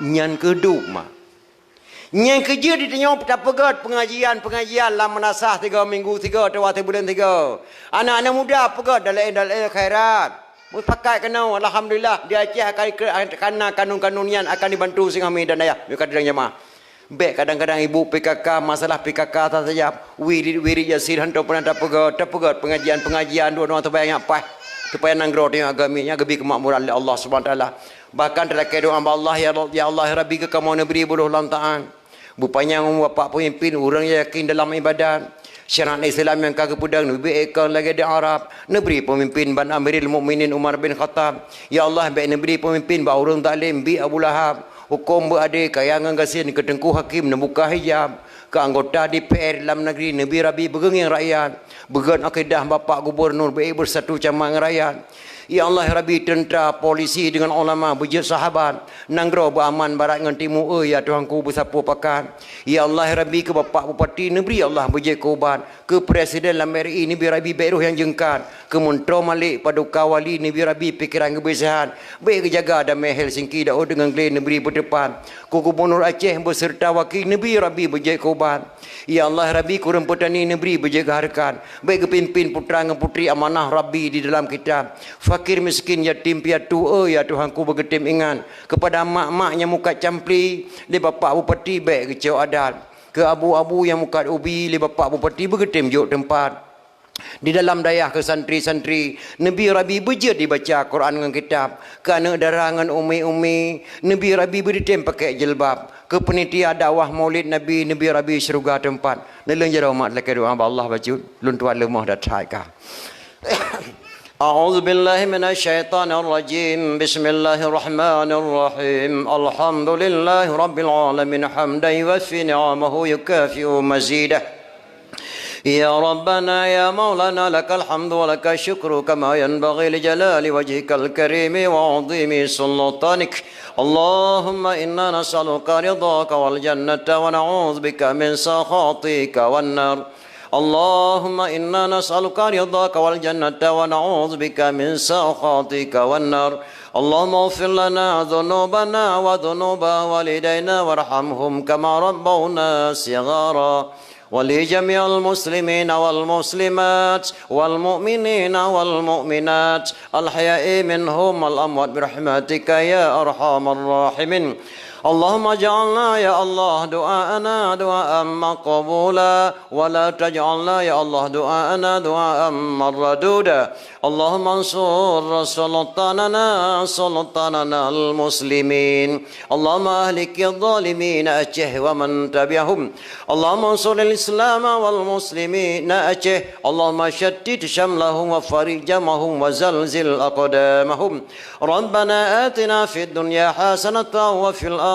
Nyan keuduek mak. Nyang keujeuet di tanyoe tapeugét pengajian-pengajian lam meunasah tiga minggu tiga atawa sibuleuen tiga. Anak-anak muda peugét dalam dalam khairat. Mupakat keunoe alhamdulillah di Aceh akan kana kanun-kanun nyan akan dibantu singoh mi dan ayah. Meukat dan jamaah. Bék kadang-kadang ibu P K K masalah P K K saja. Wirit-wirit Yasin hantom pernah tapeugét, tapeugét pengajian-pengajian dua-dua teubayang nyak paih. Supaya nanggroe tanyoe agami nyak geubi keumakmuran lé Allah Subhanahu Wa Taala. Bahkan talakée doa bak Allah, "Ya Allah, ya Allah, ya Rabbi, keu kamoe neubri boh lam taat. Bupanyang umu bapak pemimpin, ureuëng nyang yakin dalam ibadat. Syariat Islam nyang ka geupeudong neubri ikon lagée di Arab. Neubri pemimpin ban Amirul Mukminin Umar bin Khattab. Ya Allah, bék neubri pemimpin bak ureuëng zalim bi Abu Lahab. Huköm beuadé kaya ngon gasien keu Teungku Hakim neubuka hijab. Keu anggota D P R lam negeri neubri Rabbi beugeungieng rakyat. Beugét akidah Bapak Gubernur bék beusatu cama ngon rakyat. Ya Allah, ya Rabbi, teuntra, polisi deungon ulama beujeuet sahabat. Nanggroe beuaman barat ngon timu, eu ya Tuhanku beusapeue pakat. Ya Allah, ya Rabbi, keu Bapak Bupati neubri Allah beujeuet keu ubat. Keu Presiden lam R I neubri Rabbi bék roh nyang jeungkat. Keu Muntroe Malik Paduka Wali neubri Rabbi pikeran geubri seuhat. Bék geujaga damé Helsinki, Daud deungon Glen neubri beuteupat. Keu Gubernur Aceh beuseureuta waki neubri Rabbi beujeuet keu ubat. Ya Allah, Rabbi, kureueng peutani neubri beujeuet keu hareukat. Bék geupimpin putra ngon putri amanah Rabbi di dalam kitab. Fakir miskin, yatim piatu, eu ya Tuhanku beugeutem ingat. Keupada mak-mak nyang mukat campli lé Bapak Bupati bék geucok adat. Keu abu-abu nyang mukat ubi lé Bapak Bupati beugeutem jok teumpat. Di dalam dayah keu santri-santri, neubri Rabbi beujeuet dibaca Quran ngon kitab. Keu aneuëk dara ngon umi-umi, neubri Rabbi beudeutem pakèk jilbab. Keu peunitia dakwah Maulid Nabi, neubri Rabbi syeuruga teumpat. Neulheueh jaroe mak lakèe doa bak Allah bacut, lôn tuan leumoh that hai ka. أعوذ بالله من الشيطان الرجيم. بسم الله الرحمن الرحيم. الحمد لله رب العالمين. حمدا يوافي نعمه يكافئ مزيده. يا ربنا يا مولانا لك الحمد ولك الشكر كما ينبغي لجلال وجهك الكريم وعظيم سلطانك. اللهم إنا نسألك رضاك والجنة ونعوذ بك من سخطك والنار. اللهم إنا نسألك رضاك والجنة ونعوذ بك من سخطك والنار. اللهم اغفر لنا ذنوبنا وذنوب والدينا وارحمهم كما ربونا صغارا. ولجميع المسلمين والمسلمات والمؤمنين والمؤمنات الأحياء منهم والأموات برحمتك يا أرحم الراحمين. اللهم اجعلنا يا الله دعاءنا دعاء مقبولا، ولا تجعلنا يا الله دعاءنا دعاء مردودا. اللهم انصر سلطاننا سلطاننا المسلمين. اللهم أهلك الظالمين Aceh ومن تبعهم. اللهم انصر الإسلام والمسلمين Aceh. اللهم شتت شملهم وفرق جمعهم وزلزل أقدامهم. ربنا آتنا في الدنيا حسنة وفي الآخرة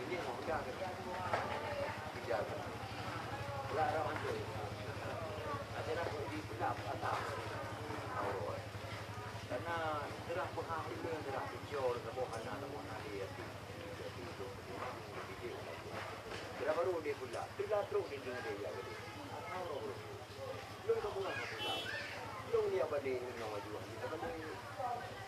Ini mau udah ke? Tidak. Udah ada mantu. Ada nak di pula apa? Karena terah pengah itu, terah picor, terah anak, terah anak dia. Jadi itu, jadi itu. Terah baru dia pula. Terah terus dia dengan dia jadi. Belum kau pulang, kau pulang. Belum dia balik dengan wajuh. Dia balik.